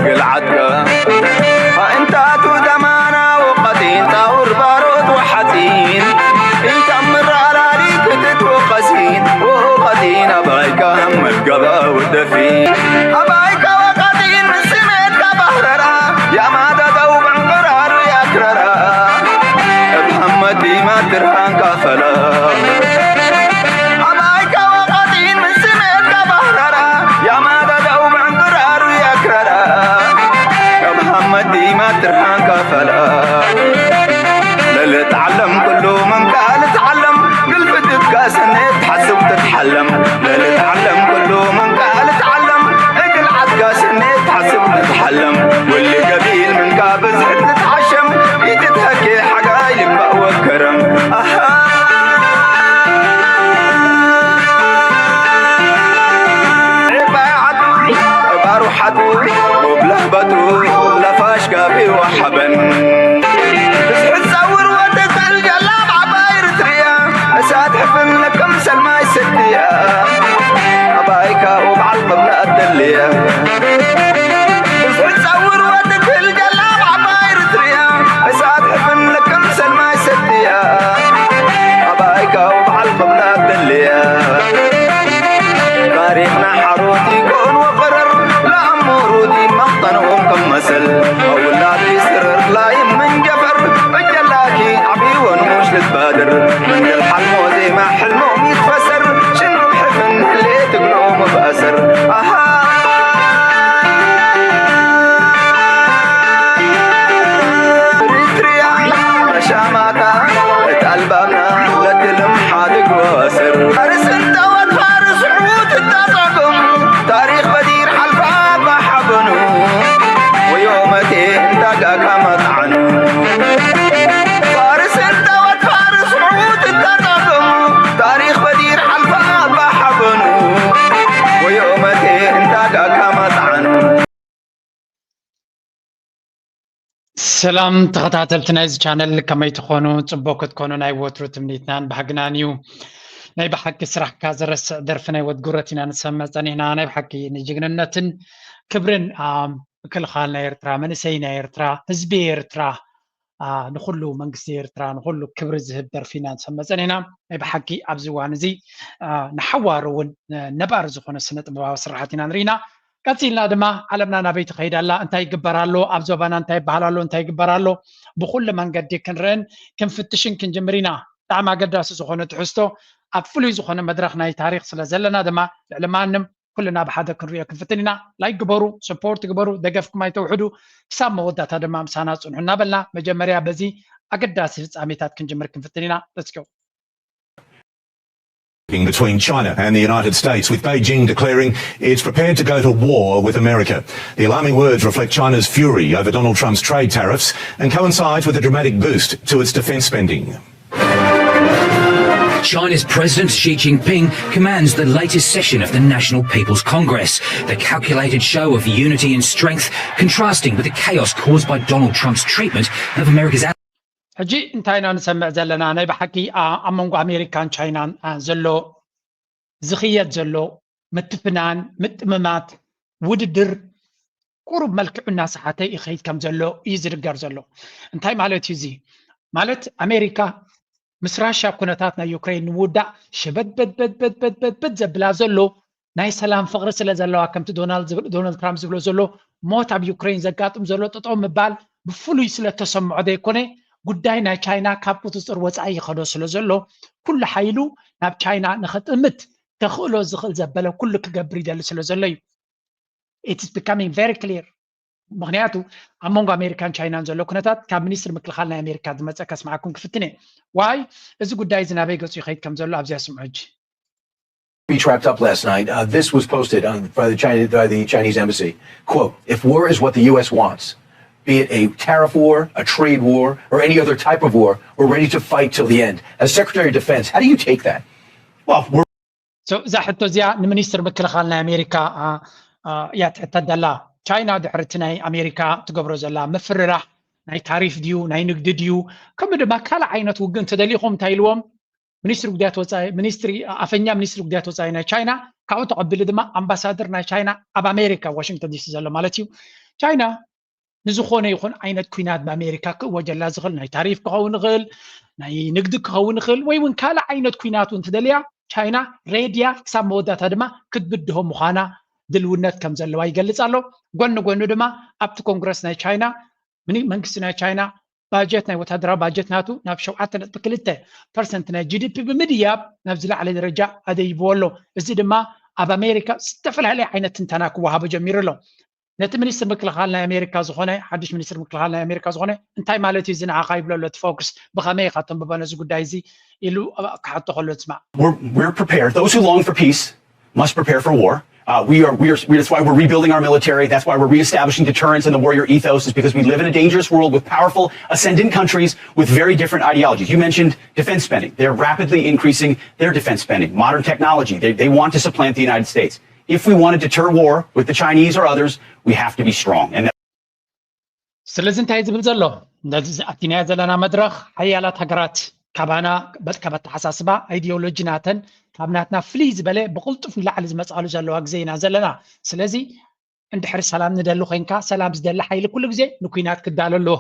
ግልዓትካ ኣእንታቱ ደማና ወቐጢን ጣውር ባሮት ወሓፂን ኢንታ ምራራሪ ክትትወቐሲን ወቐጢን ኣባይካ መገባ ወደፊን ኣባይካ ወቐጢን ምስሜትካ ባህረራ ያማዳዳው ዕንቅራሩ ያክረራ እብ ሐመድ ዲማ ትርሃንካ ፈላ ኣባይካ ወቐጢን ምስሜትካ ባህረራ ያማዳዳው ዕንቅራሩ ያክረራ እብ ሐመድ ዲማ ትርሃንካ ፈላ ለልትዓለም ኩሉ መንካ ልትዓለም ግልፍትትካ ሰኔት ትሓስብ ትትሓለም ለልትዓለም ኩሉ መንካ ልትዓለም እግል ዓትካ ሰኔት ትሓስብ ትትሓለም ወሊ ገቢል መንካ ብዝሕት ልትዓሸም ኢትትሀኬ ሓጋይ ልባእ ወከረም ኣሃ ዕባይ ዓዱ ባሩ ሓዱ ወብለህበቱ ለፋሽ ጋቢ ወሓበን ብዝሕት ጸውር ወትክእል ጀላብ ዓባይ ርትርያ እሳት ሕፍን ለከም ሰልማይ ሰድያ ኣባይካ ወበዓል ቅብላ ኣደልያ ብዝሕት ጸውር ወትክእል ጀላብ ዓባይ ርትርያ እሳት ሕፍን ለከም ሰልማይ ሰድያ ኣባይካ ወበዓል ቅብላ ኣደልያ ታሪኽና ሓሮት ይኮን ወፈረር ለኣሞሩት ይመኽጠንኦም ከም መሰል ኣውላድ ይስርር ላይ መንጀፈር እጀላኪ ዓብይወን ሙሽ ልትባድር መንገል ሓልሞ ዜማ ሕልሞም ይትፈሰር ሽኖም ሕፍን ህሌ ትግሎም ብኣሰር ኣሃ ሪትሪያ ሻማታ እታ ኣልባምና ለትልም ሓድግ ወስር ፋርስ እንተወት ፋርስ ዕዉት እታጻጎም ታሪኽ በዲር ሓልፋ ባሓበኑ ወዮመቴ እንታጋካ መጥዓኑ ፋርስ እንተወት ፋርስ ዕዉት እታጻጎም ታሪኽ በዲር ሓልፋ ባሓበኑ ወዮመቴ እንታጋካ መጥዓኑ ሰላም ተኸታተልቲ ናይዚ ቻነል ከመይ ትኾኑ? ፅቡቅ ክትኮኑ ናይ ወትሩ ትምኒትናን ባህግናን እዩ። ናይ ብሓቂ ስራሕካ ዘረስዕ ደርፊ ናይ ወድ ጉረት ኢና ንሰምዕ ፀኒሕና። ናይ ብሓቂ ንጅግንነትን ክብርን ምክልኻል ናይ ኤርትራ፣ መንእሰይ ናይ ኤርትራ፣ ህዝቢ ኤርትራ፣ ንኹሉ መንግስቲ ኤርትራ፣ ንኹሉ ክብሪ ዝህብ ደርፊ ኢና ንሰምዕ ፀኒሕና። ናይ ብሓቂ ኣብዚ እዋን እዚ ንሓዋሩ እውን ነባሪ ዝኾነ ስነ ጥበባዊ ስራሓት ኢና ንርኢና። ቀጺልና ድማ ዓለምና ናበይ ትኸይድ ኣላ፣ እንታይ ይግበር ኣሎ፣ ኣብ ዞባና እንታይ ይበሃል ኣሎ፣ እንታይ ይግበር ኣሎ፣ ብኹሉ መንገዲ ክንርእን ክንፍትሽን ክንጅምር ኢና። ብጣዕሚ ኣገዳሲ ዝኾነ ትሕዝቶ ኣብ ፍሉይ ዝኾነ መድረኽ ናይ ታሪኽ ስለ ዘለና ድማ ልዕሊ ማንም ኩልና ብሓደ ክንሪኦ ክንፍትን ኢና። ላይክ ግበሩ፣ ሰፖርት ግበሩ፣ ደገፍኩም ኣይተውሕዱ። ክሳብ መወዳእታ ድማ ምሳና ጽንሑ እናበልና መጀመርያ በዚ ኣገዳሲ ፍጻሜታት ክንጅምር ክንፍትን ኢና። Let's go። Between China and the United States, with Beijing declaring it's prepared to go to war with America. The alarming words reflect China's fury over Donald Trump's trade tariffs and coincide with a dramatic boost to its defence spending. China's President Xi Jinping commands the latest session of the National People's Congress, the calculated show of unity and strength, contrasting with the chaos caused by Donald Trump's treatment of America's ሕጂ እንታይ ኢና ንሰምዕ ዘለና? ናይ ብሓቂ ኣብ መንጎ ኣሜሪካን ቻይናን ዘሎ ዝኽየድ ዘሎ ምትፍናን፣ ምጥምማት፣ ውድድር ቁሩብ መልክዑ እናሰሓተ ይኸይድ ከም ዘሎ እዩ ዝንገር ዘሎ። እንታይ ማለት እዩ እዚ? ማለት ኣሜሪካ ምስ ራሽያ ኩነታት ናይ ዩክሬን ንምውዳእ ሸበድበድበድበድበድበድ ዘብላ ዘሎ ናይ ሰላም ፍቕሪ ስለ ዘለዋ ከምቲ ዶናልድ ዝብል- ዶናልድ ትራምፕ ዝብሎ ዘሎ ሞት ኣብ ዩክሬን ዘጋጥም ዘሎ ጠጠው ምባል ብፍሉይ ስለ ተሰምዖ ዘይኮነ ጉዳይ ናይ ቻይና ካብ ቁፅፅር ወፃኢ ይኸዶ ስለ ዘሎ ኩሉ ሓይሉ ናብ ቻይና ንኸጥምት ከኽእሎ ዝኽእል ዘበለ ኩሉ ክገብር ይደሊ ስለ ዘሎ እዩ። It's becoming very clear። ምክንያቱ ኣብ መንጎ ኣሜሪካን ቻይናን ዘሎ ኩነታት ካብ ሚኒስትሪ ምክልኻል ናይ ኣሜሪካ ዝመፀ ከስምዓኩም ክፍትን እየ። ዋይ እዚ ጉዳይ እዚ ናበይ ገፁ ይኸይድ ከም ዘሎ ኣብዚኣ ስምዑ ሕጂ። be trapped up last night. Uh, this was posted on, by, the China, by the Chinese embassy. Quote, if war is what the U S wants, be it a tariff war, a trade war, or any other type of war, we're ready to fight till the end. As Secretary of Defense, how do you take that? Well, we're So እዛ ሕቶ እዚኣ ንሚኒስትር ምክልኻል ናይ ኣሜሪካ እያ ትሕተት ዘላ። ቻይና ድሕሪ እቲ ናይ ኣሜሪካ ትገብሮ ዘላ ምፍርራሕ ናይ ታሪፍ ድዩ ናይ ንግዲ ድዩ ከምኡ ድማ ካልእ ዓይነት ውግእ እንተደሊኹም እንታይ ኢልዎም ሚኒስትሪ ጉዳያት ወፃኢ ሚኒስትሪ ኣፈኛ ሚኒስትሪ ጉዳያት ወፃኢ ናይ ቻይና ካብኡ ተቐቢሉ ድማ ኣምባሳደር ናይ ቻይና ኣብ ኣሜሪካ ዋሽንግተን ዲሲ ዘሎ ማለት እዩ ቻይና ንዝኾነ ይኹን ዓይነት ኩናት ብኣሜሪካ ክእወጀላ ዝኽእል ናይ ታሪፍ ክኸውን ይኽእል፣ ናይ ንግዲ ክኸውን ይኽእል፣ ወይ እውን ካልእ ዓይነት ኩናት እውን ትደልያ ቻይና ሬድያ ክሳብ መወዳእታ ድማ ክትብድሆ ምዃና ድልውነት ከም ዘለዋ ይገልጽ ኣሎ። ጎኒ ጎኒ ድማ ኣብቲ ኮንግረስ ናይ ቻይና መንግስቲ ናይ ቻይና ባጀት ናይ ወታደራዊ ባጀት ናቱ ናብ ሸውዓተ ነጥቢ ክልተ ፐርሰንት ናይ ጂ ዲ ፒ ብምድያብ ናብ ዝለዓለ ደረጃ ኣደይብዎ ኣሎ። እዚ ድማ ኣብ ኣሜሪካ ዝተፈላለየ ዓይነት ትንተና ክወሃቦ ጀሚሩ ኣሎ። ነቲ ሚኒስትር ምክልኻል ናይ ኣሜሪካ ዝኾነ ሓድሽ ሚኒስትር ምክልኻል ናይ ኣሜሪካ ዝኾነ እንታይ ማለት እዩ እዚ ንዓኻ ይብሎ ኣሎ እቲ ፎክስ ብኸመይ ኢኻ ተንብቦ ነዚ ጉዳይ እዚ ኢሉ ክሓቶ ከሎ ትስማዕ። We're, we're prepared. Those who long for peace must prepare for war. Uh, we are, we are, that's why we're rebuilding our military. That's why we're reestablishing deterrence and the warrior ethos, is because we live in a dangerous world with powerful, ascendant countries with very different ideologies. You mentioned defense spending. They're rapidly increasing their defense spending, modern technology. They, they want to supplant the United States. If we want to deter war with the Chinese or others, we have to be strong. And ስለዚ እንታይ ዝብል ዘሎ ነዚ ኣቲናዮ ዘለና መድረኽ ሓያላት ሃገራት ካባና በጥከብ ኣተሓሳስባ ኣይዲዮሎጂ ናተን ካብ ናትና ፍልይ ዝበለ ብቕልጡፍ ንላዕሊ ዝመፅኣሉ ዘለዋ ግዜ ኢና ዘለና። ስለዚ እንድሕር ሰላም ንደሊ ኮይንካ ሰላም ዝደሊ ሓይሊ ኩሉ ግዜ ንኩናት ክዳሎ ኣለዎ።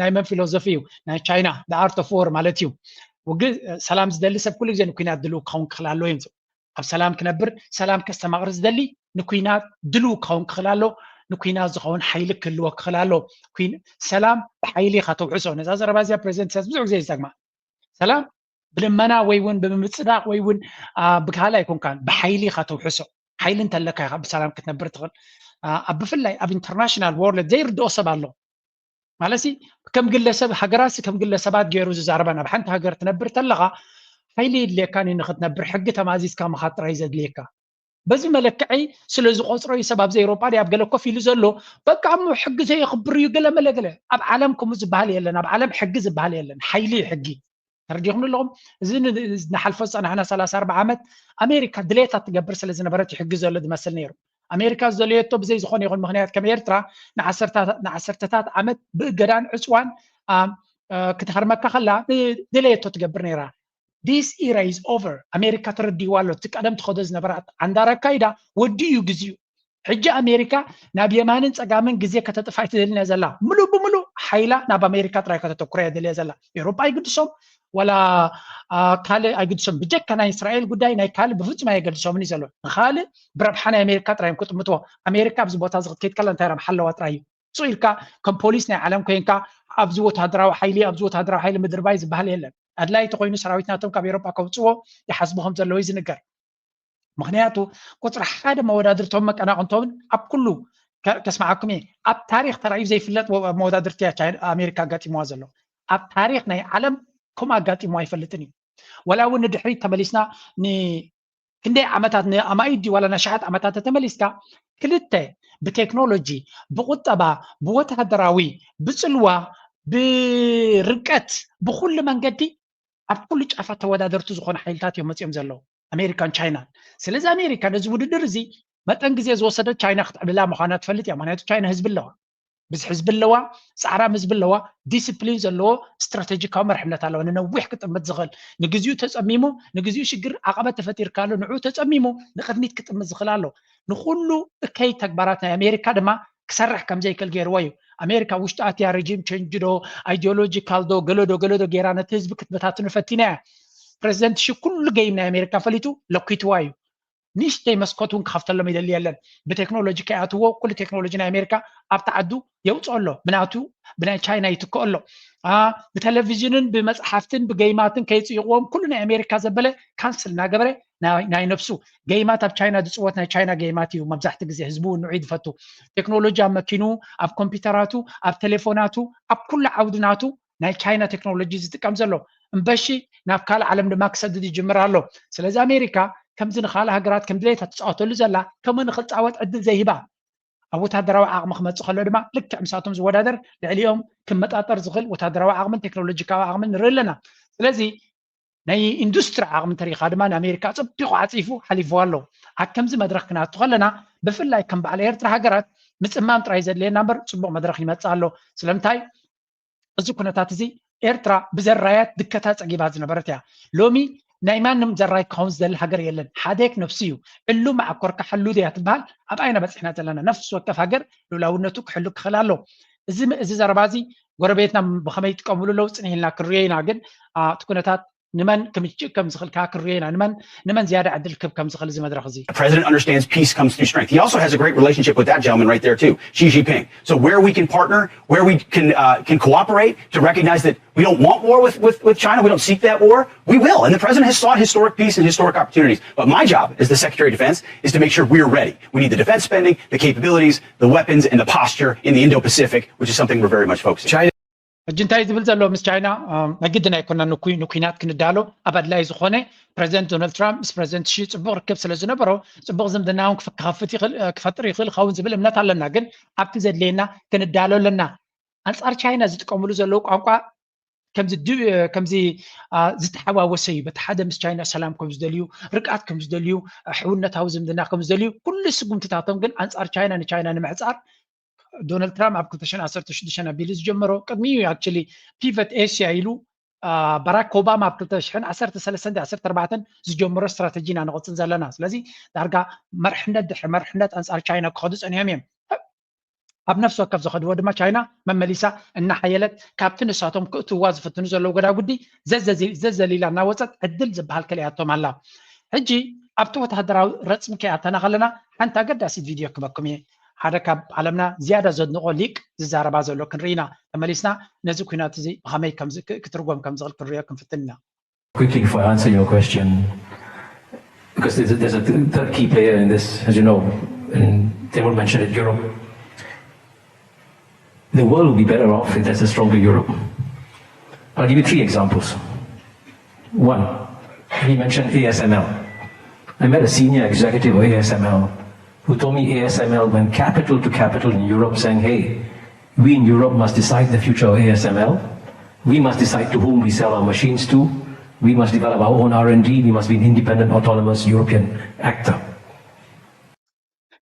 ናይ መን ፊሎዞፊ እዩ? ናይ ቻይና art of war ማለት እዩ። ውግ ሰላም ዝደሊ ሰብ ኩሉ ግዜ ንኩናት ድልው ክኸውን ክኽእል ኣለዎ እዩ። ኣብ ሰላም ክነብር ሰላም ከስተማቕር ዝደሊ ንኩናት ድልው ክኸውን ክኽእል ኣሎ። ንኩናት ዝኸውን ሓይሊ ክህልዎ ክኽእል ኣሎ። ሰላም ብሓይሊ ኢኻ ተውሕሶ። ነዛ ዘረባ እዚኣ ፕሬዚደንት ኢሳያስ ብዙሕ ግዜ ይጠቅማ። ሰላም ብልመና ወይ እውን ብምምፅዳቕ ወይ እውን ብካልእ ኣይኮንካን፣ ብሓይሊ ኢኻ ተውሕሶ። ሓይሊ እንተለካ ኢኻ ብሰላም ክትነብር ትኽእል። ኣብ ብፍላይ ኣብ ኢንተርናሽናል ወርልድ ዘይርድኦ ሰብ ኣሎ። ማለትሲ ከም ግለሰብ ሃገራትሲ ከም ግለሰባት ገይሩ ዝዛረበን ኣብ ሓንቲ ሃገር ትነብር ተለኻ ሓይሊ የድልየካን እዩ ንክትነብር ሕጊ ተማዚዝካ ምኻድ ጥራይ ዘድልየካ። በዚ መለክዒ ስለ ዝቆፅሮ እዩ ሰብ ኣብዚ ኤውሮጳ ድዩ ኣብ ገለ ኮፍ ኢሉ ዘሎ በቃ እሞ ሕጊ ዘየኽብር እዩ ገለ መለ ገለ። ኣብ ዓለም ከምኡ ዝበሃል የለን። ኣብ ዓለም ሕጊ ዝበሃል የለን። ሓይሊ እዩ ሕጊ። ተረዲኹም ኣለኹም? እዚ ንሓልፎ ዝፀናሕና ሰላሳ ኣርባዓ ዓመት ኣሜሪካ ድሌታ ትገብር ስለ ዝነበረት እዩ ሕጊ ዘሎ ዝመስል ነይሩ። ኣሜሪካ ዝደለየቶ ብዘይ ዝኾነ ይኹን ምኽንያት ከም ኤርትራ ንዓሰርተታት ዓመት ብእገዳን ዕፅዋን ክትሃርመካ ከላ ድሌየቶ ትገብር ነይራ። This era is over። ኣሜሪካ ተረዲእዋ ኣሎ። እቲ ቀደም ትኸዶ ዝነበራት ዓንዳር ኣካይዳ ወዲኡ እዩ ግዚኡ። ሕጂ ኣሜሪካ ናብ የማንን ፀጋምን ግዜ ከተጥፋ ኣይትደልን እያ ዘላ። ምሉእ ብምሉእ ሓይላ ናብ ኣሜሪካ ጥራይ ከተተኩራ እያ ደልያ ዘላ። ኤውሮጳ ኣይግድሶም ዋላ ካልእ ኣይግድሶም። ብጀካ ናይ እስራኤል ጉዳይ ናይ ካልእ ብፍጹም ኣየገድሶምን እዩ ዘሎ። ንኻልእ ብረብሓ ናይ ኣሜሪካ ጥራይ እዮም ክጥምትዎ። ኣሜሪካ ኣብዚ ቦታ እዚ ክትከይድ ከላ እንታይ ረብሓ ኣለዋ ጥራይ እዩ። ስቕ ኢልካ ከም ፖሊስ ናይ ዓለም ኮይንካ ኣብዚ ወታደራዊ ሓይሊ ኣብዚ ወታደራዊ ሓይሊ ምድርባይ ዝበሃል የለን። ኣድላይ ተኮይኑ ሰራዊት ናቶም ካብ ኤውሮጳ ከውፅዎ ይሓስቡ ከም ዘለዉ እዩ ዝንገር። ምክንያቱ ቁፅሪ ሓደ መወዳድርቶም መቀናቕንቶምን ኣብ ኩሉ ከስማዓኩም እየ ኣብ ታሪክ ተራእዩ ዘይፍለጥ መወዳድርቲ ኣሜሪካ ኣጋጢምዋ ዘሎ። ኣብ ታሪክ ናይ ዓለም ከምኡ ኣጋጢምዋ ኣይፈልጥን እዩ። ወላ እውን ንድሕሪት ተመሊስና ክንደይ ዓመታት ንኣማኢት ድዩ ዋላ ንኣሽሓት ዓመታት ተተመሊስካ ክልተ ብቴክኖሎጂ ብቁጠባ ብወታደራዊ ብፅልዋ ብርቀት ብኩሉ መንገዲ ኣብ ኩሉ ጫፋት ተወዳደርቲ ዝኾኑ ሓይልታት እዮም መፂኦም ዘለዉ ኣሜሪካን ቻይናን። ስለዚ ኣሜሪካ ነዚ ውድድር እዚ መጠን ግዜ ዝወሰደት ቻይና ክትዕብላ ምዃና ትፈልጥ እያ። ምክንያቱ ቻይና ህዝቢ ኣለዋ፣ ብዙሕ ህዝቢ ኣለዋ፣ ፃዕራም ህዝቢ ኣለዋ፣ ዲስፕሊን ዘለዎ ስትራቴጂካዊ መርሕነት ኣለዋ። ንነዊሕ ክጥምት ዝኽእል ንግዚኡ ተፀሚሙ ንግዚኡ ሽግር ዓቐበት ተፈጢርካሉ ንዕኡ ተፀሚሙ ንቕድሚት ክጥምት ዝኽእል ኣሎ። ንኩሉ እከይ ተግባራት ናይ ኣሜሪካ ድማ ክሰርሕ ከም ዘይክእል ገይርዎ እዩ። ኣሜሪካ ውሽጢ ኣትያ ሬጂም ቸንጅ ዶ ኣይዲዮሎጂካል ዶ ገለ ዶ ገለ ዶ ገይራ ነቲ ህዝቢ ክትበታትኑ ፈቲና እያ። ፕሬዚደንት ሺ ኩሉ ገይም ናይ ኣሜሪካ ፈሊጡ ለኪትዋ እዩ። ንእሽተይ መስኮት እውን ክኸፍተሎም ይደሊ የለን። ብቴክኖሎጂ ከይኣትዎ ኩሉ ቴክኖሎጂ ናይ ኣሜሪካ ኣብቲ ዓዱ የውፅኦ ኣሎ። ብናቱ ብናይ ቻይና ይትክኦ ኣሎ። ብቴሌቪዥንን ብመፅሓፍትን ብገይማትን ከይፅይቕዎም ኩሉ ናይ ኣሜሪካ ዘበለ ካንስል እናገበረ ናይ ነብሱ ገይማት ኣብ ቻይና ዝፅወት ናይ ቻይና ገይማት እዩ። መብዛሕቲ ግዜ ህዝቡ ንዑ ዝፈቱ ቴክኖሎጂ ኣብ መኪኑ ኣብ ኮምፒውተራቱ ኣብ ቴሌፎናቱ ኣብ ኩሉ ዓውዲ ናቱ ናይ ቻይና ቴክኖሎጂ ዝጥቀም ዘሎ እምበሺ ናብ ካልእ ዓለም ድማ ክሰድድ ይጅምር ኣሎ። ስለዚ ኣሜሪካ ከምዚ ንካልእ ሃገራት ከም ድሌታ ትፃወተሉ ዘላ ከምኡ ንክፃወት ዕድል ዘይህባ ኣብ ወታደራዊ ዓቕሚ ክመፅእ ከሎ ድማ ልክዕ ምሳቶም ዝወዳደር ልዕሊኦም ክመጣጠር ዝኽእል ወታደራዊ ዓቕምን ቴክኖሎጂካዊ ዓቕምን ንርኢ ኣለና። ስለዚ ናይ ኢንዱስትሪ ዓቕሚ እንተሪኢኻ ድማ ንኣሜሪካ ኣፀቢቑ ዓፂፉ ሓሊፍዋ ኣሎ። ኣብ ከምዚ መድረኽ ክነኣቱ ከለና ብፍላይ ከም በዓል ኤርትራ ሃገራት ምፅማም ጥራይ ዘድልየና እምበር ፅቡቕ መድረኽ ይመፅእ ኣሎ። ስለምንታይ እዚ ኩነታት እዚ ኤርትራ ብዘራያት ድከታ ፀጊባ ዝነበረት እያ። ሎሚ ናይ ማንም ዘራይ ክኸውን ዝደሊ ሃገር የለን። ሓዴክ ነፍሱ እዩ። ዕሉ መዓኮርካ ሕሉ ድያ ትበሃል። ኣብ ኣይና በፂሕና ዘለና። ነፍሲ ወከፍ ሃገር ልኡላውነቱ ክሕሉ ክኽእል ኣሎ። እዚ እዚ ዘረባ እዚ ጎረቤትና ብኸመይ ይጥቀምሉ ኣለዉ ፅኒህ ኢልና ክንሪኦ ኢና። ግን እቲ ኩነታት ንመን ክምችእ ከም ዝኽእል ከዓ ክንሪኦ ኢና። ንመን ንመን ዝያዳ ዕድል ክህብ ከም ዝኽእል እዚ መድረኽ እዚ። The president understands peace comes through strength. He also has a great relationship with that gentleman right there too, Xi Jinping. So where we can partner, where we can uh, can cooperate to recognize that we don't want war with, with, with China, we don't seek that war, we will. And the president has sought historic peace and historic opportunities. But my job as the Secretary of Defense is to make sure we're ready. We need the defense spending, the capabilities, the weapons, and the posture in the Indo-Pacific, which is something we're very much focusing on. ሕጂ እንታይ ዝብል ዘሎ ምስ ቻይና ናይ ግድን ኣይኮና ንኩናት ክንዳሎ ኣብ ኣድላይ ዝኾነ ፕረዚደንት ዶናልድ ትራምፕ ምስ ፕረዚደንት ሺ ፅቡቕ ርክብ ስለ ዝነበሮ ፅቡቕ ዝምድና እውን ክኸፍት ይኽእል ክፈጥር ይኽእል ኸውን ዝብል እምነት ኣለና። ግን ኣብቲ ዘድልየና ክንዳሎ ኣለና። ኣንፃር ቻይና ዝጥቀምሉ ዘለዉ ቋንቋ ከምዚ ከምዚ ዝተሓዋወሰ እዩ። በቲ ሓደ ምስ ቻይና ሰላም ከም ዝደልዩ፣ ርግኣት ከም ዝደልዩ፣ ሕውነታዊ ዝምድና ከም ዝደልዩ ኩሉ ስጉምትታቶም ግን ኣንፃር ቻይና ንቻይና ንምሕፃር ዶናልድ ትራምፕ ኣብ ክልተ ሽሕን ዓሰርተ ሽዱሽተን ኣቢሉ ዝጀመሮ ቅድሚኡ actually pivot Asia ኢሉ ባራክ ኦባማ ኣብ ክልተ ሽሕን ዓሰርተ ሰለስተን ዓሰርተ ኣርባዕተን ዝጀመሮ ስትራተጂ ኢና ንቕፅል ዘለና። ስለዚ ዳርጋ መርሕነት ድሕሪ መርሕነት ኣንፃር ቻይና ክኸዱ ፀኒሖም እዮም። ኣብ ነፍሲ ወከፍ ዝኸድዎ ድማ ቻይና መመሊሳ እናሓየለት ካብቲ ንሳቶም ክእትውዋ ዝፍትኑ ዘለዉ ጎዳጉዲ ዘዘሊላ እናወፀት ዕድል ዝበሃል ከሊኣቶም ኣላ። ሕጂ ኣብቲ ወተሃደራዊ ረፅሚ ከይኣተና ከለና ሓንቲ ኣገዳሲት ቪድዮ ክበኩም እየ። ሓደ ካብ ዓለምና ዝያዳ ዘድንቖ ሊቅ ዝዛረባ ዘሎ ክንርኢ ኢና። ተመሊስና ነዚ ኲናት እዚ ብኸመይ ክትርጎም ከም ዝኽእል ክንሪኦ ክንፍትን ኢና። Quickly, before I answer your question, because there's a, there's a third key player in this, as you know, and Timur mentioned it, Europe. The world will be better off if there's a stronger Europe. I'll give you three examples. One, he mentioned A S M L. I met a senior executive of A S M L who told me A S M L went capital to capital in Europe saying, hey, we in Europe must decide the future of A S M L. We must decide to whom we sell our machines to. We must develop our own R and D. We must be an independent, autonomous European actor.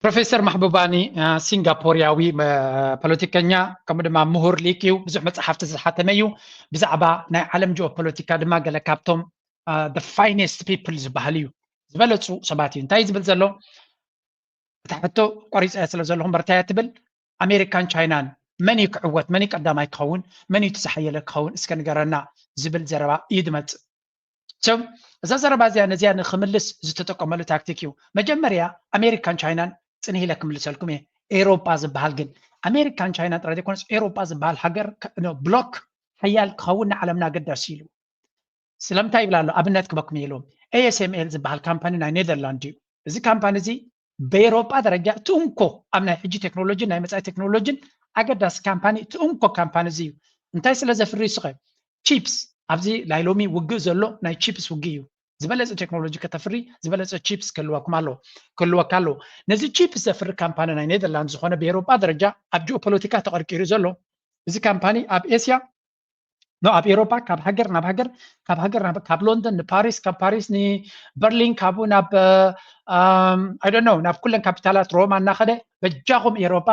ፕሮፌሰር ማሕቡባኒ ሲንጋፖርያዊ ፖለቲከኛ ከምኡ ድማ ምሁር ሊቅ እዩ። ብዙሕ መፅሓፍቲ ዝሓተመ እዩ። ብዛዕባ ናይ ዓለም ጂኦፖለቲካ ድማ ገለ ካብቶም the finest people ዝበሃል እዩ። ዝበለፁ ሰባት እዩ። እንታይ ዝብል ዘሎ? እታ ሕቶ ቆሪፀያ ስለ ዘለኹም በርታያ ትብል። ኣሜሪካን ቻይናን መን እዩ ክዕወት? መን እዩ ቀዳማይ ክኸውን? መን እዩ እቲ ዝሓየለ ክኸውን? እስከ ንገረና ዝብል ዘረባ እዩ ዝመፅእ። እዛ ዘረባ እዚኣ ነዚኣ ንክምልስ ዝተጠቀመሉ ታክቲክ እዩ። መጀመርያ ኣሜሪካን ቻይናን ፅንህ ኢለ ክምልሰልኩም እየ። ኤሮጳ ዝበሃል ግን ኣሜሪካን ቻይናን ጥራይ ዘይኮነስ ኤሮጳ ዝበሃል ሃገር ብሎክ ሓያል ክኸውን ንዓለምና ኣገዳሲ ኢሉ ስለምንታይ ይብል ኣሎ? ኣብነት ክበኩም ኢሎም። ኤ ኤስ ኤም ኤል ዝበሃል ካምፓኒ ናይ ኔዘርላንድ እዩ። እዚ ካምፓኒ እዚ በኤሮጳ ደረጃ እቲ እንኮ ኣብ ናይ ሕጂ ቴክኖሎጂን ናይ መጻኢ ቴክኖሎጂን ኣገዳሲ ካምፓኒ እቲ እንኮ ካምፓኒ እዚ እዩ። እንታይ ስለ ዘፍሪ ስኸ ቺፕስ ኣብዚ ናይ ሎሚ ውግእ ዘሎ ናይ ቺፕስ ውግእ እዩ። ዝበለጸ ቴክኖሎጂ ከተፍሪ ዝበለጸ ቺፕስ ክህልወኩም ኣሎ ክህልወካ ኣሎ። ነዚ ቺፕስ ዘፍሪ ካምፓኒ ናይ ኔዘርላንድ ዝኾነ በኤሮጳ ደረጃ ኣብ ጂኦፖለቲካ ተቐርቂሩ ዘሎ እዚ ካምፓኒ ኣብ ኤስያ ኖ ኣብ ኤሮፓ ካብ ሃገር ናብ ሃገር ካብ ሃገር ናብ ካብ ሎንደን ንፓሪስ ካብ ፓሪስ ንበርሊን ካብኡ ናብ I don't know ናብ ኩለን ካፒታላት ሮማ እናኸደ በጃኹም ኤሮፓ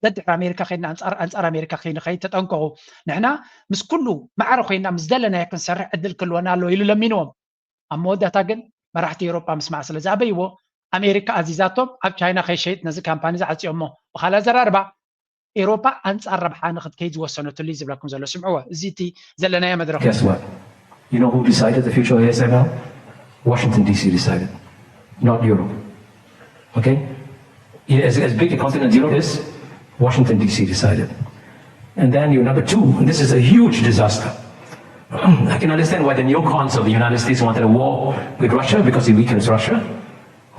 ደድሕሪ ኣሜሪካ ከይድና ኣንፃር ኣንፃር ኣሜሪካ ከይንኸይድ ተጠንቀቑ። ንሕና ምስ ኩሉ ማዕረ ኮይና ምስ ደለናዮ ክንሰርሕ ዕድል ክህልወና ኣለዎ ኢሉ ለሚንዎም። ኣብ መወዳእታ ግን መራሕቲ ኤሮፓ ምስማዕ ስለ ዝኣበይዎ ኣሜሪካ ኣዚዛቶም ኣብ ቻይና ከይሸይጥ ነዚ ካምፓኒ ዝዓፅዮሞ። ብኻልእ ኣዘራርባ ኤሮፓ ኣንፃር ረብሓ ንክትከይድ ዝወሰነትሉ እዩ ዝብለኩም ዘሎ። ስምዕዎ፣ እዚ እቲ ዘለናዮ መድረኽ እዩ። Guess what? You know who decided the future of A S M L? Washington D C decided, not Europe. Okay? As, as big a continent as Europe is, Washington D C decided. And then you number two, and this is a huge disaster. I can understand why the neocons of the United States wanted a war with Russia because it weakens Russia.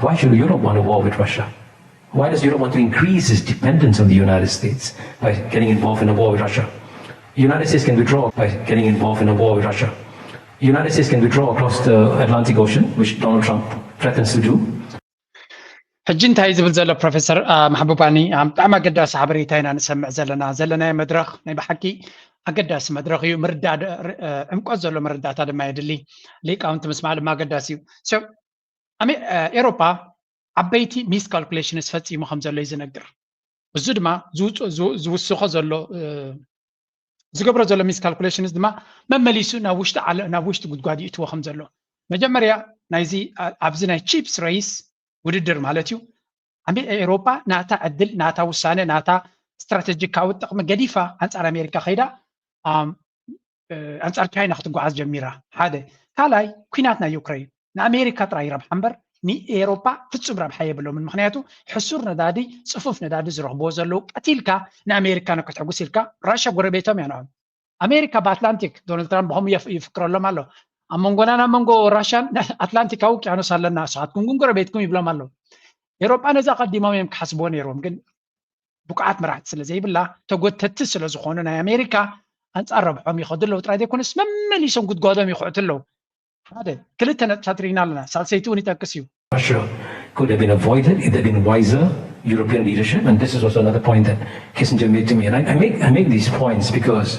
Why should Europe want a war with Russia? Why does Europe want to increase its dependence on the United States by getting involved in a war with Russia? The United States can withdraw by getting involved in a war with Russia. The United States can withdraw across the Atlantic Ocean, which Donald Trump threatens to do. ሕጂ እንታይ ዝብል ዘሎ ፕሮፌሰር ማሕቡባኒ ብጣዕሚ ኣገዳሲ ሓበሬታ ኢና ንሰምዕ ዘለና ዘለናዮ መድረኽ ናይ ብሓቂ ኣገዳሲ መድረኽ እዩ። ምርዳእ ዕምቆት ዘሎ መረዳእታ ድማ የድሊ። ሊቃውንቲ ምስማዕ ድማ ኣገዳሲ እዩ። ኤሮፓ ዓበይቲ ሚስ ካልኩሌሽንስ ፈፂሙ ከም ዘሎ እዩ ዝነግር። እዚ ድማ ዝውስኾ ዘሎ ዝገብሮ ዘሎ ሚስ ካልኩሌሽንስ ድማ መመሊሱ ናብ ውሽጢ ዓለ ናብ ውሽጢ ጉድጓድ ይእትዎ ከም ዘሎ መጀመርያ ናይዚ ኣብዚ ናይ ቺፕስ ሬስ ውድድር ማለት እዩ። ኤሮፓ ናታ ዕድል፣ ናታ ውሳነ፣ ናታ ስትራቴጂካዊ ጥቕሚ ገዲፋ ኣንጻር ኣሜሪካ ከይዳ ኣንጻር ቻይና ክትጓዓዝ ጀሚራ። ሓደ ካልኣይ ኩናት ናይ ዩክሬን ንኣሜሪካ ጥራይ ረብሓ እምበር ንኤሮፓ ፍጹም ረብሓ የብሎምን። ምክንያቱ ሕሱር ነዳዲ፣ ጽፉፍ ነዳዲ ዝረኽብዎ ዘለዉ ቀቲልካ ንኣሜሪካ ንክትሕጉስ ኢልካ፣ ራሻ ጎረቤቶም እያ ንዖም። ኣሜሪካ ብኣትላንቲክ ዶናልድ ትራምፕ ብኸምኡ ይፍክረሎም ኣሎ። ኣብ መንጎና ናብ መንጎ ራሻን ኣትላንቲካዊ ውቅያኖስ ኣለና፣ ንስኻትኩም ግን ጎረቤትኩም ይብሎም ኣለዉ። ኤሮጳ ነዚ ኣቐዲሞም እዮም ክሓስብዎ ነይሮም፣ ግን ብቑዓት መራሕቲ ስለ ዘይብላ፣ ተጎተቲ ስለ ዝኾኑ ናይ ኣሜሪካ ኣንጻር ረብሖም ይኸዱ ኣለዉ ጥራይ ዘይኮነስ መመሊሶም ጉድጓዶም ይኹዕቱ ኣለዉ። ሓደ ክልተ ነጥብታት ርኢና ኣለና። ሳልሰይቲ እውን ይጠቅስ እዩ። Russia could have been avoided if there'd been wiser European leadership. And this is also another point that Kissinger made to me. And I, I, make, I make these points because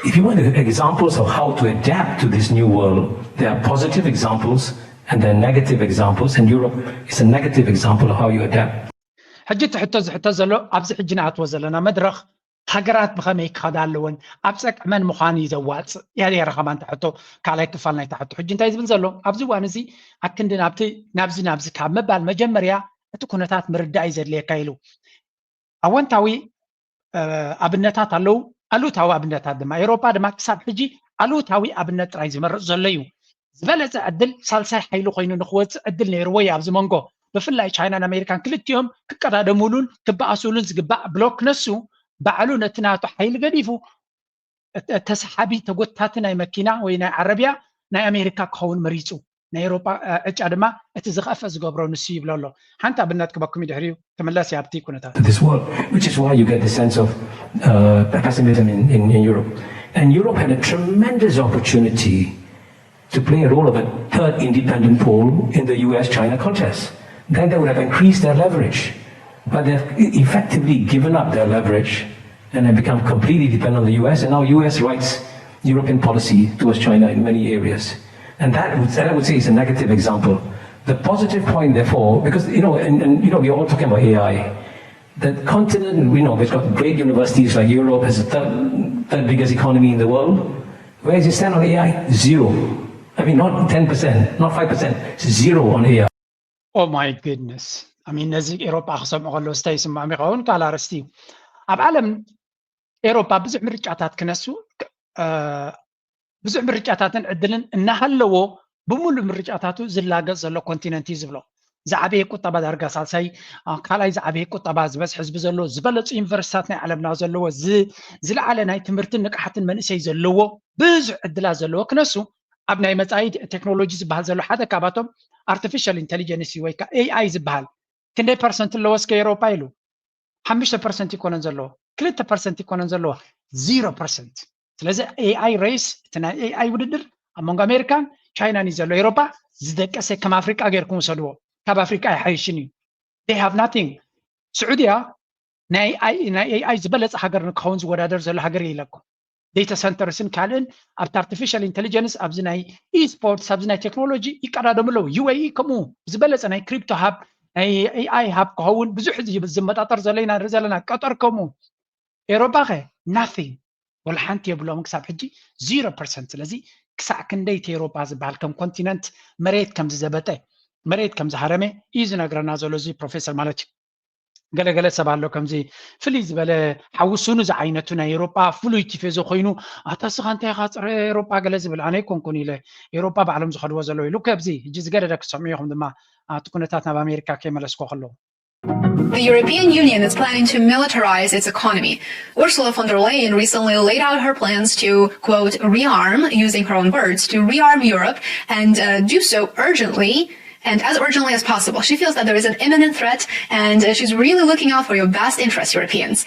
if you want examples of how to adapt to this new world, there are positive examples and there are negative examples. And Europe is a negative example of how you adapt. ሕጂ እቲ ሕቶ ዝሕቶ ዘሎ ኣብዚ ሕጂ ንኣትዎ ዘለና መድረኽ ሃገራት ብኸመይ ክኸዳ ኣለወን ኣብ ጸቅዕመን ምዃን እዩ ዘዋጽእ። ያሬራ ከማን ተሕቶ ካልኣይ ክፋል ናይታ ሕቶ ሕጂ እንታይ ዝብል ዘሎ ኣብዚ እዋን እዚ ኣክንዲ ናብቲ ናብዚ ናብዚ ካብ ምባል መጀመርያ እቲ ኩነታት ምርዳእ እዩ ዘድልየካ ኢሉ። ኣወንታዊ ኣብነታት ኣለዉ፣ ኣሉታዊ ኣብነታት ድማ። ኤሮፓ ድማ ክሳብ ሕጂ ኣሉታዊ ኣብነት ጥራይ ዝመርጽ ዘሎ እዩ። ዝበለጸ ዕድል ሳልሳይ ሓይሊ ኮይኑ ንክወጽእ ዕድል ነይርዎ እዩ ኣብዚ መንጎ። ብፍላይ ቻይናን ኣሜሪካን ክልቲኦም ክቀዳደሙሉን ክበኣሱሉን ዝግባእ ብሎክ ነሱ ባዕሉ ነቲ ናቱ ሓይሊ ገዲፉ ተሰሓቢ ተጎታቲ ናይ መኪና ወይ ናይ ዓረብያ ናይ ኣሜሪካ ክኸውን መሪጹ። ናይ ኤሮጳ ዕጫ ድማ እቲ ዝኸፍአ ዝገብሮ ንሱ ይብሎ ኣሎ። ሓንቲ ኣብነት ክበኩም ድሕሪኡ ክምለስ ኣብቲ ኩነታት። This world, which is why you get the sense of uh, pessimism in, in, in Europe. And Europe had a tremendous opportunity to play a role of a third independent pole in the U S China contest. Then they would have increased their leverage. But they've effectively given up their leverage and have become completely dependent on the U S. And now U S writes European policy towards China in many areas. And that, would, that I would say is a negative example. The positive point, therefore, because, you know, and, and you know, we're all talking about A I. The continent, you know, we've got great universities like Europe has the third, third biggest economy in the world. Where does it stand on A I? Zero. I mean, not ten percent, not five percent, it's zero on A I. Oh my goodness. I mean, ነዚ ኤሮጳ ክሰምዑ ከለዉ ስታይ ይስምዖም ይኸውን ካልእ ኣርእስቲ እዩ። ኣብ ዓለም ኤሮጳ ብዙሕ ምርጫታት ክነሱ ብዙሕ ምርጫታትን ዕድልን እናሃለዎ ብምሉእ ምርጫታቱ ዝላገጽ ዘሎ ኮንቲነንት እዩ ዝብሎ። ዝዓበየ ቁጠባ ዳርጋ ሳልሳይ ካልኣይ ዝዓበየ ቁጠባ ዝበዝሕ ህዝቢ ዘለዎ ዝበለጹ ዩኒቨርሲታት ናይ ዓለምና ዘለዎ ዝለዓለ ናይ ትምህርትን ንቅሓትን መንእሰይ ዘለዎ ብዙሕ ዕድላት ዘለዎ ክነሱ ኣብ ናይ መጻኢ ቴክኖሎጂ ዝበሃል ዘሎ ሓደ ካብኣቶም ኣርቲፊሻል ኢንቴሊጀንስ ወይ ከዓ ኤኣይ ዝበሃል ክንደይ ፐርሰንት ኣለዎ እስከ ኤሮፓ ኢሉ ሓሙሽተ ፐርሰንት ይኮነን ዘለዎ ክልተ ፐርሰንት ይኮነን ዘለዎ ዚሮ ፐርሰንት ስለዚ ኤኣይ ሬስ እቲ ናይ ኤኣይ ውድድር ኣብ መንጎ ኣሜሪካን ቻይናን እዩ ዘሎ ኤሮፓ ዝደቀሰ ከም ኣፍሪቃ ገይርኩም ውሰድዎ ካብ ኣፍሪቃ ኣይሓይሽን እዩ they have nothing ስዑድያ ናይ ኤኣይ ዝበለፀ ሃገር ንክኸውን ዝወዳደር ዘሎ ሃገር ኢለኩም ዴታ ሰንተርስን ካልእን ኣብቲ ኣርቲፊሻል ኢንቴሊጀንስ ኣብዚ ናይ ኢስፖርትስ ኣብዚ ናይ ቴክኖሎጂ ይቀዳደሙ ኣለዉ ዩኤኢ ከምኡ ዝበለፀ ናይ ክሪፕቶ ሃብ ናይ ኤኣይ ሃብ ክኸውን ብዙሕ ዝመጣጠር ዘሎ ኢና ንርኢ ዘለና ቀጠር ከምኡ ኤሮፓ ከ ናቲንግ ወላ ሓንቲ የብሎም ክሳብ ሕጂ ዚሮ ፐርሰንት ስለዚ ክሳዕ ክንደይ እቲ ኤሮፓ ዝበሃል ከም ኮንቲነንት መሬት ከም ዝዘበጠ መሬት ከም ዝሃረመ እዩ ዝነግረና ዘሎ እዚ ፕሮፌሰር ማለት እዩ ገለገለ ሰብ ኣሎ ከምዚ ፍልይ ዝበለ ሓዊ ሱኑ ዝዓይነቱ ናይ ኤሮጳ ፍሉይ ቲፌዞ ኮይኑ ኣታ ስኻ እንታይ ኢኻ ፀረ ኤሮጳ ገለ ዝብል ኣነ ኣይኮንኩን ኢለ ኤሮጳ ባዕሎም ዝኸድዎ ዘለዉ ኢሉ ከብዚ ሕጂ ዝገደደ ክሰምዑ ኢኹም ድማ ኣብቲ ኩነታት ናብ ኣሜሪካ ከይመለስኮ ከለዉ The European Union is planning to militarize its economy. Ursula von der Leyen recently laid out her plans to, quote, rearm, using her own words, to rearm Europe and uh, do so urgently and as urgently as possible. She feels that there is an imminent threat, and uh, she's really looking out for your best interests, Europeans.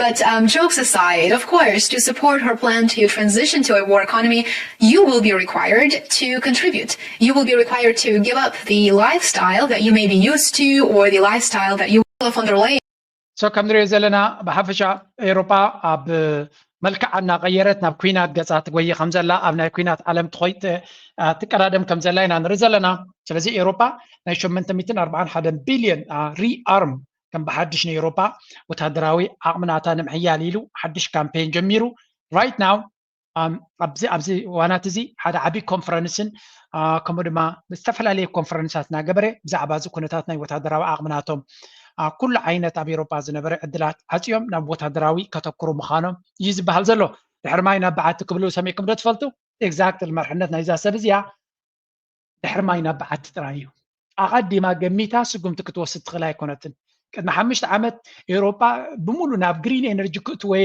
But um, jokes aside, of course, to support her plan to transition to a war economy, you will be required to contribute. You will be required to give up the lifestyle that you may be used to or the lifestyle that you von der Leyen. So ከም ንሪኦ ዘለና ብሓፈሻ ኤሮፓ ኣብ መልክዓ እናቐየረት ናብ ኩናት ገፃ ትጎይ ከም ዘላ ኣብ ናይ ኩናት ዓለም ትኾይጥ ትቀዳደም ከም ዘላ ኢና ንርኢ ዘለና ስለዚ ኤሮፓ ናይ ሸመንተ ሚእትን ኣርባዓን ሓደን ቢልዮን ሪኣርም ከም ብሓድሽ ንኤሮፓ ወታደራዊ ዓቕምናታ ንምሕያል ኢሉ ሓድሽ ካምፔን ጀሚሩ right now ኣብዚ ኣብዚ እዋናት እዚ ሓደ ዓብዪ ኮንፈረንስን ከምኡ ድማ ዝተፈላለየ ኮንፈረንሳት እናገበረ ብዛዕባ እዚ ኩነታት ናይ ወታደራዊ ዓቕሚ ናቶም ኩሉ ዓይነት ኣብ ኤሮጳ ዝነበረ ዕድላት ዓፅዮም ናብ ወታደራዊ ከተኩሩ ምዃኖም እዩ ዝበሃል ዘሎ። ድሕሪ ማይ ናብ በዓቲ ክብሉ ሰሚዕኩም ዶ ትፈልጡ? ኤግዛክት መርሕነት ናይዛ ሰብ እዚኣ ድሕሪ ማይ ናብ በዓቲ ጥራይ እዩ። ኣቐዲማ ገሚታ ስጉምቲ ክትወስድ ትኽእል ኣይኮነትን። ቅድሚ ሓሙሽተ ዓመት ኤውሮጳ ብምሉ ናብ ግሪን ኤነርጂ ክእትወየ፣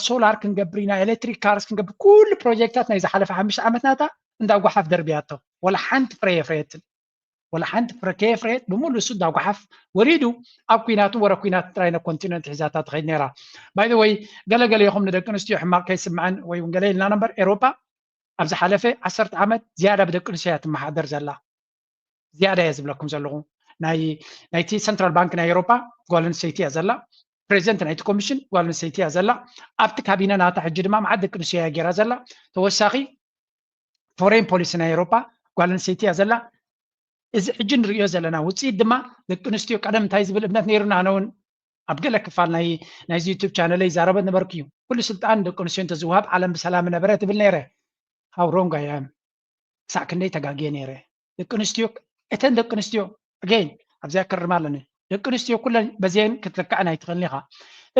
ሶላር ክንገብር ኢና፣ ኤሌክትሪክ ካርስ ክንገብር፣ ኩሉ ፕሮጀክታት ናይ ዝሓለፈ ሓሙሽተ ዓመት ናታ እንዳ ጓሓፍ ደርብያቶ። ወላ ሓንቲ ፍረ የፍረየትን። ወላ ሓንቲ ፍረ ከየፍረየት ብምሉ እሱ እንዳ ጓሓፍ ወሪዱ ኣብ ኩናትን ወረ ኩናት ጥራይ ነ ኮንቲነንት ሒዛታ ትኸይድ ነይራ። ባይ ወይ ገለገለ ይኹም ንደቂ ኣንስትዮ ሕማቕ ከይስምዐን ወይ እውን ገለ ኢልና ነበር ኤውሮጳ ኣብ ዝሓለፈ ዓሰርተ ዓመት ዝያዳ ብደቂ ኣንስትዮ እያ ትመሓደር ዘላ። ዝያዳ እየ ዝብለኩም ዘለኹ። ናይ ናይቲ ሰንትራል ባንክ ናይ ኤውሮፓ ጓል ኣንስተይቲ እያ ዘላ። ፕሬዚደንት ናይቲ ኮሚሽን ጓል ኣንስተይቲ እያ ዘላ። ኣብቲ ካቢነ ናታ ሕጂ ድማ መዓት ደቂ ኣንስትዮ እያ ገይራ ዘላ። ተወሳኺ ፎሬን ፖሊሲ ናይ ኤውሮፓ ጓል ኣንስተይቲ እያ ዘላ። እዚ ሕጂ ንርእዮ ዘለና ውፅኢት ድማ ደቂ ኣንስትዮ ቀደም እንታይ ዝብል እምነት ነይሩና ኣነ እውን ኣብ ገለ ክፋል ናይ ናይዚ ዩቱብ ቻነለይ ይዛረበ ነበርኩ እዩ። ኩሉ ስልጣን ደቂ ኣንስትዮ እንተዝወሃብ ዓለም ብሰላም ነበረ ትብል ነይረ። How wrong I am። ክሳዕ ክንደይ ተጋግየ ነይረ። ደቂ ኣንስትዮ እተን ደቂ ኣንስትዮ ኣገይን ኣብዚኣ ክርማ ኣለኒ። ደቂ ኣንስትዮ ኩለን በዚአን ክትልክዐን ኣይትኽእልን ኢኻ።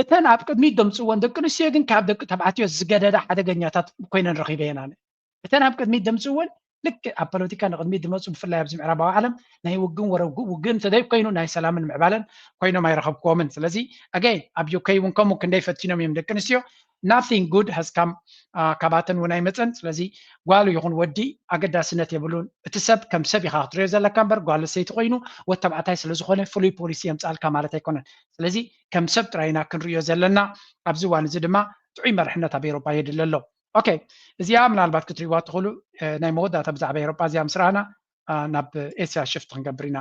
እተን ኣብ ቅድሚት ደምፅወን ደቂ ኣንስትዮ ግን ካብ ደቂ ተባዕትዮ ዝገደዳ ሓደገኛታት ኮይነን ረኺበየን ኣነ። እተን ኣብ ቅድሚት ደምፅወን ልክዕ ኣብ ፖለቲካ ንቅድሚት ዝመፁ ብፍላይ ኣብዚ ምዕራባዊ ዓለም ናይ ውግን ወረ ውግን እንተዘይ ኮይኑ ናይ ሰላምን ምዕባለን ኮይኖም ኣይረኸብክዎምን። ስለዚ ኣገይን ኣብ ዩኬ እውን ከምኡ ክንደይ ፈቲኖም እዮም ደቂ ኣንስትዮ nothing good has come ካባተን እውን ኣይመፀን። ስለዚ ጓል ይኹን ወዲ ኣገዳስነት የብሉን። እቲ ሰብ ከም ሰብ ኢኻ ክትሪኦ ዘለካ እምበር ጓል ሰይቲ ኮይኑ ወተባዕታይ ስለዝኾነ ፍሉይ ፖሊሲ የምፃልካ ማለት ኣይኮነን። ስለዚ ከም ሰብ ጥራይ ኢና ክንሪኦ ዘለና። ኣብዚ እዋን እዚ ድማ ጥዑይ መርሕነት ኣብ ኤሮፓ የድሊ ኣሎ። ኦኬ፣ እዚኣ ምናልባት ክትሪእዋ ትኽእሉ። ናይ መወዳእታ ብዛዕባ ኤሮፓ እዚኣ ምስ ረኣና ናብ ኤስያ ሽፍት ክንገብር ኢና።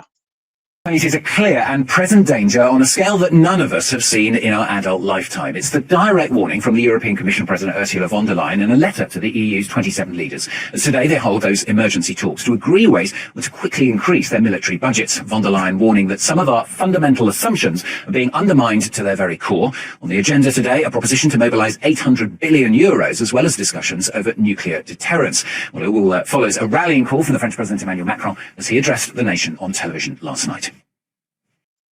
It is a clear and present danger on a scale that none of us have seen in our adult lifetime. It's the direct warning from the European Commission President Ursula von der Leyen in a letter to the E U's twenty-seven leaders. As today they hold those emergency talks to agree ways to quickly increase their military budgets. Von der Leyen warning that some of our fundamental assumptions are being undermined to their very core. On the agenda today, a proposition to mobilise eight hundred billion euros, as well as discussions over nuclear deterrence. Well, it all uh, follows a rallying call from the French President Emmanuel Macron as he addressed the nation on television last night.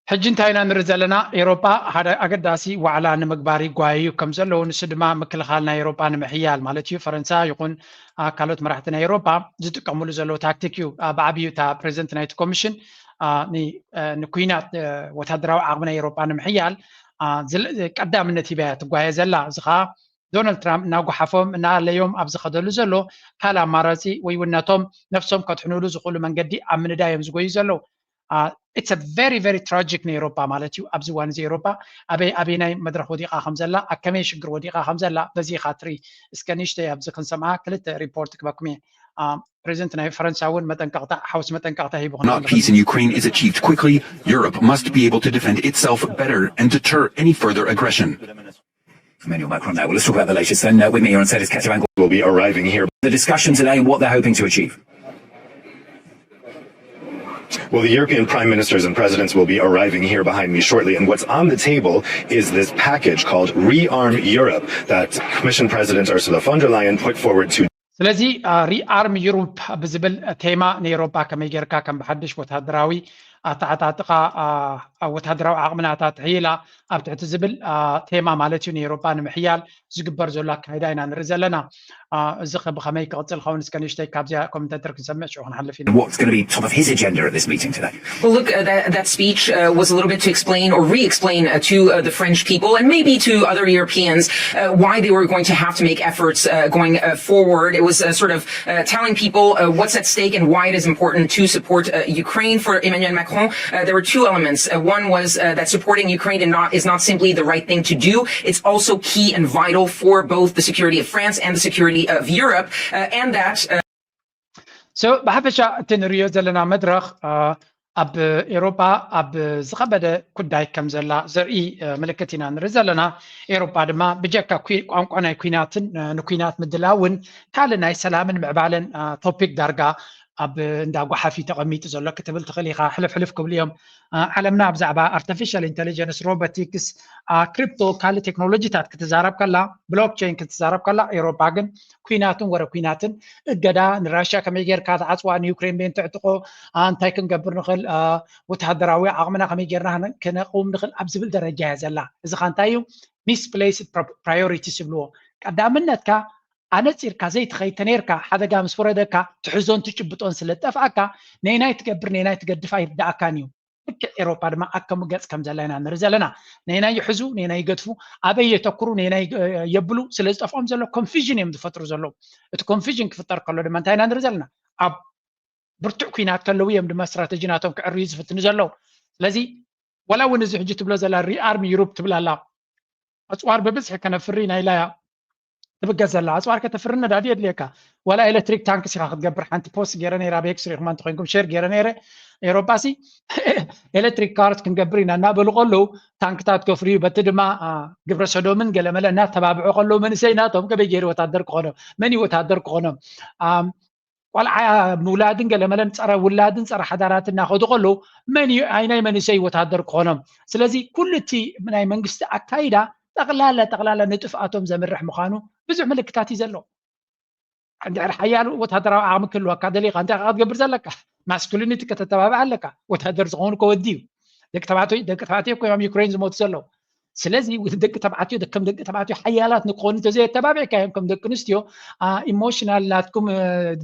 ሕጂ እንታይ ኢና ንርኢ ዘለና? ኤሮፓ ሓደ ኣገዳሲ ዋዕላ ንምግባር ይጓየዩ ከም ዘለዉ፣ ንሱ ድማ ምክልኻል ናይ ኤሮፓ ንምሕያል ማለት እዩ። ፈረንሳ ይኹን ካልኦት መራሕቲ ናይ ኤሮፓ ዝጥቀምሉ ዘለዉ ታክቲክ እዩ። ብዓብዩ እታ ፕሬዚደንት ናይቲ ኮሚሽን ንኩናት ወታደራዊ ዓቕሚ ናይ ኤሮፓ ንምሕያል ቀዳምነት ሂባያ ትጓየ ዘላ። እዚ ከዓ ዶናልድ ትራምፕ እናጓሓፎም እናኣለዮም ኣብ ዝኸደሉ ዘሎ ካልእ ኣማራፂ ወይ እውን ነቶም ነፍሶም ከድሕኑሉ ዝኽእሉ መንገዲ ኣብ ምንዳይ እዮም ዝጎዩ ዘለዉ። It's a very very tragic ንኤሮፓ ማለት እዩ። ኣብዚ እዋን እዚ ኤሮፓ ኣበይ ኣበይናይ መድረኽ ወዲቓ ከም ዘላ ኣብ ከመይ ሽግር ወዲቓ ከም ዘላ በዚ ኢኻ ትርኢ። እስከ ንእሽተይ ኣብዚ ክንሰምዓ ክልተ ሪፖርት ክበኩም እየ። ፕሬዚደንት ናይ ፈረንሳ እውን መጠንቀቕታ ሓውስ መጠንቀቕታ ሂቡ Not peace in Ukraine is achieved quickly, Europe must be able to defend itself better and deter any further aggression. Emmanuel Macron now. Well, let's talk about the latest then. Uh, with me here on set is Kete Van Will be arriving here. The discussion today and what they're hoping to achieve. Well, the European prime ministers and presidents will be arriving here behind me shortly. And what's on the table is this package called Rearm Europe that Commission President Ursula von der Leyen put forward to. ስለዚ ሪኣርም ዩሮፕ ብዝብል ቴማ ንኤሮፓ ከመይ ጌርካ ከም ብሓድሽ ወታደራዊ ኣተዓጣጥቓ ወታደራዊ ዓቕምናታ ትሕይላ ኣብ ትሕቲ ዝብል ቴማ ማለት እዩ ንኤሮፓ ንምሕያል ዝግበር ዘሎ ኣካይዳ ኢና ንርኢ ዘለና። እዚ ብኸመይ ክቕፅል ኸውን እስከ ንእሽተይ ካብዚኣ ኮመንተተር ክንሰምዕ ሽዑ ክንሓልፍ ኢና። What's going to be top of his agenda at this meeting today? Well, look, uh, that, that speech uh, was a little bit to explain or re-explain uh, to uh, the French people and maybe to other Europeans uh, why they were going to have to make efforts uh, going uh, forward. It was uh, sort of uh, telling people uh, what's at stake and why it is important to support uh, Ukraine. For Emmanuel Macron, uh, there were two elements. Uh, one was uh, that supporting Ukraine is not, is not simply the right thing to do. It's also key and vital for both the security of France and the security of Europe. Uh, and that uh, So ብሓፈሻ እቲ ንሪኦ ዘለና መድረኽ ኣብ ኤሮፓ ኣብ ዝኸበደ ኩዳይ ከም ዘላ ዘርኢ ምልክት ኢና ንርኢ ዘለና። ኤሮፓ ድማ ብጀካ ቋንቋ ናይ ኩናትን ንኩናት ምድላውን ካልእ ናይ ሰላምን ምዕባለን ቶፒክ ዳርጋ ኣብ እንዳ ጓሓፍ እዩ ተቐሚጡ ዘሎ ክትብል ትኽእል ኢኻ። ሕልፍ ሕልፍ ክብሉ እዮም። ዓለምና ብዛዕባ ኣርቲፊሻል ኢንቴሊጀንስ፣ ሮቦቲክስ፣ ክሪፕቶ፣ ካልእ ቴክኖሎጂታት ክትዛረብ ከላ፣ ብሎክቸይን ክትዛረብ ከላ፣ ኤውሮጳ ግን ኩናትን ወረ ኩናትን፣ እገዳ ንራሽያ ከመይ ጌርካ ትዓጽዋ፣ ንዩክሬን ቤን ትዕጥቆ፣ እንታይ ክንገብር ንኽእል፣ ወተሃደራዊ ዓቕምና ከመይ ጌርና ክነቕውም ንኽእል ኣብ ዝብል ደረጃ እያ ዘላ። እዚ ኸ እንታይ እዩ? ሚስፕሌስድ ፕራዮሪቲስ ይብልዎ። ቀዳምነትካ ኣነጺርካ ዘይትኸይድ ተነይርካ፣ ሓደጋ ምስ ወረደካ ትሕዞን ትጭብጦን ስለ ዝጠፍኣካ፣ ነይናይ ትገብር ነይናይ ትገድፍ ኣይርድኣካን እዩ። ልክዕ ኤሮፓ ድማ ኣብ ከምኡ ገጽ ከም ዘላ ኢና ንርኢ ዘለና። ነይናይ ይሕዙ፣ ነይናይ ይገድፉ፣ ኣበይ የተኩሩ፣ ነይናይ የብሉ፣ ስለ ዝጠፍኦም ዘሎ ኮንፊዥን እዮም ዝፈጥሩ ዘለዉ። እቲ ኮንፊዥን ክፍጠር ከሎ ድማ እንታይ ኢና ንርኢ ዘለና? ኣብ ብርቱዕ ኩናት ከለዉ እዮም ድማ ስትራተጂ ናቶም ክዕርዩ ዝፍትኑ ዘለዉ። ስለዚ ዋላ እውን እዚ ሕጂ ትብሎ ዘላ ሪኣርም ዩሮፕ ትብል ኣላ። ኣፅዋር ብብዝሒ ከነፍሪ ናይ ኢላ እያ ትብገስ ዘላ። ኣፅዋር ከተፍሪ ነዳዲ የድልየካ። ዋላ ኤሌክትሪክ ታንክስ ኢኻ ክትገብር። ሓንቲ ፖስት ገይረ ነይረ፣ ኣብ ኤክስ ርኢኹማ እንተኮይንኩም ሼር ገይረ ነይረ። ኤሮጳ ሲ ኤሌክትሪክ ካርስ ክንገብር ኢና እናበሉ ከለዉ ታንክታት ከፍርዩ፣ በቲ ድማ ግብረ ሰዶምን ገለመለ እናተባብዑ ከለዉ መንእሰይ ናቶም ከመይ ገይሩ ወታደር ክኾኖም? መን እዩ ወታደር ክኾኖም? ቆልዓ ምውላድን ገለመለን ጸረ ውላድን ጸረ ሓዳራትን እናኸዱ ከለዉ መን እዩ ኣይናይ መንእሰይ ወታደር ክኾኖም? ስለዚ ኩሉ እቲ ናይ መንግስቲ ኣካይዳ ጠቕላላ ጠቕላላ ንጥፍኣቶም ዘምርሕ ምዃኑ ብዙሕ ምልክታት እዩ ዘሎ። እንድሕር ሓያል ወታደራዊ ዓቕሚ ክህልወካ ደሊኻ እንታይ ኢኻ ክትገብር ዘለካ? ማስኩሊኒቲ ከተተባብዕ ኣለካ። ወታደር ዝኾኑ ከወዲ እዩ። ደቂ ተባዕትዮ ደቂ ተባዕትዮ ኮይኖም ዩክሬን ዝሞቱ ዘለዉ። ስለዚ ደቂ ተባዕትዮ ከም ደቂ ተባዕትዮ ሓያላት ንክኾኑ እንተዘየተባቢዕካዮም ከም ደቂ ኣንስትዮ ኢሞሽናል ናትኩም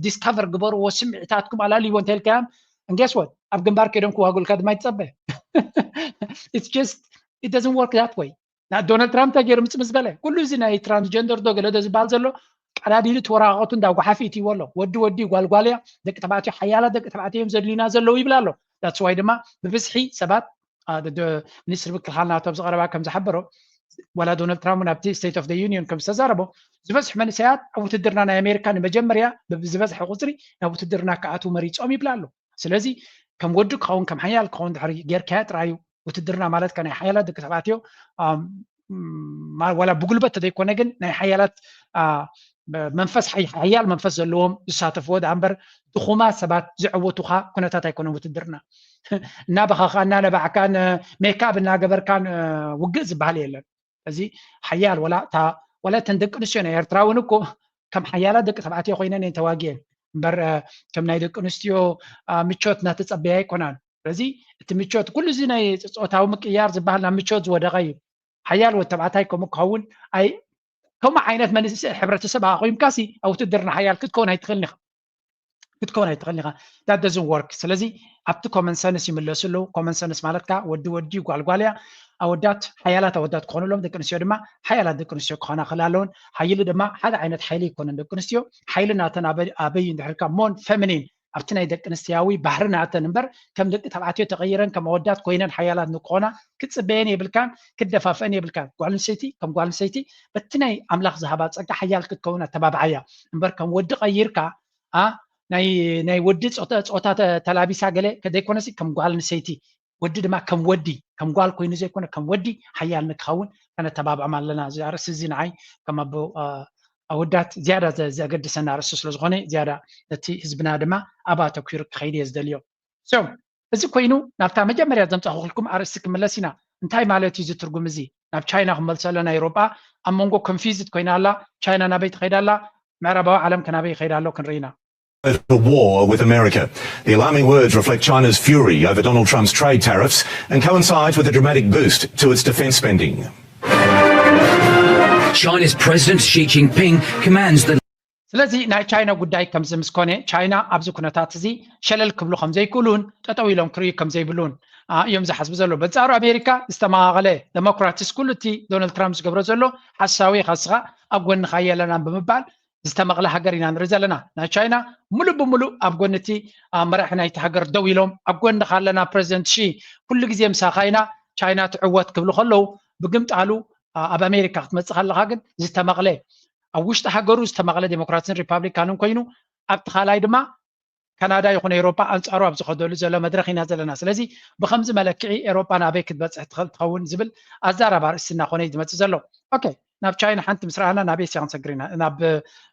ዲስካቨር ግበርዎ፣ ስምዒታትኩም ኣላልይዎ እንተልካዮም፣ and guess what? ኣብ ግንባር ከይዶም ክዋጉልካ ድማ ይትጸበ። It's just, it doesn't work that way. ና ዶናልድ ትራምፕ እንታይ ገይሩ ምጽ ምስ በለ፣ ኩሉ እዚ ናይ ትራንስጀንደር ዶ ገለ ዶ ዝበሃል ዘሎ ቀዳዲሉ ተወራቐቱ እንዳ ጓሓፊ እትይዎ ኣሎ። ወዲ ወዲ ጓል ጓል እያ፣ ደቂ ተባዕትዮ ሓያላት ደቂ ተባዕትዮ እዮም ዘድልዩና ዘለዉ ይብል ኣሎ። That's why ድማ ብብዝሒ ሰባት ሚኒስትሪ ምክልኻል ናቶ ኣብ ዝቐረባ ከም ዝሓበሮ፣ ዋላ ዶናልድ ትራምፕ እውን ኣብቲ ስቴት ኦፍ ዩኒየን ከም ዝተዛረቦ፣ ዝበዝሑ መንእሰያት ኣብ ውትድርና ናይ ኣሜሪካ ንመጀመርያ ብዝበዝሐ ቁፅሪ ናብ ውትድርና ክኣትዉ መሪፆም ይብል ኣሎ። ስለዚ ከም ወዲ ክኸውን ከም ሓያል ክኸውን ድሕሪ ጌርካዮ ጥራይ እዩ ውትድርና ማለት ከ ናይ ሓያላት ደቂ ተባዕትዮ ዋላ ብጉልበት ተዘይኮነ ግን ናይ ሓያላት መንፈስ ሓያል መንፈስ ዘለዎም ዝሳተፍዎ ደኣ እምበር ድኹማት ሰባት ዝዕወቱኻ ኩነታት ኣይኮነን ውትድርና። እናበኻኻ እናነባዕካን ሜካብ እናገበርካን ውግእ ዝበሃል የለን። እዚ ሓያል ወላ እታ ወላ እተን ደቂ ኣንስትዮ ናይ ኤርትራ እውን እኮ ከም ሓያላት ደቂ ተባዕትዮ ኮይነን እየን ተዋጊአን እምበር ከም ናይ ደቂ ኣንስትዮ ምቾት እናተጸበያ ኣይኮናን። ስለዚ እቲ ምቾት ኩሉ እዚ ናይ ጾታዊ ምቅያር ዝበሃል ናብ ምቾት ዝወደቐ እዩ። ሓያል ወዲ ተባዕታይ ከምኡ ክኸውን ኣይ ከምኡ ዓይነት መንእሰይ ሕብረተሰብ ኣቑምካሲ ኣብ ውትድርና ሓያል ክትከውን ኣይትኽእልን ኢኻ። ክትከውን ኣይትኽእልን ኢኻ። That doesn't work። ስለዚ ኣብቲ ኮመን ሰንስ ይምለሱ ኣለዉ። ኮመን ሰንስ ማለት ከኣ ወዲ ወዲ ጓል ጓል እያ። ኣወዳት ሓያላት ኣወዳት ክኾኑ ኣለዎም፣ ደቂ ኣንስትዮ ድማ ሓያላት ደቂ ኣንስትዮ ክኾና ክኽእላ ኣለወን። ሓይሊ ድማ ሓደ ዓይነት ሓይሊ ኣይኮነን። ደቂ ኣንስትዮ ሓይሊ ናተን ኣበይ ኣበይ እንድሕር ኢልካ ሞን ፌሚኒን ኣብቲ ናይ ደቂ ኣንስትያዊ ባህሪ ናተን እምበር ከም ደቂ ተባዕትዮ ተቐይረን ከም ኣወዳት ኮይነን ሓያላት ንክኾና ክትጽበየን የብልካን፣ ክትደፋፍአን የብልካን። ጓል ኣንስተይቲ ከም ጓል ኣንስተይቲ በቲ ናይ ኣምላኽ ዝሃባ ጸጋ ሓያል ክትከውን ኣተባብዓያ እምበር ከም ወዲ ቀይርካ ኣ ናይ ናይ ወዲ ጾታ ጾታ ተ- ተላቢሳ ገለ ከደይኮነሲ ከም ጓል ኣንስተይቲ ወዲ ድማ ከም ወዲ ከም ጓል ኮይኑ ዘይኮነ ከም ወዲ ሓያል ንክኸውን ከነተባብዖም ኣለና። እዚ ኣርእስቲ እዚ ንዓይ ከም ኣቦ ኣ፣ ኣወዳት ዝያዳ ዘ- ዘገድሰና ኣርእስቲ ስለ ዝኾነ ዝያዳ ነቲ ህዝብና ድማ ኣብ ኣተኲሩ ክኸይድ እየ ዝደልዮ። So እዚ ኮይኑ ናብታ መጀመርያ ዘምጻኹልኩም ኣርእስቲ ክምለስ ኢና። እንታይ ማለት እዩ እዚ ትርጉም እዚ? ናብ ቻይና ክመልሶ ኣለና። ኤውሮጳ ኣብ መንጎ ኮንፊዝድ ኮይና ኣላ። ቻይና ናበይ ትኸይድ ኣላ? ምዕራባዊ ዓለም ከ ናበይ ይኸይድ ኣሎ ክንርኢ ኢና። At war with America. The alarming words reflect China's fury over Donald Trump's trade tariffs and coincide with a dramatic boost to its defence spending. China's President Xi Jinping commands the ስለዚ ናይ ቻይና ጉዳይ ከምዚ ምስ ኮነ ቻይና ኣብዚ ኩነታት እዚ ሸለል ክብሉ ከም ዘይክእሉን ጠጠው ኢሎም ክርእዩ ከም ዘይብሉን አ፣ እዮም ዝሓስቡ ዘለዉ። በንጻሩ ኣሜሪካ ዝተመቓቐለ ዴሞክራትስ ኩሉ እቲ ዶናልድ ትራምፕ ዝገብሮ ዘሎ ሓሳዊ ኢኻ እስኻ ኣብ ጎንኻ የለናን ብምባል ዝተመቕለ ሃገር ኢና ንርኢ ዘለና። ናይ ቻይና ሙሉእ ብሙሉእ ኣብ ጎኒ እቲ አ፣ መራሒ ናይቲ ሃገር ደው ኢሎም ኣብ ጎንኻ ኣለና ፕረዚደንት ሺ ኩሉ ግዜ ምሳኻ ኢና ቻይና ትዕወት ክብሉ ከለዉ ብግምጣሉ አ፣ ኣብ ኣሜሪካ ክትመጽእ ከለኻ ግን ዝተመቕለ ኣብ ውሽጢ ሃገሩ ዝተመቕለ ዴሞክራትን ሪፓብሊካንን ኮይኑ ኣብቲ ካልኣይ ድማ ካናዳ ይኹን ኤውሮጳ ኣንጻሩ ኣብ ዝኸደሉ ዘሎ መድረኽ ኢና ዘለና። ስለዚ ብኸምዚ መለክዒ ኤውሮጳ ናበይ ክትበጽሕ ትኽእል ትኸውን ዝብል ኣዛራቢ ኣርእስቲ እናኾነ እዩ ዝመጽእ ዘሎ። ኦኬ ናብ ቻይና ሓንቲ ምስ ረኣና ናብ ኤስያ ክንሰግር ኢና፣ ናብ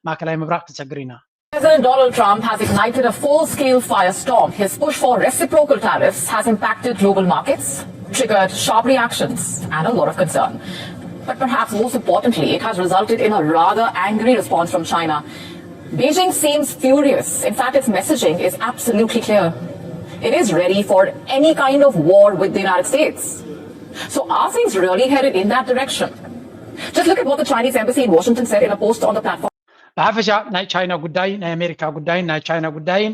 ማእከላይ ምብራቕ ክንሰግር ኢና። President Donald Trump has ignited a full-scale firestorm. His push for reciprocal tariffs has impacted global markets, triggered sharp reactions and a lot of concern. But perhaps most importantly, it has resulted in a rather angry response from China. Beijing seems furious. In fact, its messaging is absolutely clear. It is ready for any kind of war with the United States. So are things really headed in that direction? Just look at what the Chinese embassy in Washington said in a post on the platform. ብሓፈሻ ናይ ቻይና ጉዳይ ናይ ኣሜሪካ ጉዳይን ናይ ቻይና ጉዳይን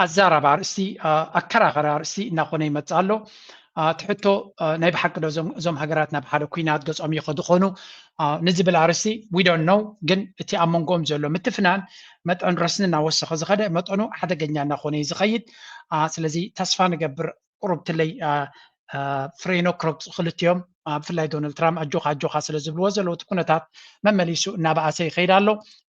ኣዛራቢ ኣርእስቲ ኣከራኸሪ ኣርእስቲ እናኾነ ይመፅእ ኣሎ። እቲ ሕቶ ናይ ብሓቂ ዶ እዞም ሃገራት ናብ ሓደ ኩናት ገፆም ይኸዱ ኾኑ ንዝብል ኣርእስቲ we don't know። ግን እቲ ኣብ መንጎኦም ዘሎ ምትፍናን መጠን ረስኒ እናወሰኸ ዝኸደ መጠኑ ሓደገኛ እናኾነ እዩ ዝኸይድ። ስለዚ ተስፋ ንገብር ቁሩብ ትለይ ፍሬኖ ክረግፁ ክልቲኦም ብፍላይ ዶናልድ ትራምፕ ኣጆኻ ኣጆኻ ስለ ዝብልዎ ዘለዉ እቲ ኩነታት መመሊሱ እናበኣሰ ይኸይድ ኣሎ።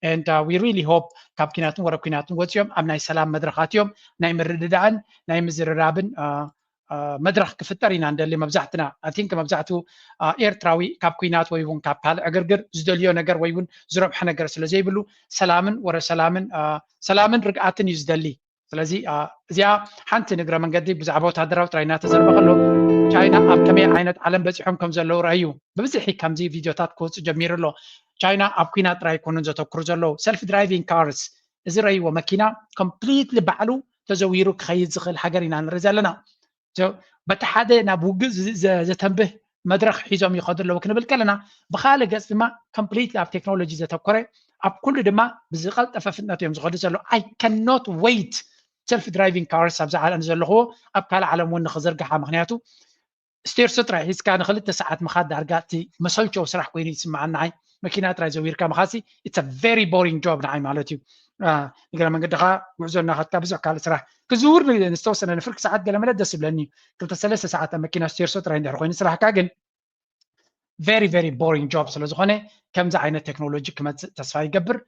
And we really hope ካብ ኩናትን ወረ ኩናትን ወፂኦም ኣብ ናይ ሰላም መድረኻት እዮም ናይ ምርድዳእን ናይ ምዝርራብን መድረኽ ክፍጠር ኢና እንደሊ መብዛሕትና። I think መብዛሕቱ ኤርትራዊ ካብ ኩናት ወይ እውን ካብ ካልእ ዕግርግር ዝደልዮ ነገር ወይ እውን ዝረብሖ ነገር ስለ ዘይብሉ ሰላምን ወረ ሰላምን ሰላምን ርግኣትን እዩ ዝደሊ። ስለዚ እዚኣ ሓንቲ ንግረ መንገዲ ብዛዕባ ወታደራዊ ጥራይ እናተዘርበ ከሎ ቻይና ኣብ ከመይ ዓይነት ዓለም በፂሖም ከም ዘለዉ ረኣዩ። ብብዝሒ ከምዚ ቪድዮታት ክወፅእ ጀሚሩ ኣሎ። ቻይና ኣብ ኩናት ጥራይ ኣይኮኑን ዘተኩሩ ዘለዉ። Self driving cars እዚ ረእይዎ መኪና completely ባዕሉ ተዘዊሩ ክኸይድ ዝኽእል ሃገር ኢና ንርኢ ዘለና። በቲ ሓደ ናብ ውግእ ዘተንብህ መድረኽ ሒዞም ይኸዱ ኣለዉ ክንብል ከለና ብካልእ ገፅ ድማ completely ኣብ ቴክኖሎጂ ዘተኮረ ኣብ ኩሉ ድማ ብዝቐልጠፈ ፍጥነት እዮም ዝኸዱ ዘለዉ። I cannot wait self driving cars ኣብዚ ዓለም ዘለኽዎ ኣብ ካልእ ዓለም እውን ንኽዝርግሓ። ምክንያቱ ስቴርሶ ጥራይ ሒዝካ ንክልተ ሰዓት ምኻድ ዳርጋ እቲ መሰልቸው ስራሕ ኮይኑ ይስምዓኒ። ንዓይ መኪና ጥራይ ዘዊርካ ምኻድሲ it's a very boring job ንዓይ ማለት እዩ። ንግረ መንገድኻ ጉዕዞ እናኸድካ ብዙሕ ካልእ ስራሕ ክዝውር ዝተወሰነ ንፍርቂ ሰዓት ገለመለ ደስ ይብለኒ። ክልተ ሰለስተ ሰዓት ኣብ መኪና ስቴርሶ ጥራይ እንድሕር ኮይኑ ስራሕካ ግን very very boring job ስለ ዝኾነ ከምዚ ዓይነት ቴክኖሎጂ ክመፅእ ተስፋ ይገብር።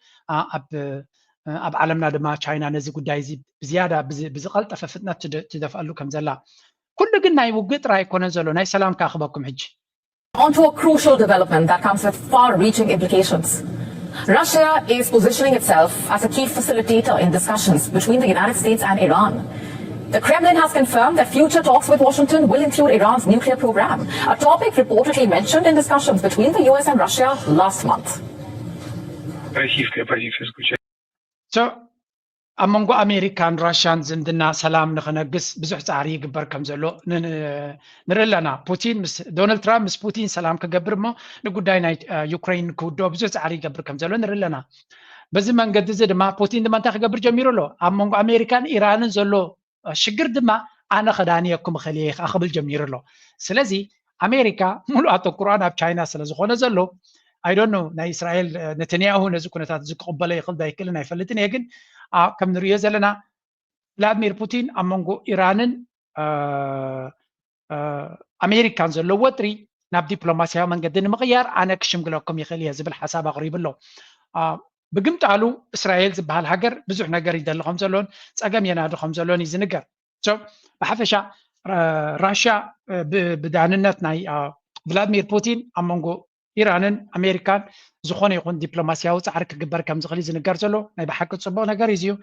ኣብ ዓለምና ድማ ቻይና ነዚ ጉዳይ እዚ ብዝያዳ ብዝቐልጠፈ ፍጥነት ትደፍኣሉ ከም ዘላ ኩሉ ግን ናይ ውግእ ጥራይ ኣይኮነን ዘሎ ናይ ሰላም ከኣ ክበኩም ሕጂ Onto a crucial development that comes with far-reaching implications. Russia is positioning itself as a key facilitator in discussions between the United States and Iran. The Kremlin has confirmed that future talks with Washington will include Iran's nuclear program, a topic reportedly mentioned in discussions between the U S and Russia last month. Российская позиция заключается ኣብ መንጎ ኣሜሪካን ራሽያን ዝምድና ሰላም ንክነግስ ብዙሕ ፃዕሪ ይግበር ከም ዘሎ ንርኢ ኣለና። ፑቲን ምስ ዶናልድ ትራምፕ ምስ ፑቲን ሰላም ክገብር እሞ ንጉዳይ ናይ ዩክሬን ክውድኦ ብዙሕ ፃዕሪ ይገብር ከም ዘሎ ንርኢ ኣለና። በዚ መንገዲ እዚ ድማ ፑቲን ድማ እንታይ ክገብር ጀሚሩ ኣሎ? ኣብ መንጎ ኣሜሪካን ኢራንን ዘሎ ሽግር ድማ ኣነ ከዳንየኩም እኽእል እየ ከዓ ክብል ጀሚሩ ኣሎ። ስለዚ ኣሜሪካ ሙሉእ ኣተኩሮኣ ናብ ቻይና ስለ ዝኾነ ዘሎ I don't know ናይ እስራኤል ነተንያሁ ነዚ ኩነታት እዚ ክቕበሎ ይኽእል ዶ ኣይክእልን ኣይፈልጥን እየ። ግን ከም ንሪኦ ዘለና ቭላድሚር ፑቲን ኣብ መንጎ ኢራንን ኣሜሪካን ዘሎ ወጥሪ ናብ ዲፕሎማስያዊ መንገዲ ንምቕያር ኣነ ክሽምግለኩም ይኽእል እየ ዝብል ሓሳብ ኣቕሪቡ ኣሎ። ብግምጣሉ እስራኤል ዝበሃል ሃገር ብዙሕ ነገር ይደሊ ከም ዘሎን ፀገም የናዱ ከም ዘሎን እዩ ዝንገር። ብሓፈሻ ራሽያ ብዳንነት ናይ ቭላድሚር ፑቲን ኣብ መንጎ ኢራንን ኣሜሪካን ዝኾነ ይኹን ዲፕሎማስያዊ ፃዕሪ ክግበር ከም ዝኽእል ዝንገር ዘሎ ናይ ብሓቂ ፅቡቕ ነገር እዩ።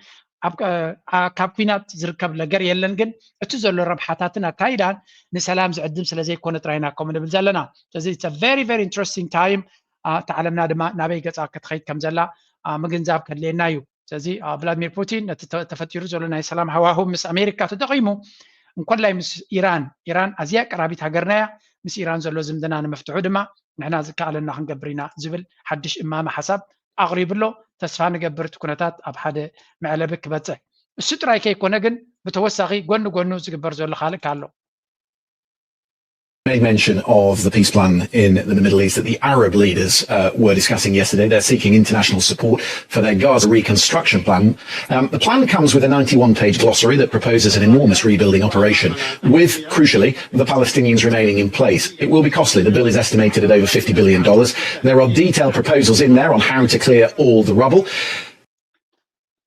ካብ ኩናት ዝርከብ ነገር የለን፣ ግን እቲ ዘሎ ረብሓታትን ኣካይዳን ንሰላም ዝዕድም ስለ ዘይኮነ ጥራይ ኢና ከምኡ ንብል ዘለና። ስለዚ it's a very very interesting time። እታ ዓለምና ድማ ናበይ ገፃ ክትኸይድ ከም ዘላ ምግንዛብ ከድልየና እዩ። ስለዚ ቭላድሚር ፑቲን ነቲ ተፈጢሩ ዘሎ ናይ ሰላም ሃዋሁ ምስ ኣሜሪካ ተጠቒሙ እንኮላይ ምስ ኢራን፣ ኢራን ኣዝያ ቀራቢት ሃገርና እያ፣ ምስ ኢራን ዘሎ ዝምድና ንምፍትሑ ድማ ንሕና ዝከኣለና ክንገብር ኢና ዝብል ሓድሽ እማመ ሓሳብ ኣቕሪቡ ኣሎ። ተስፋ ንገብር እቲ ኩነታት ኣብ ሓደ መዕለቢ ክበፅሕ። እሱ ጥራይ ከይኮነ ግን ብተወሳኺ ጎኒ ጎኑ ዝግበር ዘሎ ካልእ ኣሎ። made mention of the peace plan in the Middle East that the Arab leaders uh, were discussing yesterday. They're seeking international support for their Gaza reconstruction plan. Um, the plan comes with a ninety-one page glossary that proposes an enormous rebuilding operation, with, crucially, the Palestinians remaining in place. It will be costly. The bill is estimated at over fifty billion dollars. There are detailed proposals in there on how to clear all the rubble.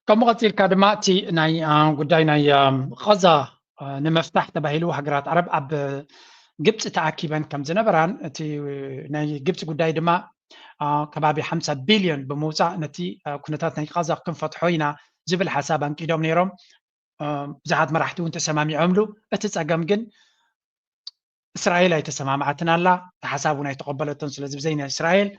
ከምኡ ቀፂልካ ድማ እቲ ናይ ጉዳይ ናይ ቐዛ ንምፍታሕ ተባሂሉ ሃገራት ዓረብ ኣብ ግብፂ ተኣኪበን ከም ዝነበራን እቲ ናይ ግብፂ ጉዳይ ድማ ከባቢ ሓምሳ ቢልዮን ብምውፃእ ነቲ ኩነታት ናይ ቐዛ ክንፈትሖ ኢና ዝብል ሓሳብ ኣንቂዶም ነይሮም። ብዙሓት መራሕቲ እውን ተሰማሚዖምሉ። እቲ ፀገም ግን እስራኤል ኣይተሰማምዓትን ኣላ፣ እቲ ሓሳብ እውን ኣይተቐበለቶን። ስለዚ ብዘይ ናይ እስራኤል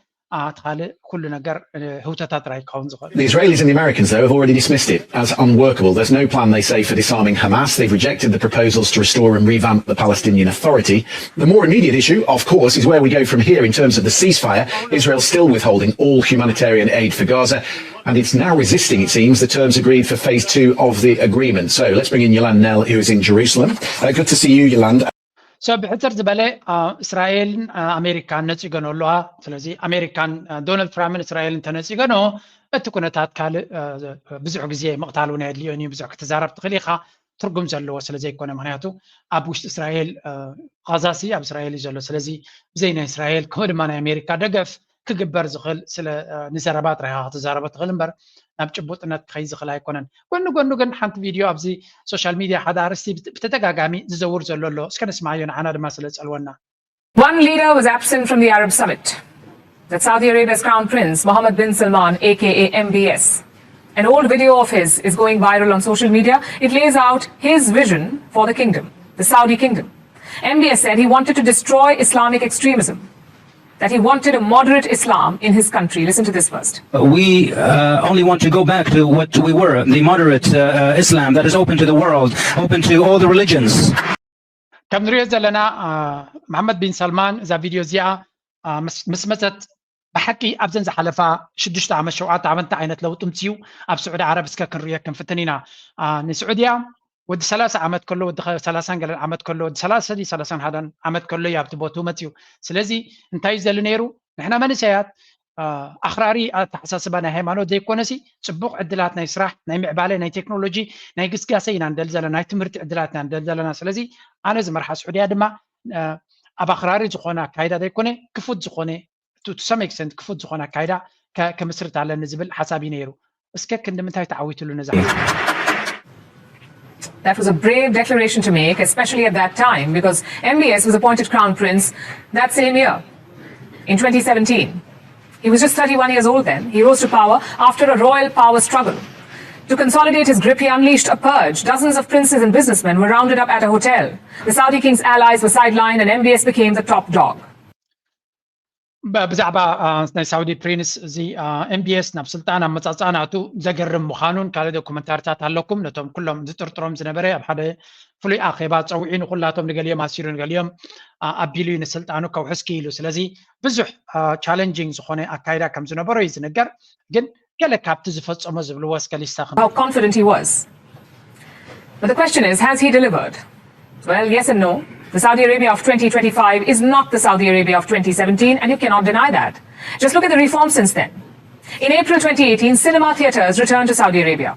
እቲ ካልእ ኩሉ ነገር ህውተታ ጥራይ ክኸውን ዝኽእል። The Israelis and the Americans, though, have already dismissed it as unworkable. There's no plan, they say, for disarming Hamas. They've rejected the proposals to restore and revamp the Palestinian Authority. The more immediate issue, of course, is where we go from here in terms of the ceasefire. Israel's still withholding all humanitarian aid for Gaza, and it's now resisting, it seems, the terms agreed for phase two of the agreement. So let's bring in Yolande Knell, who is in Jerusalem. Uh, good to see you, Yolande. So ብሕፅር ዝበለ እስራኤልን ኣሜሪካን ነፂገኖ ኣለዋ። ስለዚ ኣሜሪካን ዶናልድ ትራምፕን እስራኤልን ተነፂገኖ እቲ ኩነታት ካልእ ብዙሕ ግዜ ምቕታል እውን ኣየድልዮን እዩ። ብዙሕ ክትዛረብ ትኽእል ኢኻ፣ ትርጉም ዘለዎ ስለ ዘይኮነ። ምክንያቱ ኣብ ውሽጢ እስራኤል፣ ቃዛ ሲ ኣብ እስራኤል እዩ ዘሎ። ስለዚ ብዘይ ናይ እስራኤል ከምኡ ድማ ናይ ኣሜሪካ ደገፍ ክግበር ዝኽእል ስለ ንዘረባ ጥራይ ክትዛረቦ ትኽእል እምበር ናብ ጭቡጥነት ክኸይ ዝኽእል ኣይኮነን። ጎኒ ጎኑ ግን ሓንቲ ቪድዮ ኣብዚ ሶሻል ሚድያ ሓደ ኣርእስቲ ብተደጋጋሚ ዝዘውር ዘሎ ኣሎ። እስከ ንስማዮ፣ ንዓና ድማ ስለ ዝጸልወና። One leader was absent from the Arab summit that Saudi Arabia's Crown Prince Mohammed bin Salman, aka M B S. An old video of his is going viral on social media. It lays out his vision for the kingdom, the Saudi kingdom. M B S said he wanted to destroy Islamic extremism, that he wanted a moderate Islam in his country. Listen to this first. We uh, only want to go back to what we were, the moderate uh, Islam that is open to the world, open to all the religions. ከም ንሪኦ ዘለና መሓመድ ቢን ሰልማን እዛ ቪድዮ እዚኣ ምስ መፀት ብሓቂ ኣብዘን ዝሓለፋ ሽዱሽተ ዓመት ሸውዓተ ዓመት እንታይ ዓይነት ለውጢ ምፅኡ ኣብ ስዑዲ ዓረብ እስከ ክንሪኦ ክንፍትን ኢና። ንስዑድያ ወዲ ሰላሳ ዓመት ከሎ ወዲ ሰላሳን ገለን ዓመት ከሎ ወዲ ሰላሳ ሰላሳን ሓደን ዓመት ከሎ እዩ ኣብቲ ቦትኡ መፅኡ። ስለዚ እንታይ እዩ ዘሉ ነይሩ? ንሕና መንእሰያት ኣኽራሪ ኣተሓሳስባ ናይ ሃይማኖት ዘይኮነሲ ፅቡቕ ዕድላት ናይ ስራሕ ናይ ምዕባለ ናይ ቴክኖሎጂ ናይ ግስጋሰ ኢና ንደሊ ዘለና ናይ ትምህርቲ ዕድላት ኢና ንደሊ ዘለና። ስለዚ ኣነ ዝመርሓ ስዑድያ ድማ ኣብ ኣኽራሪ ዝኾነ ኣካይዳ ዘይኮነ ክፉት ዝኾነ to some extent ክፉት ዝኾነ ኣካይዳ ከምስርት ኣለኒ ዝብል ሓሳብ እዩ ነይሩ። እስከ ክንዲ ምንታይ ተዓዊትሉ ነዛ ሓሳብ? That was a brave declaration to make, especially at that time, because M B S was appointed Crown Prince that same year, in twenty seventeen. He was just thirty-one years old then. He rose to power after a royal power struggle. To consolidate his grip, he unleashed a purge. Dozens of princes and businessmen were rounded up at a hotel. The Saudi king's allies were sidelined, and M B S became the top dog. ብዛዕባ ናይ ሳውዲ ፕሪንስ እዚ M B S ናብ ስልጣን ኣመፃፅኣ ናቱ ዘገርም ምዃኑን ካልእ ዶኩመንታሪታት ኣለኩም። ነቶም ኩሎም ዝጥርጥሮም ዝነበረ ኣብ ሓደ ፍሉይ ኣኼባ ፀዊዑ ንኩላቶም ንገሊኦም ኣሲሩ ንገሊኦም ኣቢሉ እዩ ንስልጣኑ ከውሕስ ክኢሉ። ስለዚ ብዙሕ challenging ዝኾነ ኣካይዳ ከም ዝነበሮ እዩ ዝንገር። ግን ገለ ካብቲ ዝፈፀሞ ዝብልዎ እስከ ሊስታ How confident he was. But the question is, has he delivered? Well, yes and no. The Saudi Arabia of twenty twenty-five is not the Saudi Arabia of twenty seventeen, and you cannot deny that. Just look at the reform since then. In April twenty eighteen, cinema theatres returned to Saudi Arabia.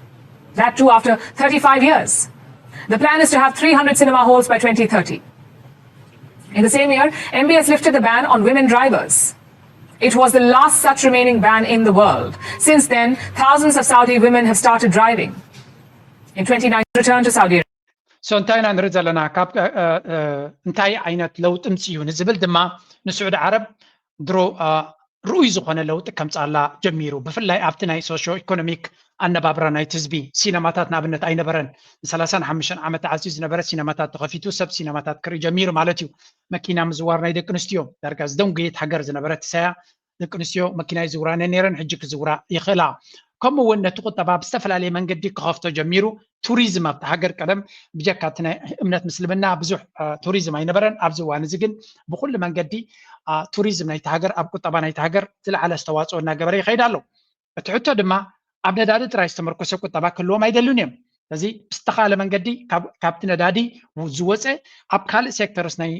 That too after thirty-five years. The plan is to have three hundred cinema halls by twenty thirty. In the same year, M B S lifted the ban on women drivers. It was the last such remaining ban in the world. Since then, thousands of Saudi women have started driving. In twenty nineteen, returned to Saudi Arabia. So እንታይ ኢና ንርኢ ዘለና? ካብ እንታይ ዓይነት ለውጢ ምፅኡ ንዝብል ድማ ንስዑዲ ዓረብ ድሮ ርኡይ ዝኾነ ለውጢ ከምፅኣላ ጀሚሩ። ብፍላይ ኣብቲ ናይ ሶሾ ኢኮኖሚክ ኣነባብራ ናይቲ ህዝቢ። ሲነማታት ንኣብነት ኣይነበረን። ንሰላሳን ሓሙሽተን ዓመት ተዓፅዩ ዝነበረ ሲነማታት ተኸፊቱ፣ ሰብ ሲነማታት ክርኢ ጀሚሩ ማለት እዩ። መኪና ምዝዋር ናይ ደቂ ኣንስትዮ ዳርጋ ዝደንጎየት ሃገር ዝነበረት እሳያ ደቂ ኣንስትዮ መኪና ይዝውራን ነይረን፣ ሕጂ ክዝውራ ይኽእላ። ከምኡ እውን ነቲ ቁጠባ ብዝተፈላለየ መንገዲ ክኸፍቶ ጀሚሩ። ቱሪዝም ኣብቲ ሃገር ቀደም ብጀካ እቲ ናይ እምነት ምስልምና ብዙሕ ቱሪዝም ኣይነበረን። ኣብዚ እዋን እዚ ግን ብኩሉ መንገዲ ቱሪዝም ናይቲ ሃገር ኣብ ቁጠባ ናይቲ ሃገር ዝለዓለ ኣስተዋፅኦ እናገበረ ይኸይድ ኣሎ። እቲ ሕቶ ድማ ኣብ ነዳዲ ጥራይ ዝተመርኮሰ ቁጠባ ክህልዎም ኣይደልን እዮም። ስለዚ ብዝተኻለ መንገዲ ካብቲ ነዳዲ ዝወፀ ኣብ ካልእ ሴክተርስ ናይ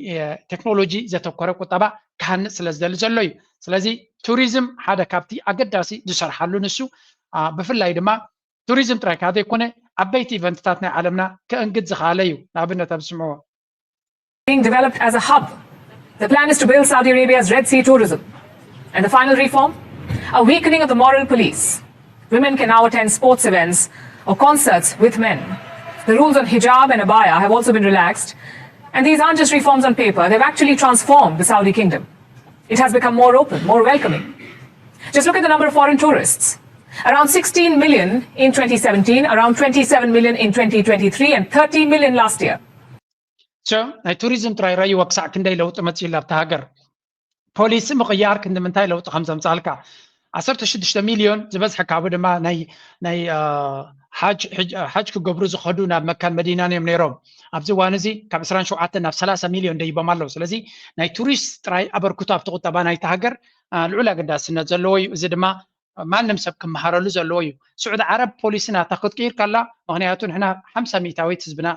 ቴክኖሎጂ ዘተኮረ ቁጠባ ክሃንፅ ስለ ዝደሊ ዘሎ እዩ። ስለዚ ቱሪዝም ሓደ ካብቲ ኣገዳሲ ዝሰርሓሉ ንሱ ብፍላይ ድማ ቱሪዝም ጥራይ ከዓ ዘይኮነ ዓበይቲ ኢቨንትታት ናይ ዓለምና ከእንግድ ዝኸኣለ እዩ። ንኣብነት ኣብ ዝስምዕዎ being developed as a hub. The plan is to build Saudi Arabia's Red Sea tourism. And the final reform? A weakening of the moral police. Women can now attend sports events or concerts with men. The rules on hijab and abaya have also been relaxed. And these aren't just reforms on paper, they've actually transformed the Saudi kingdom. It has become more open, more welcoming. Just look at the number of foreign tourists. Around sixteen million in twenty seventeen, around twenty-seven million in twenty twenty-three, and thirty million last year. So ናይ ቱሪዝም ጥራይ ረይዎ ክሳዕ ክንደይ ለውጢ መፅእላ ኣብቲ ሃገር? ፖሊሲ ምቕያር ክንዲ ምንታይ ለውጢ ከም ዘምፃልካ? ዓሰርተ ሽዱሽተ ሚልዮን ዝበዝሐ ካብኡ ድማ ናይ ናይ ሓጅ ክገብሩ ዝኸዱ ናብ መካን መዲናን እዮም ነይሮም። ኣብዚ እዋን እዚ ካብ ዕስራን ሸውዓተን ናብ ሰላሳ ሚልዮን ደይቦም ኣለዉ። ስለዚ ናይ ቱሪስት ጥራይ ኣበርክቶ ኣብቲ ቁጠባ ናይቲ ሃገር ልዑል ኣገዳስነት ዘለዎ እዩ። እዚ ድማ ማንም ሰብ ክመሃረሉ ዘለዎ እዩ። ስዑዲ ዓረብ ፖሊሲ ናታ ክትቅይር ከላ፣ ምክንያቱ ንሕና ሓምሳ ሚእታዊት ህዝብና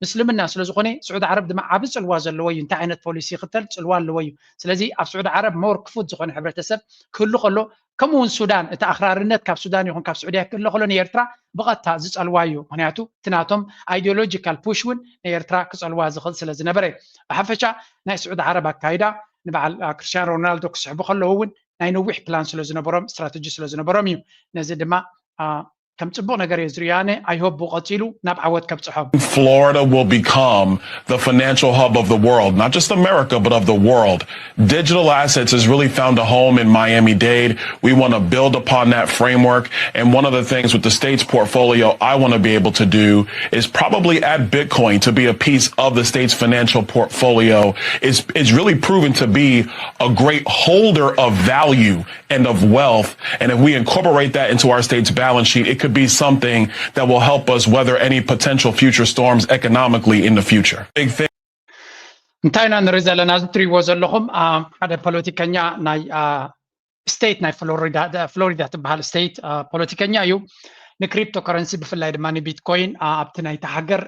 ምስልምና ስለዝኾነ፣ ስዑዲ ዓረብ ድማ ዓብ ፅልዋ ዘለዎ እዩ። እንታይ ዓይነት ፖሊሲ ይኽተል ፅልዋ ኣለዎ እዩ። ስለዚ ኣብ ስዑዲ ዓረብ ሞር ክፉት ዝኾነ ሕብረተሰብ ክህሉ ከሎ፣ ከምኡ እውን ሱዳን፣ እቲ ኣኽራርነት ካብ ሱዳን ይኹን ካብ ስዑድያ ክህሎ ከሎ ንኤርትራ ብቐጥታ ዝፀልዋ እዩ። ምክንያቱ እቲ ናቶም ኣይዲዮሎጂካል ፑሽ እውን ንኤርትራ ክፀልዋ ዝኽእል ስለ ዝነበረ፣ ብሓፈሻ ናይ ስዑዲ ዓረብ ኣካይዳ ንበዓል ክርስቲያኖ ሮናልዶ ክስሕቡ ከለዉ እውን ናይ ነዊሕ ፕላን ስለ ዝነበሮም፣ ስትራተጂ ስለ ዝነበሮም እዩ። ነዚ ድማ ከም ፅቡቕ ነገር እየ ዝሪኦ ኣነ። ኣይሆብ ብኡ ቀፂሉ ናብ ዓወት ከብፅሖም። Florida will become the financial hub of the world, not just America, but of the world. Digital assets has really found a home in Miami Dade. We want to build upon that framework. And one of the things with the state's portfolio I want to be able to do is probably add Bitcoin to be a piece of the state's financial portfolio. It's, it's really proven to be a great holder of value and of wealth. And if we incorporate that into our state's balance sheet, it could be something that will help us weather any potential future storms economically in the future. Big thing. እንታይ ኢና ንርኢ ዘለና? እዚ ትሪእዎ ዘለኹም ሓደ ፖለቲከኛ ናይ ስቴት ናይ ፍሎሪዳ ትበሃል ስቴት ፖለቲከኛ እዩ። ንክሪፕቶ ከረንሲ ብፍላይ ድማ ንቢትኮይን ኣብቲ ናይቲ ሃገር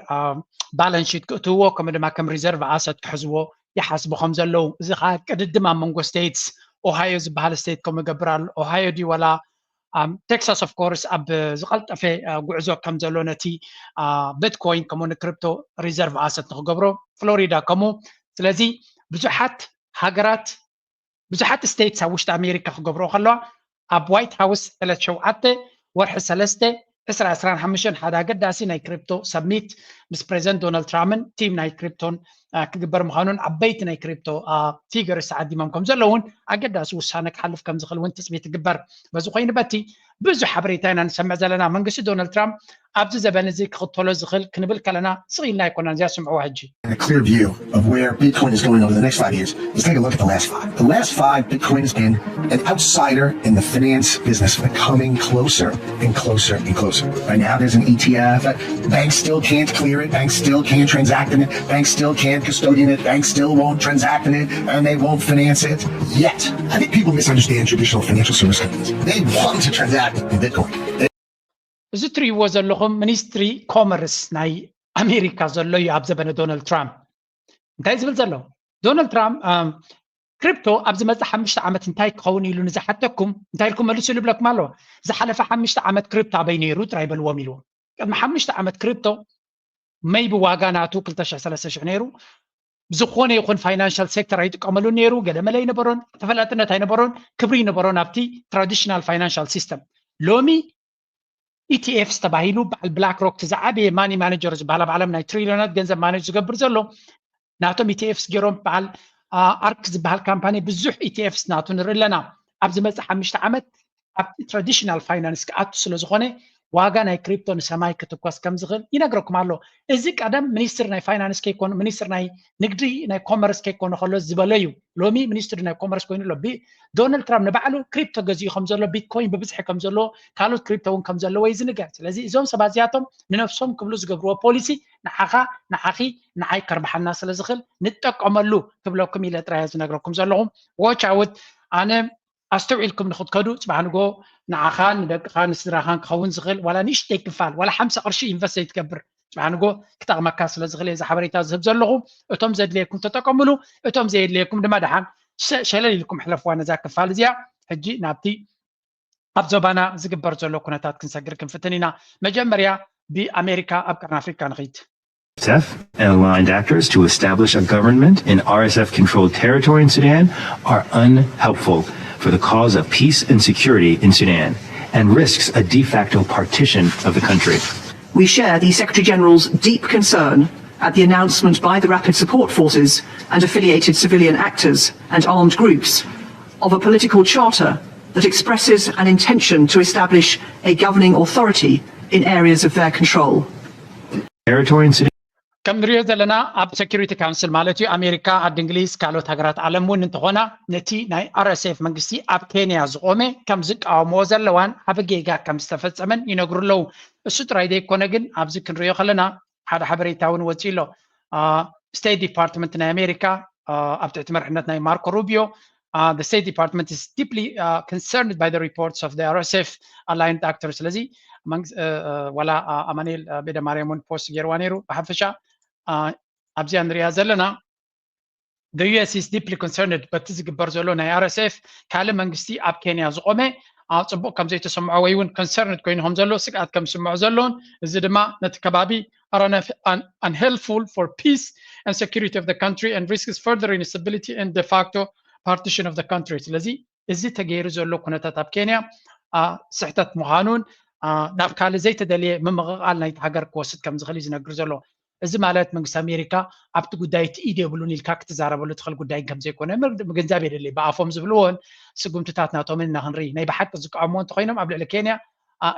ባለንስ ሺት ክእትውዎ ከምኡ ድማ ከም ሪዘርቭ ኣሰት ክሕዝዎ ይሓስቡ ከም ዘለዉ፣ እዚ ከዓ ቅድድም ኣብ መንጎ ስቴትስ ኦሃዮ ዝበሃል ስቴት ከምኡ ይገብር ኣሎ። ኦሃዮ ድዩ ወላ ቴክሳስ ኦፍ ኮርስ ኣብ ዝቐልጠፈ ጉዕዞ ከም ዘሎ ነቲ ቢትኮይን ከምኡ ንክሪፕቶ ሪዘርቭ ኣሰት ንክገብሮ ፍሎሪዳ ከምኡ። ስለዚ ብዙሓት ሃገራት ብዙሓት ስቴትስ ኣብ ውሽጢ ኣሜሪካ ክገብርኦ ከለዋ ኣብ ዋይት ሃውስ ዕለት ሸውዓተ ወርሒ ሰለስተ ዕስራ ዕስራን ሓሙሽተን ሓደ ኣገዳሲ ናይ ክሪፕቶ ሰሚት ምስ ፕሬዚደንት ዶናልድ ትራምፕን ቲም ናይ ክሪፕቶን ክግበር ምዃኑን ዓበይቲ ናይ ክሪፕቶ ፊገርስ ዓዲሞም ከም ዘለውን ኣገዳሲ ውሳነ ክሓልፍ ከም ዝኽእል እውን ትፅቢት ይግበር። በዚ ኮይኑ በቲ ብዙሕ ሓበሬታ ኢና ንሰምዕ ዘለና። መንግስቲ ዶናልድ ትራምፕ ኣብዚ ዘበን እዚ ክኽተሎ ዝኽእል ክንብል ከለና ስቕ ኢልና ኣይኮናን። እዚኣ ስምዕዋ ሕጂ። A clear view of where Bitcoin is going over the next five years is take a look at the last five. The last five, Bitcoin has been an outsider in the finance business, but coming closer and closer and closer. Right now, there's an E T F. Banks still can't clear it. Banks still can't transact in it. Banks still can't custodian it. Banks still won't transact in it, and they won't finance it yet. I think people misunderstand traditional financial service companies. They want to transact in Bitcoin. እዚ ትሪእዎ ዘለኹም ሚኒስትሪ ኮመርስ ናይ ኣሜሪካ ዘሎ እዩ ኣብ ዘበነ ዶናልድ ትራምፕ። እንታይ ዝብል ዘሎ ዶናልድ ትራምፕ ክሪፕቶ ኣብ ዝመፅእ ሓሙሽተ ዓመት እንታይ ክኸውን ኢሉ ንዝሓተኩም እንታይ ኢልኩም መልሱ ይብለኩም ኣሎ። ዝሓለፈ ሓሙሽተ ዓመት ክሪፕቶ ኣበይ ነይሩ ጥራይ በልዎም ኢልዎም። ቅድሚ ሓሙሽተ ዓመት ክሪፕቶ maybe ዋጋ ናቱ ክልተ ሽሕ ሰለስተ ሽሕ ነይሩ። ብዝኾነ ይኹን ፋይናንሻል ሴክተር ኣይጥቀመሉን ነይሩ። ገለ መለ ኣይነበሮን፣ ተፈላጥነት ኣይነበሮን፣ ክብሪ ኣይነበሮን ኣብቲ ትራዲሽናል ፋይናንሻል ሲስተም። ሎሚ ኢቲኤፍስ ተባሂሉ በዓል ብላክ ሮክ ዝዓበየ ማኒ ማኔጀር ዝበሃል ኣብ ዓለም ናይ ትሪሊዮናት ገንዘብ ማኔጅ ዝገብር ዘሎ ናቶም ኢቲኤፍስ ገይሮም በዓል ኣርክ ዝበሃል ካምፓኒ ብዙሕ ኢቲኤፍስ ናቱ ንርኢ ኣለና። ኣብ ዝመፅእ ሓሙሽተ ዓመት ኣብቲ ትራዲሽናል ፋይናንስ ክኣቱ ስለ ዝኾነ ዋጋ ናይ ክሪፕቶ ንሰማይ ክትኮስ ከም ዝኽእል ይነግረኩም ኣሎ። እዚ ቀደም ሚኒስትር ናይ ፋይናንስ ከይኮኑ ሚኒስትር ናይ ንግዲ ናይ ኮመርስ ከይኮኑ ከሎ ዝበሎ እዩ። ሎሚ ሚኒስትሪ ናይ ኮመርስ ኮይኑ ኣሎ። ዶናልድ ትራምፕ ንባዕሉ ክሪፕቶ ገዚኡ ከም ዘሎ ቢትኮይን ብብዝሒ ከም ዘለዎ ካልኦት ክሪፕቶ እውን ከም ዘለዎ እዩ ዝንገር። ስለዚ እዞም ሰባት እዚኣቶም ንነብሶም ክብሉ ዝገብርዎ ፖሊሲ ንዓኻ ንዓኺ ንዓይ ከርብሓና ስለ ዝኽእል ንጠቀመሉ ክብለኩም ኢለ ጥራይ ዝነግረኩም ዘለኹም። ዎች ኣውት ኣነ ኣስተውዒልኩም ንክትከዱ ጽባሕ ንጎ ንዓኻን ንደቅኻን ንስድራኻን ክኸውን ዝኽእል ዋላ ንእሽተይ ክፋል ዋላ ሓምሳ ቅርሺ ኢንቨስት ዘይትገብር ጽባሕ ንጎ ክጠቕመካ ስለ ዝኽእል እዚ ሓበሬታ ዝህብ ዘለኹ። እቶም ዘድልየኩም ተጠቀምሉ፣ እቶም ዘየድልየኩም ድማ ደሓን ሸለል ኢልኩም ሕለፍዋ ነዛ ክፋል እዚኣ። ሕጂ ናብቲ ኣብ ዞባና ዝግበር ዘሎ ኩነታት ክንሰግር ክንፍትን ኢና። መጀመርያ ብኣሜሪካ ኣብ ቀርኒ ኣፍሪካ ንኺድ። R S F and aligned actors to establish a government in R S F controlled territory in Sudan are unhelpful for the cause of peace and security in Sudan and risks a de facto partition of the country. We share the Secretary General's deep concern at the announcement by the Rapid Support Forces and affiliated civilian actors and armed groups of a political charter that expresses an intention to establish a governing authority in areas of their control. Territory and city ከም ንሪኦ ዘለና ኣብ security council ማለት እዩ ኣሜሪካ፣ ዓዲ እንግሊዝ፣ ካልኦት ሃገራት ዓለም እውን እንተኾና ነቲ ናይ RSF መንግስቲ ኣብ ኬንያ ዝቆመ ከም ዝቃወምዎ ዘለዋን ዓቢ ጌጋ ከም ዝተፈጸመን ይነግሩ ኣለዉ። እሱ ጥራይ ዘይኮነ ግን ኣብዚ ክንሪኦ ከለና ሓደ ሓበሬታ እውን ወፂኡ ኣሎ። State Department ናይ ኣሜሪካ ኣብ ትሕቲ መርሕነት ናይ ማርኮ ሩቢዮ the State Department is deeply uh, concerned by the reports of the RSF aligned actors። ስለዚ ዋላ ኣማኑኤል ቤደ ማርያም እውን post ገይርዋ ነይሩ። ብሓፈሻ ኣብዚኣ ንሪኣ ዘለና the US is deeply concerned በቲ ዝግበር ዘሎ ናይ RSF ካልእ መንግስቲ ኣብ ኬንያ ዝቆመ ጽቡቕ ከም ዘይተሰምዖ ወይ እውን concerned ኮይኑ ከም ዘሎ ስግኣት ከም ዝስምዖ ዘሎን እዚ ድማ ነቲ ከባቢ are unhelpful for peace and security of the country and risks further instability and de facto partition of the country። ስለዚ እዚ ተገይሩ ዘሎ ኩነታት ኣብ ኬንያ ስሕተት ምዃኑን ናብ ካልእ ዘይተደልየ ምምቕቓል ናይቲ ሃገር ክወስድ ከም ዝኽእል እዩ ዝነግር ዘሎ። እዚ ማለት መንግስቲ ኣሜሪካ ኣብቲ ጉዳይ እቲ ኢድ የብሉን ኢልካ ክትዛረበሉ ትኽእል ጉዳይ ከም ዘይኮነ ምግንዛብ የድሊ። ብኣፎም ዝብልዎን ስጉምትታት ናቶምን ኢና ክንርኢ። ናይ ብሓቂ ዝቃወምዎ እንተኮይኖም ኣብ ልዕሊ ኬንያ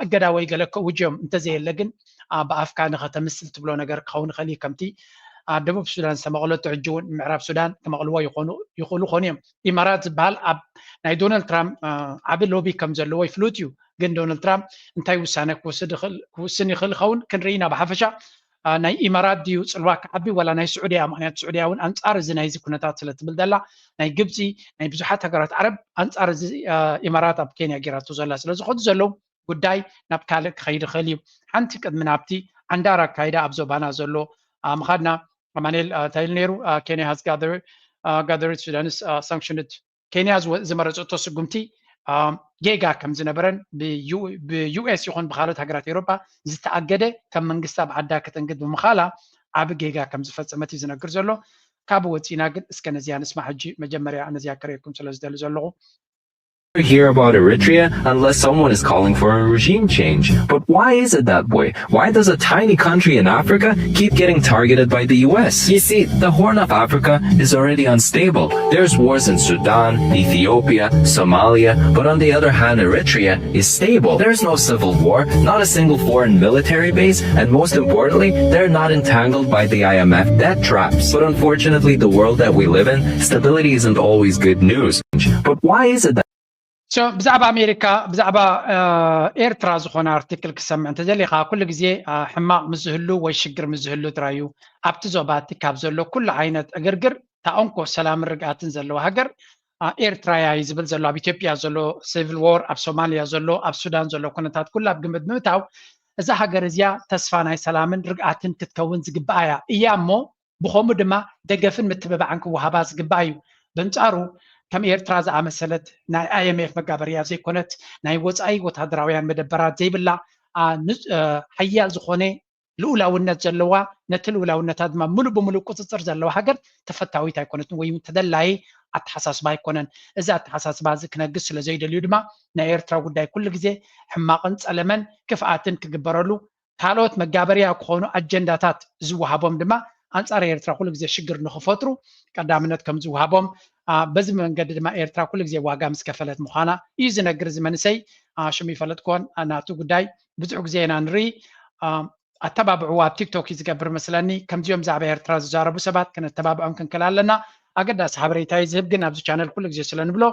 እገዳ ወይ ገለ ከውጅዮም እንተዘየለ ግን ብኣፍካ ንኸተምስል ትብሎ ነገር ክኸውን ይኽእል እዩ። ከምቲ ኣብ ደቡብ ሱዳን ዝተመቐለቱ ሕጂ እውን ምዕራብ ሱዳን ክመቕልዎ ይኽእሉ ይኾኑ እዮም። ኢማራት ዝበሃል ኣብ ናይ ዶናልድ ትራምፕ ዓቢ ሎቢ ከም ዘለዎ ይፍሉጥ እዩ። ግን ዶናልድ ትራምፕ እንታይ ውሳነ ክውስን ይኽእል ይኸውን ክንርኢ ኢና። ብሓፈሻ ናይ ኢማራት ድዩ ፅልዋ ክዓቢ ዋላ ናይ ስዑድያ? ምክንያቱ ስዑድያ እውን ኣንፃር እዚ ናይዚ ኩነታት ስለ ትብል ዘላ ናይ ግብፂ ናይ ብዙሓት ሃገራት ዓረብ ኣንፃር እዚ ኢማራት ኣብ ኬንያ ጌራቶ ዘላ ስለ ዝኸዱ ዘለዉ ጉዳይ ናብ ካልእ ክኸይድ ይኽእል እዩ። ሓንቲ ቅድሚ ናብቲ ዓንዳር ኣካይዳ ኣብ ዞባና ዘሎ ምኻድና ኣማኑኤል እንታይ ኢሉ ነይሩ? Kenya has gathered Sudanese sanctioned ኬንያ ዝመረፀቶ ስጉምቲ ጌጋ ከም ዝነበረን ብ US ይኹን ብካልኦት ሃገራት ኤውሮጳ ዝተኣገደ ከም መንግስቲ ኣብ ዓዳ ከተንግድ ብምኻላ ዓቢ ጌጋ ከም ዝፈፀመት እዩ ዝነግር ዘሎ። ካብ ወፂና ግን እስከ ነዚኣ ንስማ ሕጂ መጀመርያ ነዚኣ ከርእየኩም ስለ ዝደሊ ዘለኹ hear about Eritrea unless someone is calling for a regime change. But why is it that way? Why does a tiny country in Africa keep getting targeted by the U S? You see, the Horn of Africa is already unstable. There's wars in Sudan, Ethiopia, Somalia, but on the other hand, Eritrea is stable. There's no civil war, not a single foreign military base, and most importantly, they're not entangled by the I M F debt traps. But unfortunately, the world that we live in, stability isn't always good news. But why is it that ብዛዕባ ኣሜሪካ ብዛዕባ ኤርትራ ዝኾነ ኣርቲክል ክሰምዕ እንተደሊኻ ኩሉ ግዜ ሕማቕ ምስ ዝህሉ ወይ ሽግር ምስ ዝህሉ ጥራይ እዩ። ኣብቲ ዞባ እቲ ካብ ዘሎ ኩሉ ዓይነት ዕግርግር እታ እንኮ ሰላምን ርግኣትን ዘለዋ ሃገር ኤርትራ እያ እዩ ዝብል ዘሎ። ኣብ ኢትዮጵያ ዘሎ ሲቪል ዎር፣ ኣብ ሶማልያ ዘሎ፣ ኣብ ሱዳን ዘሎ ኩነታት ኩሉ ኣብ ግምት ብምእታው እዛ ሃገር እዚኣ ተስፋ ናይ ሰላምን ርግኣትን ክትከውን ዝግብኣ እያ እያ እሞ ብኸምኡ ድማ ደገፍን ምትብባዕን ክወሃባ ዝግባእ እዩ። በንጻሩ ከም ኤርትራ ዝኣመሰለት ናይ IMF መጋበርያ ዘይኮነት ናይ ወጻኢ ወታደራውያን መደበራት ዘይብላ ሓያል ዝኾነ ልኡላውነት ዘለዋ ነቲ ልኡላውነታ ድማ ሙሉእ ብሙሉእ ቁፅፅር ዘለዋ ሃገር ተፈታዊት ኣይኮነትን ወይ ተደላይ ኣተሓሳስባ ኣይኮነን። እዚ ኣተሓሳስባ እዚ ክነግስ ስለ ዘይደልዩ ድማ ናይ ኤርትራ ጉዳይ ኩሉ ግዜ ሕማቕን ፀለመን ክፍኣትን ክግበረሉ ካልኦት መጋበርያ ክኾኑ ኣጀንዳታት ዝወሃቦም ድማ ኣንፃር ኤርትራ ኩሉ ግዜ ሽግር ንክፈጥሩ ቀዳምነት ከም ዝወሃቦም በዚ መንገዲ ድማ ኤርትራ ኩሉ ግዜ ዋጋ ምስ ከፈለት ምዃና እዩ ዝነግር። እዚ መንእሰይ ሽሙ ይፈለጥክዎን ናቱ ጉዳይ ብዙሕ ግዜ ኢና ንርኢ። ኣተባብዕዎ ኣብ ቲክቶክ እዩ ዝገብር መስለኒ። ከምዚኦም ብዛዕባ ኤርትራ ዝዛረቡ ሰባት ክነተባብዖም ክንክእል ኣለና። ኣገዳሲ ሓበሬታ እዩ ዝህብ ግን ኣብዚ ቻነል ኩሉ ግዜ ስለ ንብሎ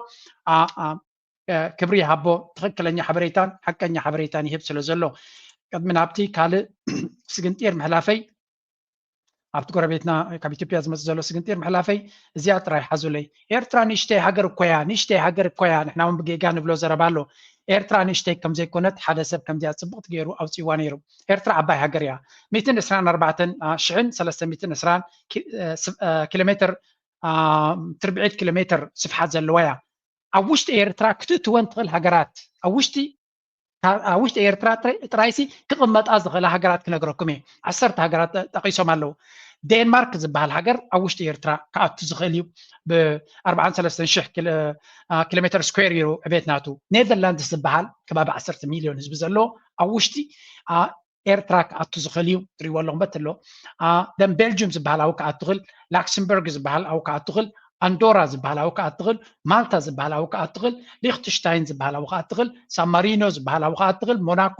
ክብሪ ይሃቦ። ትኽክለኛ ሓበሬታን ሓቀኛ ሓበሬታን ይህብ ስለ ዘሎ ቅድሚ ናብቲ ካልእ ስግንጢር ምሕላፈይ ኣብቲ ጎረቤትና ካብ ኢትዮጵያ ዝመፅእ ዘሎ ስግንጢር ምሕላፈይ እዚኣ ጥራይ ሓዙለይ። ኤርትራ ንእሽተይ ሃገር እኮያ ንእሽተይ ሃገር እኮያ ንሕና እውን ብጌጋ ንብሎ ዘረባ ኣሎ። ኤርትራ ንእሽተይ ከም ዘይኮነት ሓደ ሰብ ከምዚኣ ፅብቕቲ ገይሩ ኣውፂእዋ ነይሩ። ኤርትራ ዓባይ ሃገር እያ። ሚእትን ዕስራን ኣርባዕተን ሽሕን ሰለስተ ሚእትን ዕስራን ኪሎ ሜትር ትርብዒት ኪሎ ሜትር ስፍሓት ዘለዋ እያ። ኣብ ውሽጢ ኤርትራ ክትእትወን ትኽእል ሃገራት ኣብ ውሽጢ ኣብ ውሽጢ ኤርትራ ጥራይሲ ክቕመጣ ዝኽእላ ሃገራት ክነግረኩም እየ። ዓሰርተ ሃገራት ጠቒሶም ኣለዉ። ዴንማርክ ዝበሃል ሃገር ኣብ ውሽጢ ኤርትራ ክኣቱ ዝኽእል እዩ። ብ43 ሺሕ ኪሎ ሜትር ስኩዌር እዩ ዕቤት ናቱ። ኔዘርላንድስ ዝበሃል ከባቢ ዓሰርተ ሚልዮን ህዝቢ ዘለዎ ኣብ ውሽጢ ኤርትራ ክኣቱ ዝኽእል እዩ። ትሪእዎ ኣለኹም በት ኣሎ። ደን ቤልጅም ዝበሃል ኣብኡ ክኣቱ ክእል፣ ላክሰምበርግ ዝበሃል ኣብኡ ክኣቱ ክእል። ኣንዶራ ዝበሃል ኣብኡ ክኣትኽእል፣ ማልታ ዝበሃል ኣብኡ ክኣትኽእል፣ ሊክትሽታይን ዝበሃል ኣብኡ ክኣትኽእል፣ ሳማሪኖ ዝበሃል ኣብኡ ክኣትኽእል፣ ሞናኮ፣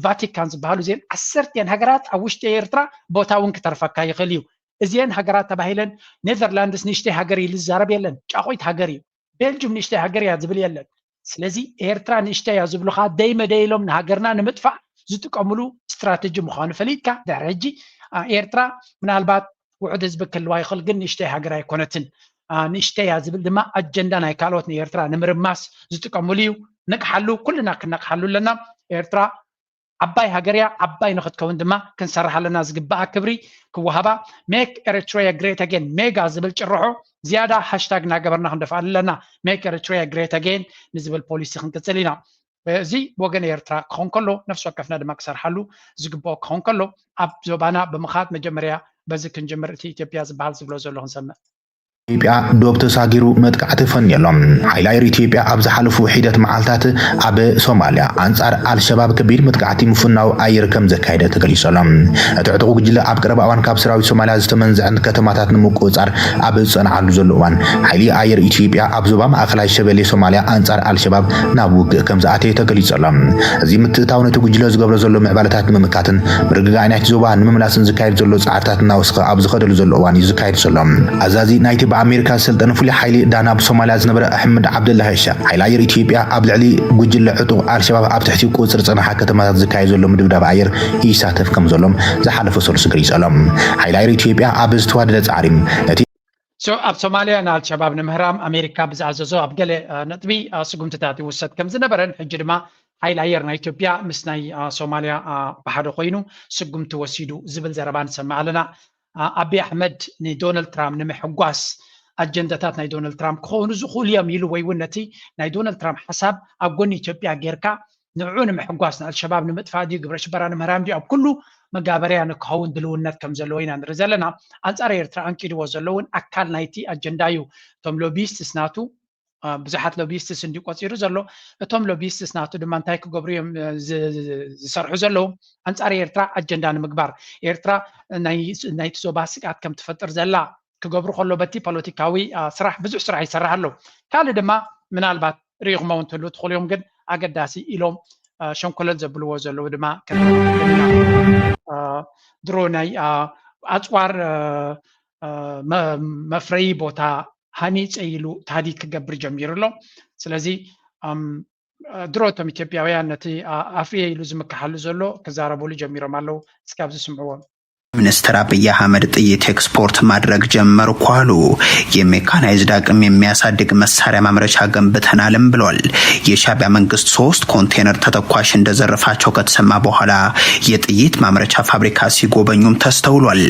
ቫቲካን ዝበሃሉ እዚአን ዓሰርተን ሃገራት ኣብ ውሽጢ ኤርትራ ቦታ እውን ክተርፈካ ይኽእል እዩ። እዚአን ሃገራት ተባሂለን፣ ኔዘርላንድስ ንእሽተይ ሃገር ኢሉ ዝዛረብ የለን፣ ጫቑይት ሃገር እዩ። ቤልጁም ንእሽተይ ሃገር እያ ዝብል የለን። ስለዚ ኤርትራ ንእሽተይ እያ ዝብሉኻ ደይ መደይ ኢሎም ንሃገርና ንምጥፋእ ዝጥቀምሉ ስትራተጂ ምዃኑ ፈሊጥካ፣ ድሕሪ ሕጂ ኤርትራ ምናልባት ውዕድ ህዝቢ ክህልዋ ይኽእል፣ ግን ንእሽተይ ሃገር ኣይኮነትን። ንእሽተይ እያ ዝብል ድማ ኣጀንዳ ናይ ካልኦት ንኤርትራ ንምርማስ ዝጥቀምሉ እዩ። ንቅሓሉ፣ ኩልና ክነቅሓሉ ኣለና። ኤርትራ ዓባይ ሃገር እያ። ዓባይ ንክትከውን ድማ ክንሰርሕ ኣለና። ዝግባኣ ክብሪ ክወሃባ። Make Eritrea Great Again፣ ሜጋ ዝብል ጭርሖ ዝያዳ ሃሽታግ እናገበርና ክንደፍኣሉ ኣለና። Make Eritrea Great Again ንዝብል ፖሊሲ ክንቅፅል ኢና። እዚ ብወገን ኤርትራ ክኸውን ከሎ፣ ነፍሲ ወከፍና ድማ ክሰርሓሉ ዝግብኦ ክኸውን ከሎ፣ ኣብ ዞባና ብምኻድ መጀመርያ በዚ ክንጅምር፣ እቲ ኢትዮጵያ ዝበሃል ዝብሎ ዘሎ ክንሰምዕ። ኢትዮጵያ ዶብ ተሳጊሩ መጥቃዕቲ ፈንየሎም። ሓይሊ ኣየር ኢትዮጵያ ኣብ ዝሓለፉ ሒደት መዓልታት ኣብ ሶማልያ ኣንጻር ኣልሸባብ ከቢድ መጥቃዕቲ ምፍናው ኣየር ከም ዘካየደ ተገሊጹ ኣሎ። እቲ ዕጡቕ ጉጅለ ኣብ ቀረባ እዋን ካብ ሰራዊት ሶማልያ ዝተመንዘዐን ከተማታት ንምቁጽጻር ኣብ ዝጸንዓሉ ዘሎ እዋን፣ ሓይሊ ኣየር ኢትዮጵያ ኣብ ዞባ ማእከላይ ሸበሌ ሶማልያ ኣንጻር ኣልሸባብ ናብ ውግእ ከም ዝኣተየ ተገሊጹ ኣሎ። እዚ ምትእትታው ነቲ ጉጅለ ዝገብሮ ዘሎ ምዕባለታት ንምምካትን ምርግጋእ ናይቲ ዞባ ንምምላስን ዝካየድ ዘሎ ጻዕርታት እናወሰኸ ኣብ ዝኸደሉ ዘሎ እዋን እዩ ዝካየድ ዘሎ። ኣዛዚ ናይቲ ብኣሜሪካ ዝሰልጠነ ፍሉይ ሓይሊ ዳና ብሶማልያ ዝነበረ ኣሕመድ ዓብደላሂ ሸክ፣ ሓይሊ ኣየር ኢትዮጵያ ኣብ ልዕሊ ጉጅለ ዕጡቕ ኣልሸባብ ኣብ ትሕቲ ቁጽሪ ዝጸንሓ ከተማታት ዝካየድ ዘሎ ምድብዳብ ኣየር ይሳተፍ ከም ዘሎም ዝሓለፈ ሰሉስ ገሊጹ ኣሎ። ሓይሊ ኣየር ኢትዮጵያ ኣብ ዝተዋደደ ጻዕሪ ነቲ So፣ ኣብ ሶማልያ ንኣልሸባብ ንምህራም ኣሜሪካ ብዝኣዘዞ ኣብ ገለ፣ አ፣ ነጥቢ፣ አ፣ ስጉምትታት ይውሰድ ከም ዝነበረን ሕጂ ድማ ሓይሊ ኣየር ናይ ኢትዮጵያ ምስ ናይ፣ አ፣ ሶማልያ፣ አ፣ ብሓደ ኮይኑ ስጉምቲ ወሲዱ ዝብል ዘረባ ንሰምዕ ኣለና። አ፣ ኣቢ ኣሕመድ ንዶናልድ ትራምፕ ንምሕጓስ ኣጀንዳታት ናይ ዶናልድ ትራምፕ ክኾኑ ዝኽእሉ እዮም ኢሉ፣ ወይ እውን ነቲ ናይ ዶናልድ ትራምፕ ሓሳብ ኣብ ጎኒ ኢትዮጵያ ጌርካ ንዕኡ ንምሕጓስ፣ ንኣልሸባብ ንምጥፋእ ድዩ፣ ግብረ ሽበራ ንምህራም ድዩ፣ ኣብ ኩሉ መጋበርያ ንክኸውን ድልውነት ከም ዘለዎ ኢና ንርኢ ዘለና። ኣንጻር ኤርትራ ኣንቂድዎ ዘሎ እውን ኣካል ናይቲ ኣጀንዳ እዩ። እቶም ሎቢስትስ ናቱ፣ አ፣ ብዙሓት ሎቢስትስ እንድዩ ቆጺሩ ዘሎ። እቶም ሎቢስትስ ናቱ ድማ እንታይ ክገብሩ እዮም፣ እ፣ ዝ-፣ ዝ-፣ ዝሰርሑ ዘለዉ? ኣንጻር ኤርትራ ኣጀንዳ ንምግባር፣ ኤርትራ ናይ፣ ናይቲ ዞባ ስግኣት ከም ትፈጥር ዘላ ክገብሩ ከሎ፣ በቲ ፖለቲካዊ፣ አ፣ ስራሕ ብዙሕ ስራሕ ይሰርሕ ኣሎ። ካልእ ድማ ምናልባት ርኢኹሞ እውን ትህልዉ ትኽእሉ እዮም፣ ግን ኣገዳሲ ኢሎም፣ አ፣ ሸንኮለል ዘብልዎ ዘለዉ ድማ ክንርኢ ንኽእል ኢና። አ፣ ድሮ ናይ፣ አ፣ ኣጽዋር፣ አ፣ አ፣ መ-፣ መፍረዪ ቦታ ሃኒፀ ኢሉ ታህዲድ ክገብር ጀሚሩ ኣሎ። ስለዚ፣ ኣም፣ አ፣ ድሮ እቶም ኢትዮጵያውያን ነቲ፣ አ፣ ኣፍርየ ኢሉ ዝምክሓሉ ዘሎ ክዛረብሉ ጀሚሮም ኣለዉ። እስኪ ኣብዚ ስምዕዎ። ሚኒስትር አብይ አህመድ ጥይት ኤክስፖርት ማድረግ ጀመርኩ አሉ። የሜካናይዝድ አቅም የሚያሳድግ መሳሪያ ማምረቻ ገንብተናልም ብሏል። የሻዕቢያ መንግስት ሶስት ኮንቴነር ተተኳሽ እንደዘረፋቸው ከተሰማ በኋላ የጥይት ማምረቻ ፋብሪካ ሲጎበኙም ተስተውሏል።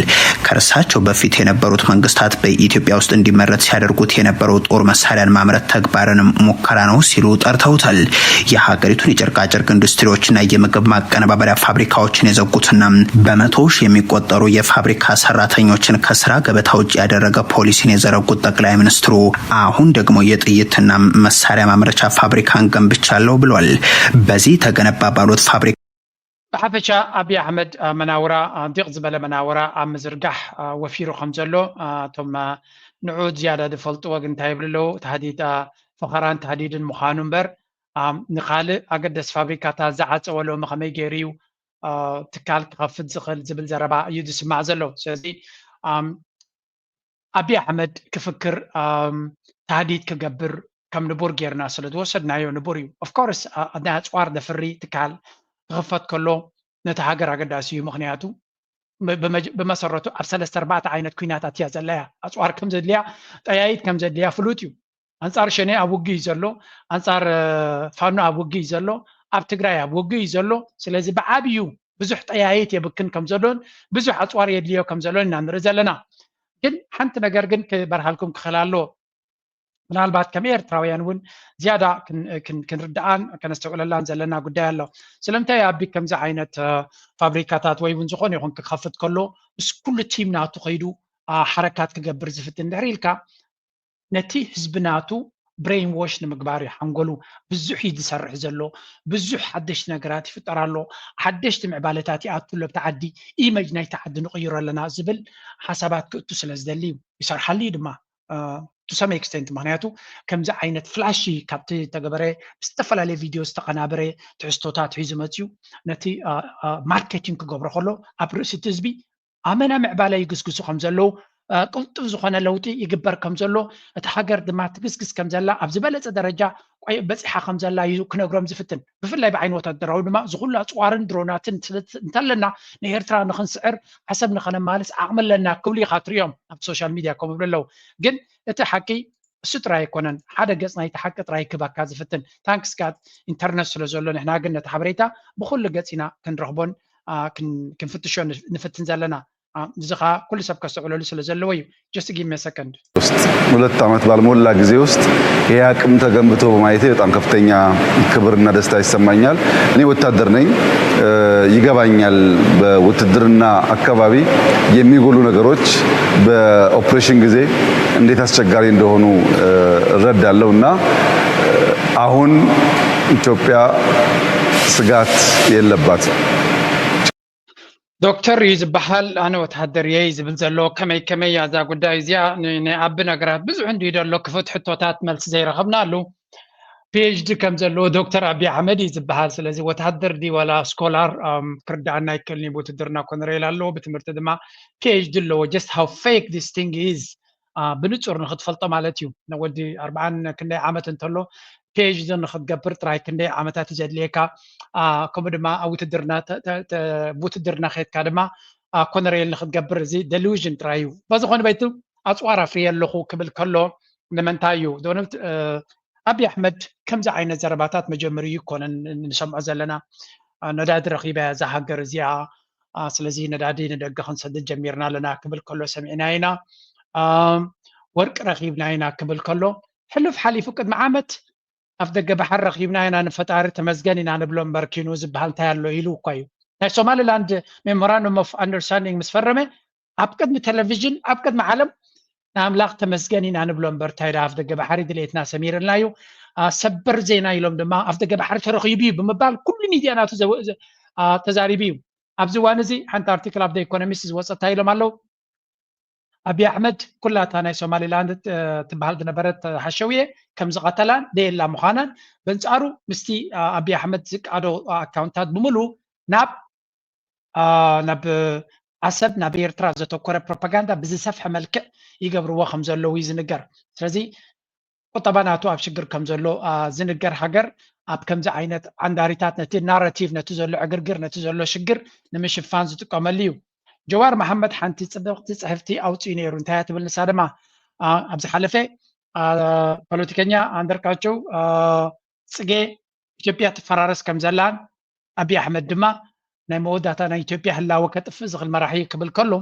ከእርሳቸው በፊት የነበሩት መንግስታት በኢትዮጵያ ውስጥ እንዲመረት ሲያደርጉት የነበረው ጦር መሳሪያን ማምረት ተግባርንም ሙከራ ነው ሲሉ ጠርተውታል። የሀገሪቱን የጨርቃጨርቅ ኢንዱስትሪዎችና የምግብ ማቀነባበሪያ ፋብሪካዎችን የዘጉትና በመቶ ሺህ የሚቆጠሩ የፋብሪካ ሰራተኞችን ከስራ ገበታ ውጭ ያደረገ ፖሊሲን የዘረጉት ጠቅላይ ሚኒስትሩ፣ አሁን ደግሞ የጥይትና መሳሪያ ማምረቻ ፋብሪካን ገንብቻለሁ ብሏል። በዚህ ተገነባ ባሉት ፋብሪካ ብሓፈሻ፣ ኣብይ ኣሕመድ፣ አ፣ መናውራ፣ አ፣ ዲቕ ዝበለ መናውራ ኣብ ምዝርጋሕ፣ አ፣ ወፊሩ ከም ዘሎ፣ አ፣ እቶም፣ አ፣ ንዑ ዝያዳ ዝፈልጥዎ ግን እንታይ ይብሉ ኣለዉ? ታህዲድ፣ አ፣ ፈኸራን ታህዲድን ምዃኑ እምበር፣ አ፣ ንኻልእ ኣገደስ ፋብሪካታት ዝዓጸወ ሎሚ ከመይ ገይሩ እዩ፣ አ፣ ትካል ክኸፍት ዝኽእል ዝብል ዘረባ እዩ ዝስማዕ ዘሎ። ስለዚ፣ ኣም፣ ኣብይ ኣሕመድ ክፍክር፣ ኣም፣ ታህዲድ ክገብር ከም ንቡር ጌርና ስለ ዝወሰድናዮ ንቡር እዩ። ኦፍኮርስ፣ አ-፣ ናይ ኣጽዋር ዘፍሪ ትካል ክኽፈት ከሎ ነቲ ሃገር ኣገዳሲ እዩ። ምኽንያቱ ብ-፣ ብመጀ-፣ ብመሰረቱ ኣብ ሰለስተ ኣርባዕተ ዓይነት ኲናታት እያ ዘላ እያ። ኣጽዋር ከም ዘድልያ፣ ጠያይት ከም ዘድልያ ፍሉጥ እዩ። ኣንጻር ሸኔ ኣብ ውግእ እዩ ዘሎ፣ ኣንጻር፣ እ፣ ፋኖ ኣብ ውግእ እዩ ዘሎ፣ ኣብ ትግራይ ኣብ ውግእ እዩ ዘሎ። ስለዚ ብዓብዩ ብዙሕ ጠያይት የብክን ከም ዘሎን ብዙሕ ኣጽዋር የድልዮ ከም ዘሎን ኢና ንርኢ ዘለና። ግን ሓንቲ ነገር ግን ክበርሃልኩም ክኽእል ኣለዎ። ምናልባት ከም ኤርትራውያን እውን ዝያዳ ክን-፣ ክን-፣ ክንርድኣን ከነስተውዕለላን ዘለና ጉዳይ ኣሎ። ስለምንታይ ኣቢ ከምዚ ዓይነት፣ እ፣ ፋብሪካታት ወይ እውን ዝኾነ ይኹን ክኸፍት ከሎ ምስ ኩሉ ቲም ናቱ ከይዱ፣ አ፣ ሓረካት ክገብር ዝፍትን ድሕሪ ኢልካ ነቲ ህዝቢ ናቱ ብሬን ዎሽ ንምግባር እዩ ሓንጎሉ። ብዙሕ እዩ ዝሰርሕ ዘሎ፣ ብዙሕ ሓደሽቲ ነገራት ይፍጠር ኣሎ፣ ሓደሽቲ ምዕባለታት ይኣቱ ኣሎ ኣብቲ ዓዲ፣ ኢመጅ ናይቲ ዓዲ ንቕይሮ ኣለና ዝብል ሓሳባት ክእቱ ስለ ዝደሊ እዩ። ይሰርሓሉ እዩ ድማ። አ፣ to some extent። ምክንያቱ ከምዚ ዓይነት ፍላሺ ካብቲ ተገበረ ብዝተፈላለየ ቪድዮ ዝተቐናበረ ትሕዝቶታት ሒዙ መፅዩ ነቲ ማርኬቲንግ ክገብሮ ከሎ ኣብ ርእሲ እቲ ህዝቢ ኣመና ምዕባለ ይግስግሱ ከም ዘለዉ ቅልጡፍ ዝኾነ ለውጢ ይግበር ከም ዘሎ እቲ ሃገር ድማ ትግስግስ ከም ዘላ ኣብ ዝበለፀ ደረጃ በፂሓ ከም ዘላ እዩ ክነግሮም ዝፍትን። ብፍላይ ብዓይኒ ወታደራዊ ድማ ዝኩሉ ኣፅዋርን ድሮናትን እንተለና ንኤርትራ ንክንስዕር ዓሰብ ንኸነማልስ ዓቕሚ ኣለና ክብሉ ኢኻ ትሪኦም ኣብ ሶሻል ሚድያ ከምኡ ብሎ ኣለዉ። ግን እቲ ሓቂ እሱ ጥራይ ኣይኮነን። ሓደ ገጽ ናይቲ ሓቂ ጥራይ ክህበካ ዝፍትን። ታንክስ ጋድ ኢንተርነት ስለ ዘሎ ንሕና ግን ነቲ ሓበሬታ ብኹሉ ገጽ ኢና ክንረኽቦን ክንፍትሾ ንፍትን ዘለና። እዚ ከዓ ኩሉ ሰብ ከስተውዕለሉ ስለ ዘለዎ እዩ። Just give me a second። ውስጥ ሁለት ዓመት ባልሞላ ጊዜ ውስጥ ይህ አቅም ተገንብቶ በማየቴ በጣም ከፍተኛ ክብርና ደስታ ይሰማኛል። እኔ ወታደር ነኝ፣ ይገባኛል። በውትድርና አካባቢ የሚጎሉ ነገሮች በኦፕሬሽን ጊዜ እንዴት አስቸጋሪ እንደሆኑ እረዳለሁ እና አሁን ኢትዮጵያ ስጋት የለባትም። ዶክተር እዩ ዝበሃል፣ ኣነ ወተሃደር እየ እዩ ዝብል ዘሎ። ከመይ ከመይ እያ እዛ ጉዳይ እዚኣ? ናይ ኣቢ ነገራት ብዙሕ እንድዩ ዘሎ፣ ክፉት ሕቶታት መልሲ ዘይረኸብናሉ። ፒኤችዲ ከም ዘለዎ ዶክተር ኣቢ ኣሕመድ እዩ ዝበሃል። ስለዚ ወተሃደር ድዩ ዋላ ስኮላር ክርድኣና ኣይክእልን እዩ። ብውትድርና ኮነሬል ኣለዎ፣ ብትምህርቲ ድማ ፒኤችዲ ኣለዎ። Just how fake this thing is ብንጹር ንክትፈልጦ ማለት እዩ። ንወዲ ኣርብዓን ክንደይ ዓመት እንተሎ ፒኤችዲ ንክትገብር ጥራይ ክንደይ ዓመታት እዩ ዘድልየካ። ከምኡ ድማ ኣብ ውትድርና ውትድርና ከድካ ድማ ኮነሬል ንክትገብር እዚ ደሉዥን ጥራይ እዩ። በዝኾነ በይቱ ኣፅዋር ኣፍርየ ኣለኹ ክብል ከሎ ንምንታይ እዩ? ዶናልድ ኣቢ ኣሕመድ ከምዚ ዓይነት ዘረባታት መጀመሪኡ ይኮነን ንሰምዖ ዘለና። ነዳዲ ረኺባ እያ እዛ ሃገር እዚኣ፣ ስለዚ ነዳዲ ንደገ ክንሰድድ ጀሚርና ኣለና ክብል ከሎ ሰሚዕና ኢና። ወርቂ ረኺብና ኢና ክብል ከሎ ሕሉፍ ሓሊፉ ቅድሚ ዓመት ኣፍ ደገ ባሕሪ ረኺብና ኢና ንፈጣሪ ተመስገን ኢና ንብሎ እምበር ኪኑ ዝበሃል እንታይ ኣሎ ኢሉ እኳ እዩ። ናይ ሶማሊላንድ memorandum of understanding ምስ ፈረመ ኣብ ቅድሚ ቴሌቪዥን ኣብ ቅድሚ ዓለም ንኣምላኽ ተመስገን ኢና ንብሎ እምበር እንታይ ደኣ ኣፍ ደገ ባሕሪ ድሌትና ሰሚርልና እዩ። ሰበር ዜና ኢሎም ድማ ኣፍ ደገ ባሕሪ ተረኺቡ እዩ ብምባል ኩሉ ሚድያ ናቱ ተዛሪቡ እዩ። ኣብዚ እዋን እዚ ሓንቲ ኣርቲክል ኣብ ኢኮኖሚስት ዝወፀት እንታይ ኢሎም ኣለዉ? ኣቢ ኣሕመድ ኩላታ ናይ ሶማሊላንድ ትበሃል ዝነበረት ሓሸውየ ከም ዝቐተላን ደየላ ምዃናን በንፃሩ ምስቲ ኣቢ ኣሕመድ ዝቃዶ ኣካውንታት ብምሉ ናብ ናብ ዓሰብ ናብ ኤርትራ ዘተኮረ ፕሮፓጋንዳ ብዝሰፍሐ መልክዕ ይገብርዎ ከም ዘለዉ እዩ ዝንገር። ስለዚ ቁጠባ ናቱ ኣብ ሽግር ከም ዘሎ ዝንገር ሃገር ኣብ ከምዚ ዓይነት ዓንዳሪታት ነቲ ናራቲቭ ነቲ ዘሎ ዕግርግር ነቲ ዘሎ ሽግር ንምሽፋን ዝጥቀመሉ እዩ። ጀዋር መሓመድ ሓንቲ ፅብቕቲ ፅሕፍቲ ኣውፅኡ ነይሩ። እንታይ እያ ትብል ንሳ ድማ ኣብ ዝሓለፈ ፖለቲከኛ ኣንደርጋቸው ፅጌ ኢትዮጵያ ትፈራረስ ከም ዘላን ኣቢ ኣሕመድ ድማ ናይ መወዳእታ ናይ ኢትዮጵያ ህላወ ከጥፍእ ዝኽእል መራሒ ክብል ከሎ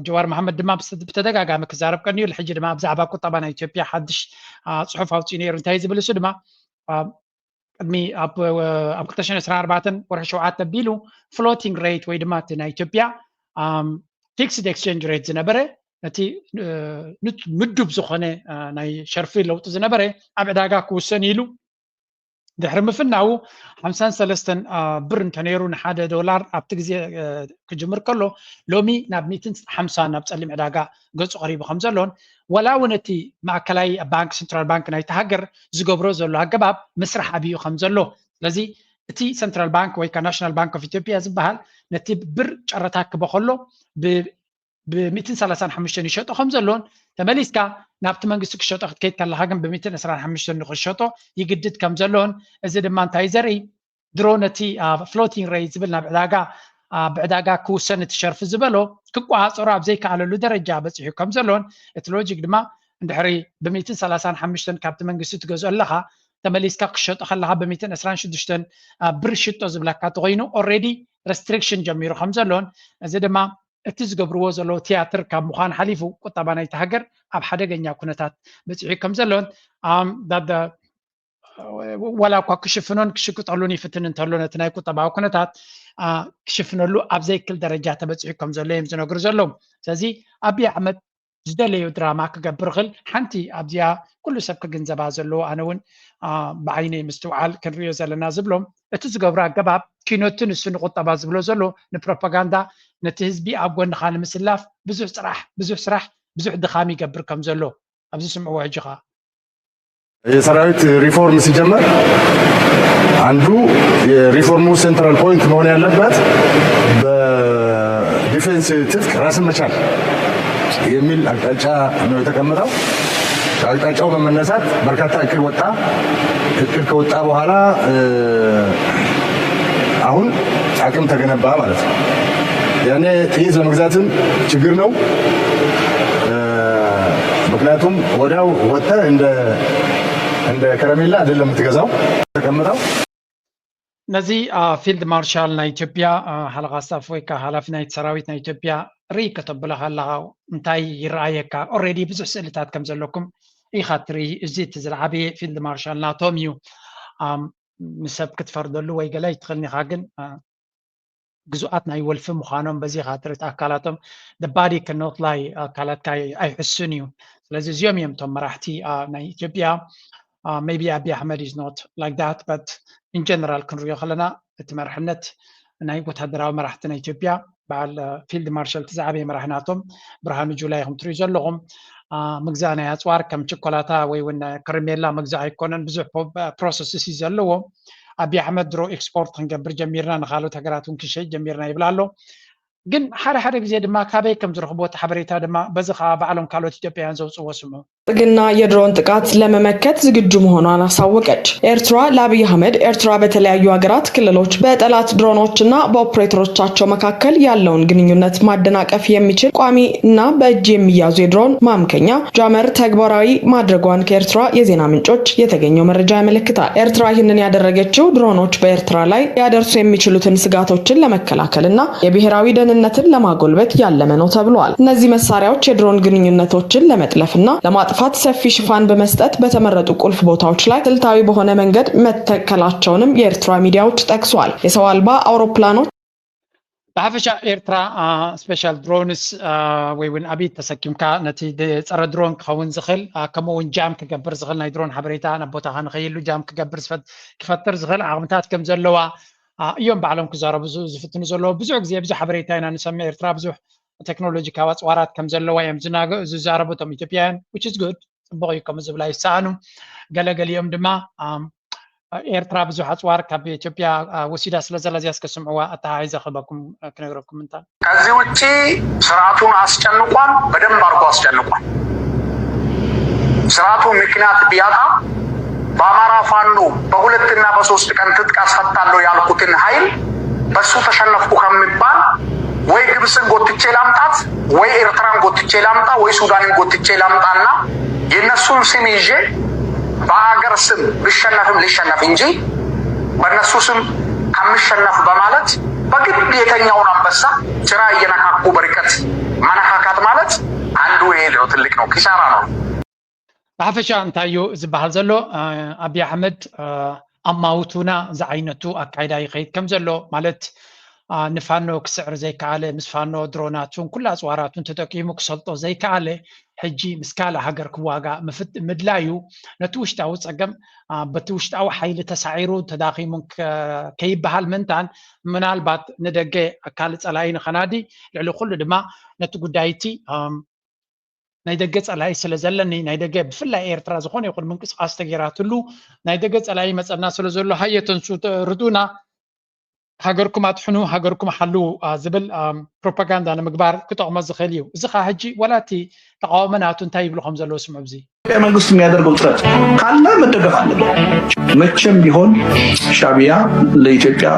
ጀዋር መሓመድ ድማ ብተደጋጋሚ ክዛረብ ቀንዩ ሕጂ ድማ ብዛዕባ ቁጠባ ናይ ኢትዮጵያ ሓድሽ ፅሑፍ ኣውፅኡ ነይሩ። እንታይ ዝብል እሱ ድማ ቅድሚ ኣብ ክልተ ሽሕን ዕስራን ኣርባዕተን ወርሒ ሸውዓተ ኣቢሉ ፍሎቲንግ ሬት ወይ ድማ እቲ ናይ ኢትዮጵያ ፊክስድ ኤክስቼንጅ ሬት ዝነበረ ነቲ ምዱብ ዝኾነ ናይ ሸርፊ ለውጢ ዝነበረ ኣብ ዕዳጋ ክውሰን ኢሉ ድሕሪ ምፍናዉ ሓምሳን ሰለስተን ብር እንተነይሩ ንሓደ ዶላር ኣብቲ ግዜ ክጅምር ከሎ ሎሚ ናብ ሚእትን ሓምሳን ናብ ፀሊም ዕዳጋ ገፁ ቀሪቡ ከም ዘሎን ወላ እውን እቲ ማእከላይ ባንክ ሰንትራል ባንክ ናይቲ ሃገር ዝገብሮ ዘሎ ኣገባብ ምስራሕ ኣብዩ ከም ዘሎ ስለዚ እቲ ሰንትራል ባንክ ወይ ናሽናል ባንክ ኦፍ ኢትዮጵያ ዝበሃል ነቲ ብር ጨረታ ክበ ከሎ ብሚእትን ሰላሳን ሓሙሽተን ይሸጦ ከም ዘሎን ተመሊስካ ናብቲ መንግስቲ ክሸጦ ክትከይድ ከለካ ግን ብሚእትን ዕስራን ሓሙሽተን ንክሸጦ ይግድድ ከም ዘሎን እዚ ድማ እንታይ ዘርኢ ድሮ ነቲ ፍሎቲንግ ሬት ዝብል ናብ ዕዳጋ ብዕዳጋ ክውሰን እቲ ሸርፊ ዝበሎ ክቆፃፀሮ ኣብ ዘይከኣለሉ ደረጃ በፂሑ ከም ዘሎን እቲ ሎጂክ ድማ እንድሕሪ ብሚእትን ሰላሳን ሓሙሽተን ካብቲ መንግስቲ ትገዝኦ ኣለካ ተመሊስካ ክሸጦ ከለካ ብሚእትን ዕስራን ሽዱሽተን ብር ሽጦ ዝብለካ ተኮይኑ ኦልሬዲ ረስትሪክሽን ጀሚሩ ከም ዘሎን እዚ ድማ እቲ ዝገብርዎ ዘለዉ ትያትር ካብ ምዃን ሓሊፉ ቁጠባ ናይቲ ሃገር ኣብ ሓደገኛ ኩነታት በፂሑ ከም ዘሎን ዋላ እኳ ክሽፍኖን ክሽቅጠሉን ይፍትን እንተሎ ነቲ ናይ ቁጠባዊ ኩነታት ክሽፍነሉ ኣብ ዘይክል ደረጃ ተበፂሑ ከም ዘሎ እዮም ዝነግሩ ዘለዉ። ስለዚ ኣቢ ኣሕመድ ዝደለዮ ድራማ ክገብር ይኽእል። ሓንቲ ኣብዚኣ ኩሉ ሰብ ክግንዘባ ዘለዎ ኣነ እውን ብዓይነይ ምስትውዓል ክንሪኦ ዘለና ዝብሎም እቲ ዝገብሮ ኣገባብ ኪኖቲ ንሱ ንቁጠባ ዝብሎ ዘሎ ንፕሮፓጋንዳ ነቲ ህዝቢ ኣብ ጎንኻ ንምስላፍ ብዙሕ ስራሕ ብዙሕ ስራሕ ብዙሕ ድኻም ይገብር ከም ዘሎ ኣብዚ ስምዕዎ ሕጂ ኸዓ። የሰራዊት ሪፎርም ሲጀመር አንዱ የሪፎርሙ ሴንትራል ፖይንት መሆን ያለበት በዲፌንስ ትጥቅ ራስን መቻል የሚል አቅጣጫ ነው የተቀመጠው። አቅጣጫው በመነሳት በርካታ እቅድ ወጣ። እቅድ ከወጣ በኋላ አሁን አቅም ተገነባ ማለት ነው። ያኔ ጥይት ለመግዛትም ችግር ነው። ምክንያቱም ወዲያው ወጥተህ እንደ እንደ ከረሜላ አይደለም የምትገዛው ተቀምጠው ነዚ ፊልድ ማርሻል ናይ ኢትዮጵያ ሓለቓ ስታፍ ወይ ከዓ ሓላፊ ናይቲ ሰራዊት ናይ ኢትዮጵያ ርኢ ከተብሎ ከለኻ እንታይ ይረኣየካ? ኦልሬዲ ብዙሕ ስእልታት ከም ዘለኩም ኢኻ ትርኢ። እዚ እቲ ዝለዓበየ ፊልድ ማርሻል ናቶም እዩ። ንሰብ ክትፈርደሉ ወይ ገለ ኣይትኽእልን ኢኻ፣ ግን ግዙኣት ናይ ወልፊ ምዃኖም በዚ ኢኻ ትርኢ። ኣካላቶም ባዲ ከኖት ላይ ኣካላትካ ኣይሕሱን እዩ። ስለዚ እዚኦም እዮም እቶም መራሕቲ ናይ ኢትዮጵያ። Maybe Abiy Ahmed is not like that, but in general ክንሪኦ ከለና እቲ መርሕነት ናይ ወታደራዊ መራሕቲ ናይ ኢትዮጵያ በዓል ፊልድ ማርሻል እቲ ዝዓበየ መራሒ ናቶም ብርሃኑ ጁላ ኢኹም ትሪኡ ዘለኹም። ምግዛእ ናይ ኣፅዋር ከም ችኮላታ ወይ እውን ከረሜላ ምግዛእ ኣይኮነን፣ ብዙሕ ፕሮሰስስ እዩ ዘለዎ። ኣቢ ኣሕመድ ድሮ ኤክስፖርት ክንገብር ጀሚርና፣ ንካልኦት ሃገራት እውን ክንሸይጥ ጀሚርና ይብል ኣሎ። ግን ሓደ ሓደ ግዜ ድማ ካበይ ከም ዝረኽብዎ እቲ ሓበሬታ ድማ በዚ ከዓ ባዕሎም ካልኦት ኢትዮጵያውያን ዘውፅዎ ስምዑ። ብልጽግና የድሮን ጥቃት ለመመከት ዝግጁ መሆኗን አሳወቀች። ኤርትራ ለአብይ አህመድ ኤርትራ በተለያዩ ሀገራት ክልሎች በጠላት ድሮኖችና በኦፕሬተሮቻቸው መካከል ያለውን ግንኙነት ማደናቀፍ የሚችል ቋሚ እና በእጅ የሚያዙ የድሮን ማምከኛ ጃመር ተግባራዊ ማድረጓን ከኤርትራ የዜና ምንጮች የተገኘው መረጃ ያመለክታል። ኤርትራ ይህንን ያደረገችው ድሮኖች በኤርትራ ላይ ሊያደርሱ የሚችሉትን ስጋቶችን ለመከላከልና የብሔራዊ ደህንነትን ለማጎልበት ያለመ ነው ተብሏል። እነዚህ መሳሪያዎች የድሮን ግንኙነቶችን ለመጥለፍና ለማጥፋት ሰፊ ሽፋን በመስጠት በተመረጡ ቁልፍ ቦታዎች ላይ ስልታዊ በሆነ መንገድ መተከላቸውንም የኤርትራ ሚዲያዎች ጠቅሷል። የሰው አልባ አውሮፕላኖች ብሓፈሻ ኤርትራ ስፔሻል ድሮንስ ወይ እውን ኣብይ ተሰኪምካ ነቲ ጸረ ድሮን ክኸውን ዝኽእል ከምኡ እውን ጃም ክገብር ዝኽእል ናይ ድሮን ሓበሬታ ናብ ቦታኻ ንኸይሉ ጃም ክገብር ክፈጥር ዝኽእል ዓቕምታት ከም ዘለዋ እዮም ባዕሎም ክዛረቡ ዝፍትኑ ዘለዉ። ብዙሕ ግዜ ብዙሕ ሓበሬታ ኢና ንሰምዕ። ኤርትራ ብዙሕ ቴክኖሎጂካዊ ኣፅዋራት ከም ዘለዋ እዮም ዝዛረቡ እቶም ኢትዮጵያውያን፣ which is good፣ ፅቡቕ እዩ። ከምኡ ዝብላ ይሰኣኑ። ገለገሊኦም ድማ ኤርትራ ብዙሕ ኣፅዋር ካብ ኢትዮጵያ ወሲዳ ስለ ዘላ እዚኣ እስከ ስምዕዋ ኣተሓሒዘ ክህበኩም ክነግረኩም እንታ። ከዚህ ውጪ ስርዓቱን አስጨንቋል፣ በደንብ አድርጎ አስጨንቋል። ስርዓቱ ምክንያት ቢያጣ በአማራ ፋኖ በሁለትና በሶስት ቀን ትጥቅ አስፈታለሁ ያልኩትን ኃይል በሱ ተሸነፍኩ ከሚባል ወይ ግብፅን ጎትቼ ላምጣት ወይ ኤርትራን ጎትቼ ላምጣ ወይ ሱዳንን ጎትቼ ላምጣና የእነሱን ስም ይዤ በአገር ስም ብሸነፍም ልሸነፍ እንጂ በእነሱ ስም ከምሸነፍ በማለት በግድ የተኛውን አንበሳ ጭራ እየነካኩ በርቀት መነካካት ማለት አንዱ ይሄ ነው፣ ትልቅ ነው፣ ኪሳራ ነው። ብሓፈሻ እንታይ እዩ ዝበሃል ዘሎ? ኣቢ ኣሕመድ ኣማውቱና ዝዓይነቱ ኣካይዳ ይኸይድ ከም ዘሎ ማለት ንፋኖ ክስዕር ዘይከኣለ፣ ምስ ፋኖ ድሮናቱን ኩሉ ኣፅዋራቱን ተጠቂሙ ክሰልጦ ዘይከኣለ፣ ሕጂ ምስ ካልእ ሃገር ክዋጋእ ምድላዩ ነቲ ውሽጣዊ ፀገም በቲ ውሽጣዊ ሓይሊ ተሳዒሩ ተዳኺሙን ከይበሃል ምእንታን ምናልባት ንደገ ካልእ ፀላኢ ንኸናዲ ልዕሊ ኩሉ ድማ ነቲ ጉዳይ እቲ ናይ ደገ ጸላኢ ስለ ዘለኒ ናይ ደገ ብፍላይ ኤርትራ ዝኾነ ይኹን ምንቅስቃስ ተገይራትሉ ናይ ደገ ጸላኢ ይመጸና ስለ ዘሎ ሃየ ተንሱ ርዱና ሃገርኩም ኣጥሕኑ ሃገርኩም ሓልዉ ዝብል ፕሮፓጋንዳ ንምግባር ክጠቕሞ ዝኽእል እዩ። እዚ ኸዓ ሕጂ ወላ እቲ ተቃዋሚ ናቱ እንታይ ይብሉ ከም ዘለዉ ስምዑ። እዚ ኢትዮጵያ መንግስት የሚያደርገው ጥረት ካለ መደገፍ አለበት። መቼም ቢሆን ሻዕቢያ ለኢትዮጵያ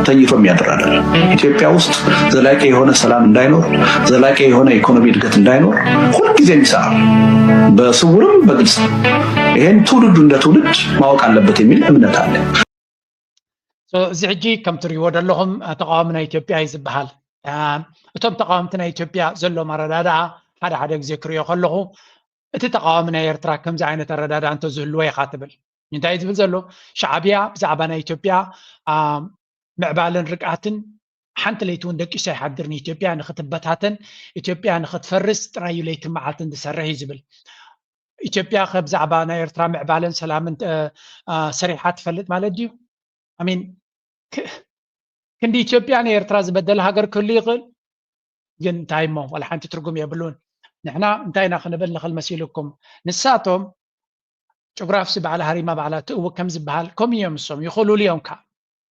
ተኝቶ የሚያድር አይደለም። ኢትዮጵያ ውስጥ ዘላቂ የሆነ ሰላም እንዳይኖር፣ ዘላቂ የሆነ ኢኮኖሚ እድገት እንዳይኖር ሁልጊዜ የሚሰራ በስውርም በግልጽ ይሄን ትውልዱ እንደ ትውልድ ማወቅ አለበት የሚል እምነት አለ። እዚ ሕጂ ከም ትሪእዎ ዘለኹም ተቃዋሚ ናይ ኢትዮጵያ እዩ ዝበሃል። እቶም ተቃወምቲ ናይ ኢትዮጵያ ዘለዎም ኣረዳድኣ ሓደ ሓደ ግዜ ክሪኦ ከለኹ እቲ ተቃዋሚ ናይ ኤርትራ ከምዚ ዓይነት ኣረዳድኣ እንተዝህልዎ ኢኻ ትብል። እንታይ ዝብል ዘሎ ሻዕብያ ብዛዕባ ናይ ኢትዮጵያ ምዕባለን ርግኣትን ሓንቲ ለይቲ እውን ደቂሱ ኣይሓድርን። ኢትዮጵያ ንክትበታተን ኢትዮጵያ ንክትፈርስ ጥራይ እዩ ለይትን መዓልትን ዝሰርሕ እዩ ዝብል። ኢትዮጵያ ከ ብዛዕባ ናይ ኤርትራ ምዕባለን ሰላምን ሰሪሓ ትፈልጥ ማለት ድዩ? ኣሚን ክንዲ ኢትዮጵያ ንኤርትራ ዝበደለ ሃገር ክህሉ ይኽእል፣ ግን እንታይ እሞ ዋላ ሓንቲ ትርጉም የብሉን። ንሕና እንታይ ኢና ክንብል ንኽእል መሲልኩም? ንሳቶም ጭጉራፍሲ ባዕላ ሃሪማ ባዕላ ትእውክ ከም ዝበሃል ከምኡ እዮም። እሶም ይኽእሉሉ እዮም ከዓ።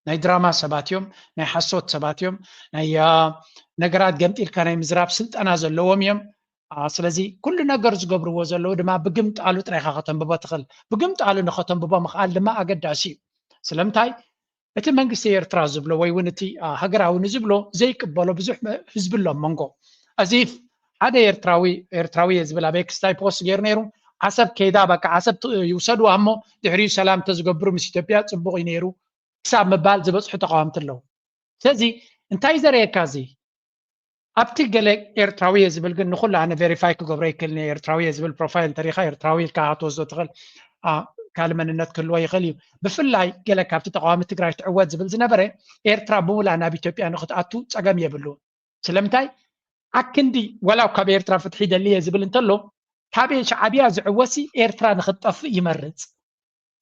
ናይ ድራማ ሰባት እዮም፣ ናይ ሓሶት ሰባት እዮም፣ ናይ ነገራት ገምጢልካ ናይ ምዝራብ ስልጠና ዘለዎም እዮም። ስለዚ ኩሉ ነገር ዝገብርዎ ዘለዉ ድማ ብግምጣሉ ጥራይካ ከተንብቦ ትኽእል። ብግምጣሉ ንኸተንብቦ ምኽኣል ድማ ኣገዳሲ እዩ። ስለምንታይ እቲ መንግስቲ ኤርትራ ዝብሎ ወይ እውን እቲ ሃገራዊ ንዝብሎ ዘይቅበሎ ብዙሕ ህዝቢ ኣሎ መንጎ። እዚ ሓደ ኤርትራዊ ኤርትራዊ እየ ዝብል ኣበይ ክስታይ ፖስት ገይሩ ነይሩ። ዓሰብ ከይዳ በቃ ዓሰብ ይውሰድዋ እሞ ድሕሪኡ ሰላም ተዝገብሩ ምስ ኢትዮጵያ ፅቡቕ እዩ ነይሩ ክሳብ ምባል ዝበፅሑ ተቃወምቲ ኣለዉ። ስለዚ እንታይ ዘርእየካ እዚ ኣብቲ ገለ ኤርትራዊ እየ ዝብል ግን ንኩሉ ኣነ ቬሪፋይ ክገብሮ ይክእል እየ። ኤርትራዊ እየ ዝብል ፕሮፋይል እንተሪካ ኤርትራዊ ኢልካ ክትወስዶ ትኽእል። ካልእ መንነት ክህልዎ ይኽእል እዩ። ብፍላይ ገለ ካብቲ ተቃዋሚ ትግራይ ትዕወት ዝብል ዝነበረ ኤርትራ ብሙላ ናብ ኢትዮጵያ ንክትኣቱ ፀገም የብሉ። ስለምንታይ ኣክንዲ ዋላ ካብ ኤርትራ ፍትሒ ይደሊ እየ ዝብል እንተሎ ካብ ሻዕብያ ዝዕወሲ ኤርትራ ንክትጠፍእ ይመርፅ።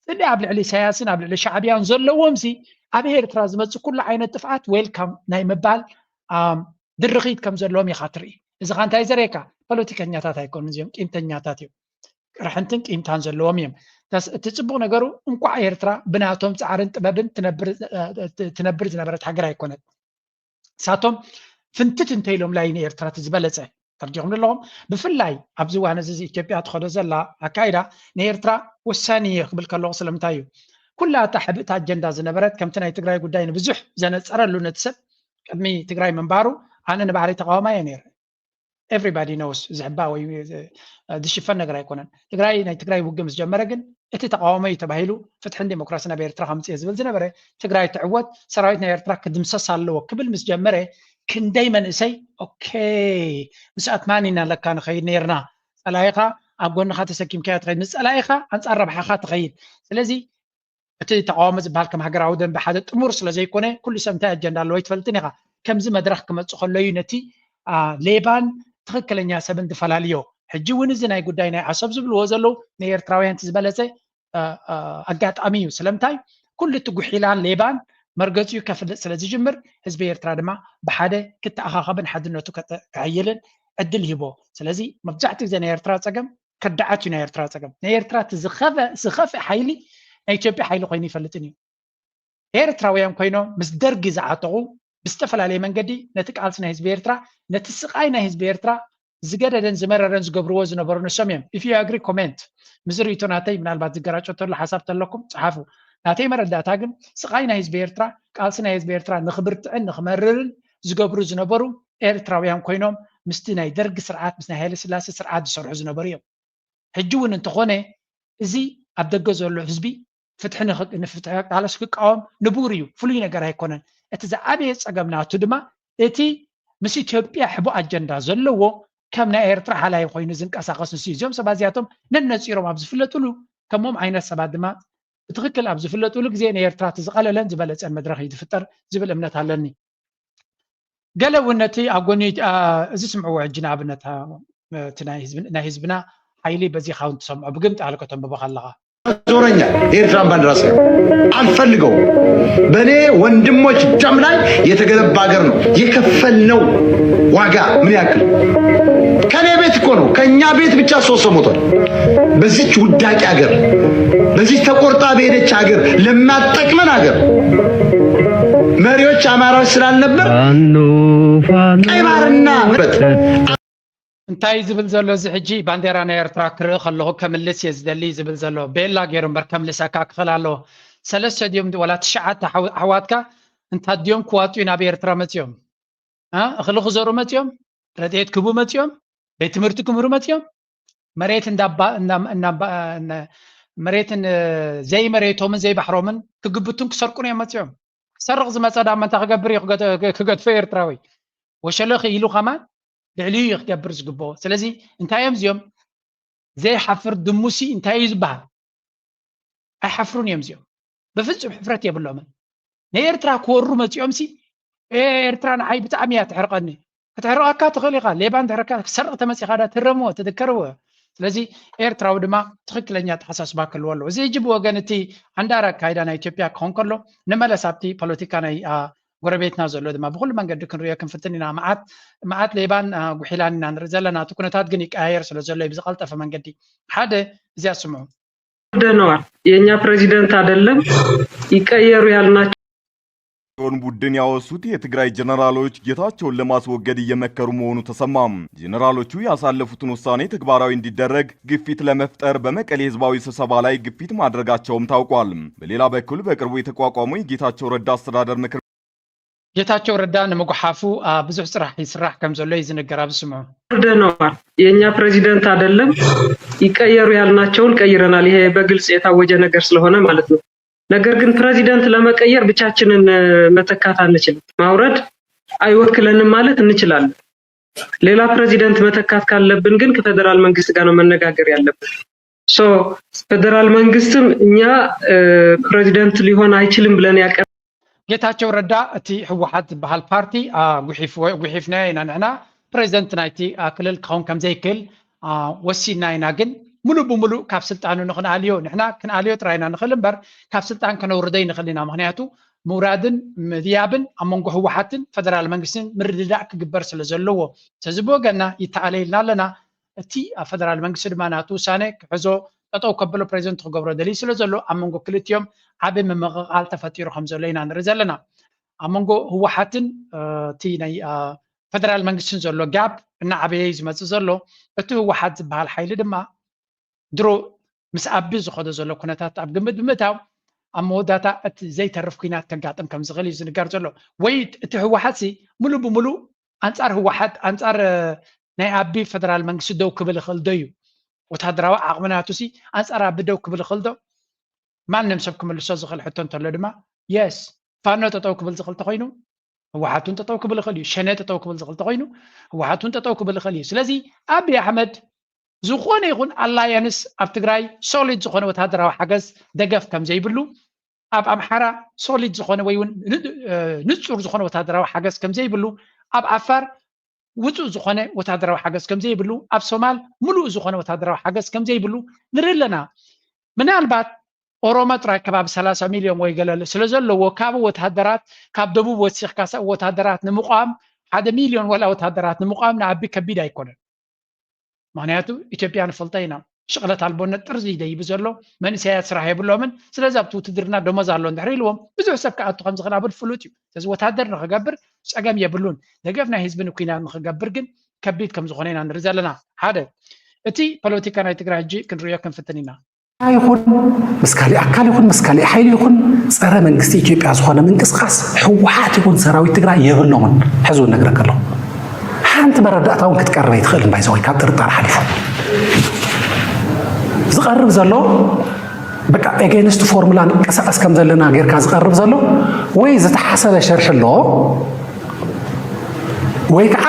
ስእሊ ኣብ ልዕሊ ኢሳያስን ኣብ ልዕሊ ሻዕብያን ዘለዎም ሲ ኣብ ኤርትራ ዝመጽእ ኩሉ ዓይነት ጥፍኣት ዌልካም ናይ ምባል ድርኺት ከም ዘለዎም ኢኻ ትርኢ። እዚ ኻ እንታይ ዘርእየካ? ፖለቲከኛታት ኣይኮኑን እዚኦም፣ ቂምተኛታት እዮም። ቅርሕንትን ቂምታን ዘለዎም እዮም። እቲ ጽቡቕ ነገሩ እንቋዕ ኤርትራ ብናቶም ጻዕርን ጥበብን ትነብር ዝነበረት ሃገር ኣይኮነት። ንሳቶም ፍንትት እንተኢሎም ላይ ንኤርትራ እቲ ዝበለጸ ተርዲኹም ዘለኹም። ብፍላይ ኣብዚ እዋን እዚ ኢትዮጵያ ትኸዶ ዘላ ኣካይዳ ንኤርትራ ወሳኒ እየ ክብል ከለኹ ስለምንታይ እዩ? ኩላ እታ ሕብእቲ ኣጀንዳ ዝነበረት ከምቲ ናይ ትግራይ ጉዳይ ንብዙሕ ዘነጸረሉ ነቲ ሰብ ቅድሚ ትግራይ ምንባሩ ኣነ ንባዕለይ ተቃዋማይ እየ ነይረ። Everybody knows ዝሕባ ወይ ዝሽፈን ነገር ኣይኮነን። ትግራይ ናይ ትግራይ ውግእ ምስ ጀመረ ግን እቲ ተቃዋሞ እዩ ተባሂሉ ፍትሕን ዴሞክራስን ኣብ ኤርትራ ከምፅእ ዝብል ዝነበረ ትግራይ ትዕወት ሰራዊት ናይ ኤርትራ ክድምሰስ ኣለዎ ክብል ምስ ጀመረ ክንደይ መንእሰይ ኦኬ ምስኣት ማን ኢና ለካ ንኸይድ ነርና ፀላኢኻ ኣብ ጎንኻ ተሰኪምካዮ ትኸይድ ንፀላኢኻ ኣንፃር ረብሓኻ ትኸይድ ስለዚ እቲ ተቃዋሚ ዝበሃል ከም ሃገራዊ ደንበ ሓደ ጥሙር ስለ ዘይኮነ ኩሉ ሰብ እንታይ ኣጀንዳ ኣለዎ ይትፈልጥን ኢኻ ከምዚ መድረክ ክመፅእ ከሎ እዩ ነቲ ሌባን ትኽክለኛ ሰብን ዝፈላልዮ ሕጂ እውን እዚ ናይ ጉዳይ ናይ ዓሰብ ዝብልዎ ዘለዉ ንኤርትራውያን ዝበለፀ ኣጋጣሚ እዩ ስለምንታይ ኩሉ እቲ ጉሒላን ሌባን መርገፂኡ ከፍልጥ ስለ ዝጅምር ህዝቢ ኤርትራ ድማ ብሓደ ክተኣኻኸብን ሓድነቱ ክሕይልን ዕድል ይህቦ ስለዚ መብዛሕትኡ ግዜ ናይ ኤርትራ ፀገም ከዳዓት እዩ ናይ ኤርትራ ፀገም ናይ ኤርትራ ዝኸፍእ ሓይሊ ናይ ኢትዮጵያ ሓይሊ ኮይኑ ይፈልጥን እዩ ኤርትራውያን ኮይኖም ምስ ደርጊ ዝዓጠቑ ብዝተፈላለየ መንገዲ ነቲ ቃልሲ ናይ ህዝቢ ኤርትራ ነቲ ስቓይ ናይ ህዝቢ ኤርትራ ዝገደደን ዝመረረን ዝገብርዎ ዝነበሩ ንሶም እዮም if you agree comment ምስ ርእይቶ ናተይ ምናልባት ዝገራጮ ተሎ ሓሳብ ተለኩም ጸሓፉ ናተይ መረዳእታ ግን ስቓይ ናይ ህዝቢ ኤርትራ ቃልሲ ናይ ህዝቢ ኤርትራ ንኽብርትዕን ንኽመርርን ዝገብሩ ዝነበሩ ኤርትራውያን ኮይኖም ምስቲ ናይ ደርጊ ስርዓት ምስ ናይ ሃይለ ስላሴ ስርዓት ዝሰርሑ ዝነበሩ እዮም ሕጂ እውን እንተኾነ እዚ ኣብ ደገ ዘሎ ህዝቢ ፍትሒ ንፍትሒ ቃለስ ክቃወም ንቡር እዩ ፍሉይ ነገር ኣይኮነን እቲ ዝዓበየ ፀገም ናቱ ድማ እቲ ምስ ኢትዮጵያ ሕቡ ኣጀንዳ ዘለዎ ከም ናይ ኤርትራ ሓላይ ኮይኑ ዝንቀሳቀስ ንሱ እዩ እዚኦም ሰባት እዚኣቶም ነነፂሮም ኣብ ዝፍለጥሉ ከምኦም ዓይነት ሰባት ድማ ብትክክል ኣብ ዝፍለጥሉ ግዜ ንኤርትራ እቲ ዝቀለለን ዝበለፀን መድረክ እዩ ዝፍጠር ዝብል እምነት ኣለኒ ገለ እውን ነቲ ኣብ ጎኒ እዚ ስምዕዎ ሕጂ ንኣብነት ናይ ህዝብና ሓይሊ በዚ ካውን ትሰምዖ ብግምጣ ልከተንብቦ ከለካ ዞረኛ የኤርትራን ባንዲራ ሳይሆን አልፈልገውም። በእኔ ወንድሞች ደም ላይ የተገነባ ሀገር ነው። የከፈልነው ዋጋ ምን ያክል? ከኔ ቤት እኮ ነው፣ ከኛ ቤት ብቻ ሶስት ሰው ሞቷል። በዚች ውዳቂ ሀገር፣ በዚች ተቆርጣ በሄደች ሀገር፣ ለማጠቅመን ሀገር መሪዎች አማራዎች ስላልነበር ቀይ ባህርና እንታይ ዝብል ዘሎ እዚ ሕጂ ባንዴራ ናይ ኤርትራ ክርኢ ከለኹ ከምልስ እየ ዝደሊ ዝብል ዘሎ ቤላ ገይሩ እምበር ከምልሰካ ክኽእል ኣለዎ ሰለስተ ድዮም ወላ ትሽዓተ ኣሕዋትካ እንታ ድዮም ክዋጡ ናብ ኤርትራ መፅዮም እኽሊ ክዘሩ መፅዮም ረድኤት ክቡ መፅዮም ቤት ትምህርቲ ክምህሩ መፅዮም መሬት መሬትን ዘይመሬቶምን ዘይባሕሮምን ክግብቱን ክሰርቁን እዮም መፅዮም ክሰርቕ ዝመፀ ዳማ እንታይ ክገብር እዩ ክገድፎ ኤርትራዊ ወሸለኺ ኢሉ ከማን ልዕሊኡ እዩ ክገብር ዝግብኦ ስለዚ እንታይ እዮም እዚኦም ዘይሓፍር ድሙሲ እንታይ እዩ ዝበሃል ኣይሓፍሩን እዮም እዚኦም ብፍፁም ሕፍረት የብሎምን ንኤርትራ ክወሩ መፂኦም ሲ ኤርትራ ንዓይ ብጣዕሚ እያ ትሕርቀኒ ክትሕርቀካ ትኽእል ኢኻ ሌባ እንድሕርካ ክሰርቕ ተመፂኻ ዳ ትረምዎ ትድከርዎ ስለዚ ኤርትራዊ ድማ ትኽክለኛ ተሓሳስባ ክህልዎ ኣለዎ እዚ ሕጂ ብወገን እቲ ዓንዳር ኣካይዳ ናይ ኢትዮጵያ ክኾን ከሎ ንመለስ ኣብቲ ፖለቲካ ናይ ጎረቤትና ዘሎ ድማ ብኩሉ መንገዲ ክንሪኦ ክንፍትን ኢና። መዓት መዓት ሌባን ጉሒላን ኢና ንርኢ ዘለና። እቲ ኩነታት ግን ይቀያየር ስለ ዘሎ እዩ ብዝቐልጠፈ መንገዲ። ሓደ እዚኣ ስምዑ። ወደነዋል የእኛ ፕሬዚደንት አይደለም ይቀየሩ ያልናቸው ን ቡድን ያወሱት የትግራይ ጀነራሎች ጌታቸውን ለማስወገድ እየመከሩ መሆኑ ተሰማ። ጀነራሎቹ ያሳለፉትን ውሳኔ ተግባራዊ እንዲደረግ ግፊት ለመፍጠር በመቀሌ ህዝባዊ ስብሰባ ላይ ግፊት ማድረጋቸውም ታውቋል። በሌላ በኩል በቅርቡ የተቋቋመው የጌታቸው ረዳ አስተዳደር ምክር ጌታቸው ረዳ ንምጉሓፉ ብዙሕ ስራሕ ይስራሕ ከም ዘሎ እዩ ዝንገር። ኣብዚ ስምዑ። ወደነዋል የእኛ ፕሬዚደንት አይደለም ይቀየሩ ያልናቸውን ቀይረናል። ይሄ በግልጽ የታወጀ ነገር ስለሆነ ማለት ነው። ነገር ግን ፕሬዚደንት ለመቀየር ብቻችንን መተካት አንችልም። ማውረድ አይወክለንም ማለት እንችላለን። ሌላ ፕሬዚደንት መተካት ካለብን ግን ከፌደራል መንግስት ጋር ነው መነጋገር ያለብን። ሶ ፌደራል መንግስትም እኛ ፕሬዚደንት ሊሆን አይችልም ብለን ያቀ ጌታቸው ረዳ እቲ ህወሓት ዝበሃል ፓርቲ ጉሒፍናዮ ኢና ንሕና፣ ፕሬዚደንት ናይቲ ክልል ክኸውን ከምዘይክእል ወሲና ኢና። ግን ሙሉእ ብሙሉእ ካብ ስልጣኑ ንክንኣልዮ ንሕና ክንኣልዮ ጥራይ ኢና ንኽእል እምበር ካብ ስልጣን ከነውርዶ ይንኽእል ኢና። ምክንያቱ ምውራድን ምድያብን ኣብ መንጎ ህወሓትን ፈደራል መንግስትን ምርድዳእ ክግበር ስለ ዘለዎ፣ ስለዚ ብወገና ይተኣለይልና ኣለና። እቲ ኣብ ፈደራል መንግስቲ ድማ ናቱ ውሳነ ክሕዞ ጠጠው ከብሎ ፕሬዚደንት ክገብሮ ደልዩ ስለ ዘሎ ኣብ መንጎ ክልቲኦም ዓቢ ምምቕቓል ተፈጢሩ ከም ዘሎ ኢና ንርኢ ዘለና። ኣብ መንጎ ህወሓትን እቲ ናይ ፈደራል መንግስትን ዘሎ ጋፕ እናዓበየ እዩ ዝመፅእ ዘሎ። እቲ ህወሓት ዝበሃል ሓይሊ ድማ ድሮ ምስ ኣቢ ዝኸዶ ዘሎ ኩነታት ኣብ ግምት ብምእታው ኣብ መወዳእታ እቲ ዘይተርፍ ኩናት ከጋጥም ከም ዝኽእል እዩ ዝንገር ዘሎ። ወይ እቲ ህወሓት ሲ ሙሉ ብሙሉ ኣንጻር ህወሓት ኣንጻር ናይ ኣቢ ፈደራል መንግስቲ ደው ክብል ይኽእል ዶ እዩ? ወታደራዊ ዓቕሚ ናቱ ሲ ኣንጻር ኣቢ ደው ክብል ይኽእል ዶ? ማንም ሰብ ክምልሶ ዝኽእል ሕቶ እንተሎ ድማ የስ ፋኖ ጠጠው ክብል ዝኽእል ተኮይኑ ህወሓት እውን ጠጠው ክብል ይኽእል እዩ። ሸኔ ጠጠው ክብል ዝኽእል ተኮይኑ ህወሓት እውን ጠጠው ክብል ይኽእል እዩ። ስለዚ ኣቢ ኣሕመድ ዝኾነ ይኹን ኣላያንስ ኣብ ትግራይ ሶሊድ ዝኾነ ወታደራዊ ሓገዝ ደገፍ ከም ዘይብሉ፣ ኣብ ኣምሓራ ሶሊድ ዝኾነ ወይ እውን ንፁር ዝኾነ ወታደራዊ ሓገዝ ከም ዘይብሉ፣ ኣብ ዓፋር ውፁእ ዝኾነ ወታደራዊ ሓገዝ ከም ዘይብሉ፣ ኣብ ሶማል ሙሉእ ዝኾነ ወታደራዊ ሓገዝ ከም ዘይብሉ ንርኢ ኣለና። ምናልባት ኦሮሞ ጥራይ ከባቢ ሰላሳ ሚልዮን ወይ ገለ ስለ ዘለዎ ካብ ወታደራት ካብ ደቡብ ወሲኽካ ወታደራት ንምቋም ሓደ ሚልዮን ወላ ወታደራት ንምቋም ንኣቢ ከቢድ ኣይኮነን። ምክንያቱ ኢትዮጵያ ንፈልጦ ኢና። ሽቕለት ኣልቦነት ጥርዚ ደይቡ ዘሎ መንእሰያት ስራሕ የብሎምን። ስለዚ ኣብቲ ውትድርና ደሞዝ ኣሎ እንድሕር ኢልዎም ብዙሕ ሰብ ክኣቱ ከም ዝኽእል ኣብል ፍሉጥ እዩ። ስለዚ ወታደር ንክገብር ፀገም የብሉን። ደገፍ ናይ ህዝቢ ንኩናት ንክገብር ግን ከቢድ ከም ዝኾነ ኢና ንርኢ ዘለና። ሓደ እቲ ፖለቲካ ናይ ትግራይ ሕጂ ክንርእዮ ክንፍትን ኢና። ይኹን ምስ ካሊእ ኣካል ይኹን ምስ ካሊእ ሓይሊ ይኹን ጸረ መንግስቲ ኢትዮጵያ ዝኾነ ምንቅስቃስ ህወሓት ይኹን ሰራዊት ትግራይ የብሎምን። ሕዚ እውን ነግረካ ኣለኹ። ሓንቲ መረዳእታ እውን ክትቀርብ ኣይትኽእልን። ባይዘወይ ካብ ጥርጣረ ሓሊፉ ዝቐርብ ዘሎ በቃ ኤጌንስት ፎርሙላ ንቀሳቀስ ከም ዘለና ጌርካ ዝቐርብ ዘሎ ወይ ዝተሓሰበ ሸርሒ ኣሎ ወይ ከዓ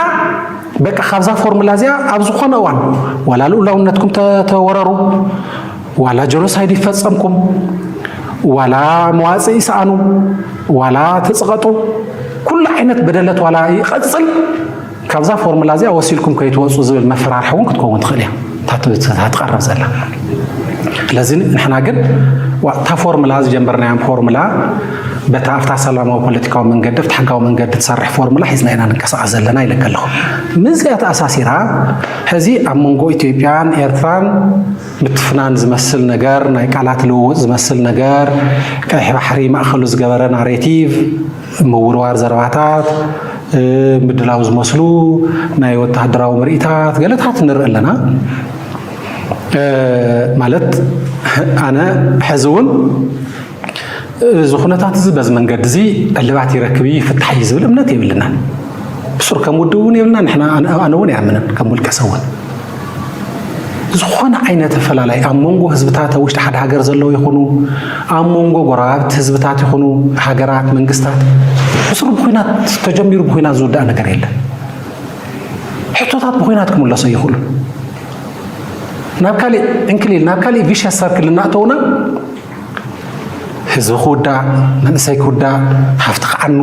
በቃ ካብዛ ፎርሙላ እዚኣ ኣብ ዝኾነ እዋን ዋላ ልኡላውነትኩም ተወረሩ፣ ዋላ ጀኖሳይድ ይፈፀምኩም፣ ዋላ መዋፅእ ይሰኣኑ፣ ዋላ ተፅቐጡ፣ ኩሉ ዓይነት በደለት ዋላ ይቐፅል፣ ካብዛ ፎርሙላ እዚኣ ወሲልኩም ከይትወፁ ዝብል መፈራርሒ እውን ክትከውን ትኽእል እያ እታ ትቐርብ ዘላ። ስለዚ ንሕና ግን እታ ፎርሙላ ዝጀመርናያ ፎርሙላ በታ ኣብታ ሰላማዊ ፖለቲካዊ መንገዲ ኣብቲ ሕጋዊ መንገዲ ትሰርሕ ፎርሙላ ሒዝና ኢና ንንቀሳቐስ ዘለና ኢለካ ኣለኹ። ምስዚኣ ተኣሳሲራ ሕዚ ኣብ መንጎ ኢትዮጵያን ኤርትራን ምትፍናን ዝመስል ነገር፣ ናይ ቃላት ልውውጥ ዝመስል ነገር፣ ቀይሕ ባሕሪ ማእኸሉ ዝገበረ ናሬቲቭ፣ ምውርዋር ዘረባታት፣ ምድላው ዝመስሉ ናይ ወታደራዊ ምርኢታት ገለታት ንርኢ ኣለና። ማለት ኣነ ሕዚ እውን እዚ ኩነታት እዚ በዚ መንገዲ እዚ ዕልባት ይረክብ እዩ ይፍታሕ እዩ ዝብል እምነት የብልናን። ብሱር ከም ውድብ እውን የብልና ንሕና ኣነ እውን ኣይኣምንን ከም ውልቀ ሰብ እውን ዝኾነ ዓይነት ኣፈላላይ ኣብ መንጎ ህዝብታት ኣብ ውሽጢ ሓደ ሃገር ዘለዉ ይኹኑ ኣብ መንጎ ጎረባብቲ ህዝብታት ይኹኑ ሃገራት መንግስታት ብሱር ብኩናት ተጀሚሩ ብኩናት ዝውዳእ ነገር የለን። ሕቶታት ብኩናት ክምለሶ ይኽእሉ ናብ ካሊእ እንክሊል ናብ ካሊእ ቪሸስ ሰርክል እናእተውና ህዝቢ ክውዳእ መንእሰይ ክውዳእ ሃፍቲ ክዓኑ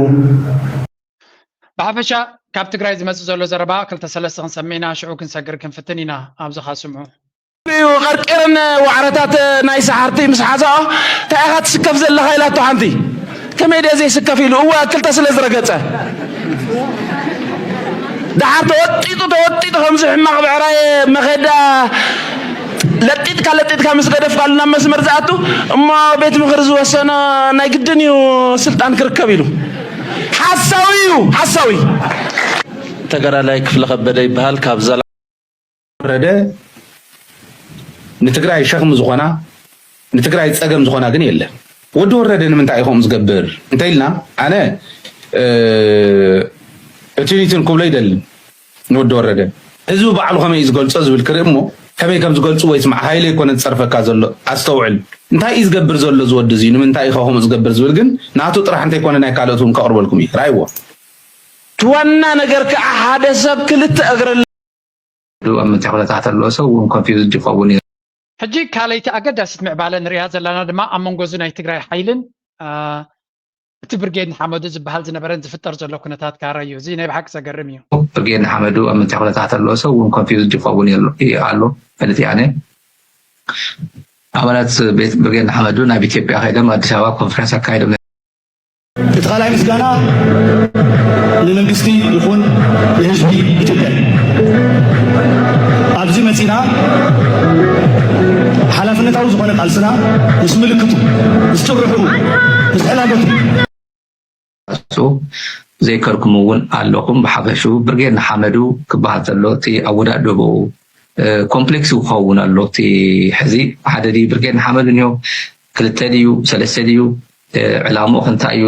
ብሓፈሻ ካብ ትግራይ ዝመፅእ ዘሎ ዘረባ ክልተ ሰለስተ ክንሰምዕ ኢና ሽዑ ክንሰግር ክንፍትን ኢና ኣብዚ ካስምዑ እዩ ቀርቂረን ዋዕረታት ናይ ሰሓርቲ ምስ ሓዛኦ እንታይ ኢኻ ትስከፍ ዘለኻ ኢላቶ ሓንቲ ከመይ ድየ ዘይስከፍ ኢሉ? እወ፣ ክልተ ስለ ዝረገጸ። ደሓር ተወጢጡ፣ ተወጢጡ ከምዚ ሕማቕ ብዕራይ መኸዳ ለጢጥካ፣ ለጢጥካ ምስ ገደፍካሉ ናብ መስመር ዝኣቱ፣ እሞ ቤት ምኽሪ ዝወሰኖ ናይ ግድን እዩ ስልጣን ክርከብ ኢሉ። ሓሳዊ እዩ፣ ሓሳዊ። ተጋዳላይ ክፍለ ከበደ ይበሃል። ካብ ዘላ ወረደ ንትግራይ ሸኽሚ ዝኾና፣ ንትግራይ ጸገም ዝኾና ግን የለን። ወዲ ወረደ ንምንታይ እዩ ከምኡ ዝገብር እንተ ኢልና፣ ኣነ፣ እ፣ እትኒትን ክብሎ ይደልን ንወዲ ወረደ። ህዝቢ ባዕሉ ከመይ እዩ ዝገልጾ ዝብል ክርኢ እሞ፣ ከመይ ከም ዝገልጹ ወይ ስማዕ፣ ሃይለ ኣይኮነ ዝጸርፈካ ዘሎ፣ ኣስተውዕል። እንታይ እዩ ዝገብር ዘሎ እዚ ወዲ እዚ? ንምንታይ እዩ ከምኡ ዝገብር ዝብል ግን ናቱ ጥራሕ እንተይኮነ ናይ ካልኦት እውን ከቕርበልኩም እዩ። ራይዎ። እቲ ዋና ነገር ከዓ ሓደ ሰብ ክልተ እግሪ ኣብ ምንታይ ኩነታት ኣሎ ሰብ እውን ኮንፊውዝድ ይኸውን እዩ። ሕጂ ካልኣይቲ ኣገዳሲት ምዕባለ ንሪኣ ዘለና ድማ ኣብ መንጎ እዚ ናይ ትግራይ ሓይልን፣ አ፣ እቲ ብርጌድ ንሓመዱ ዝበሃል ዝነበረን ዝፍጠር ዘሎ ኩነታት ካራ እዩ። እዚ ናይ ብሓቂ ዘገርም እዩ። ብርጌድ ንሓመዱ ኣብ ምንታይ ኩነታት ኣሎ ሰብ እውን ኮንፊውዝድ ይኸውን እዩ ኣሎ፣ እዩ ኣሎ። ፈሊጥ እየ ኣነ። ኣባላት ቤት ብርጌድ ንሓመዱ ናብ ኢትዮጵያ ከይዶም ኣዲስ ኣበባ ኮንፈረንስ ኣካይዶም። እቲ ካልኣይ ምስጋና ንመንግስቲ ይኹን ንህዝቢ ኢትዮጵያ እዩ። ኣብዚ መፂና ሓላፍነታዊ ዝኾነ ቃልስና ምስ ምልክቱ፣ ምስ ጭርሕኡ፣ ምስ ዕላመቱ እሱ ዘይከድኩም እውን ኣለኹም። ብሓፈሽኡ ብርጌድ ንሓመዱ ክበሃል ተሎ እቲ ኣወዳድቦኡ፣ እ፣ ኮምፕሌክስ ክኸውን ኣሎ። እቲ ሕዚ ሓደ ድዩ ብርጌድ ንሓመዱ እኒኦ፣ ክልተ ድዩ፣ ሰለስተ ድዩ፣ እ፣ ዕላምኡ እንታይ እዩ፣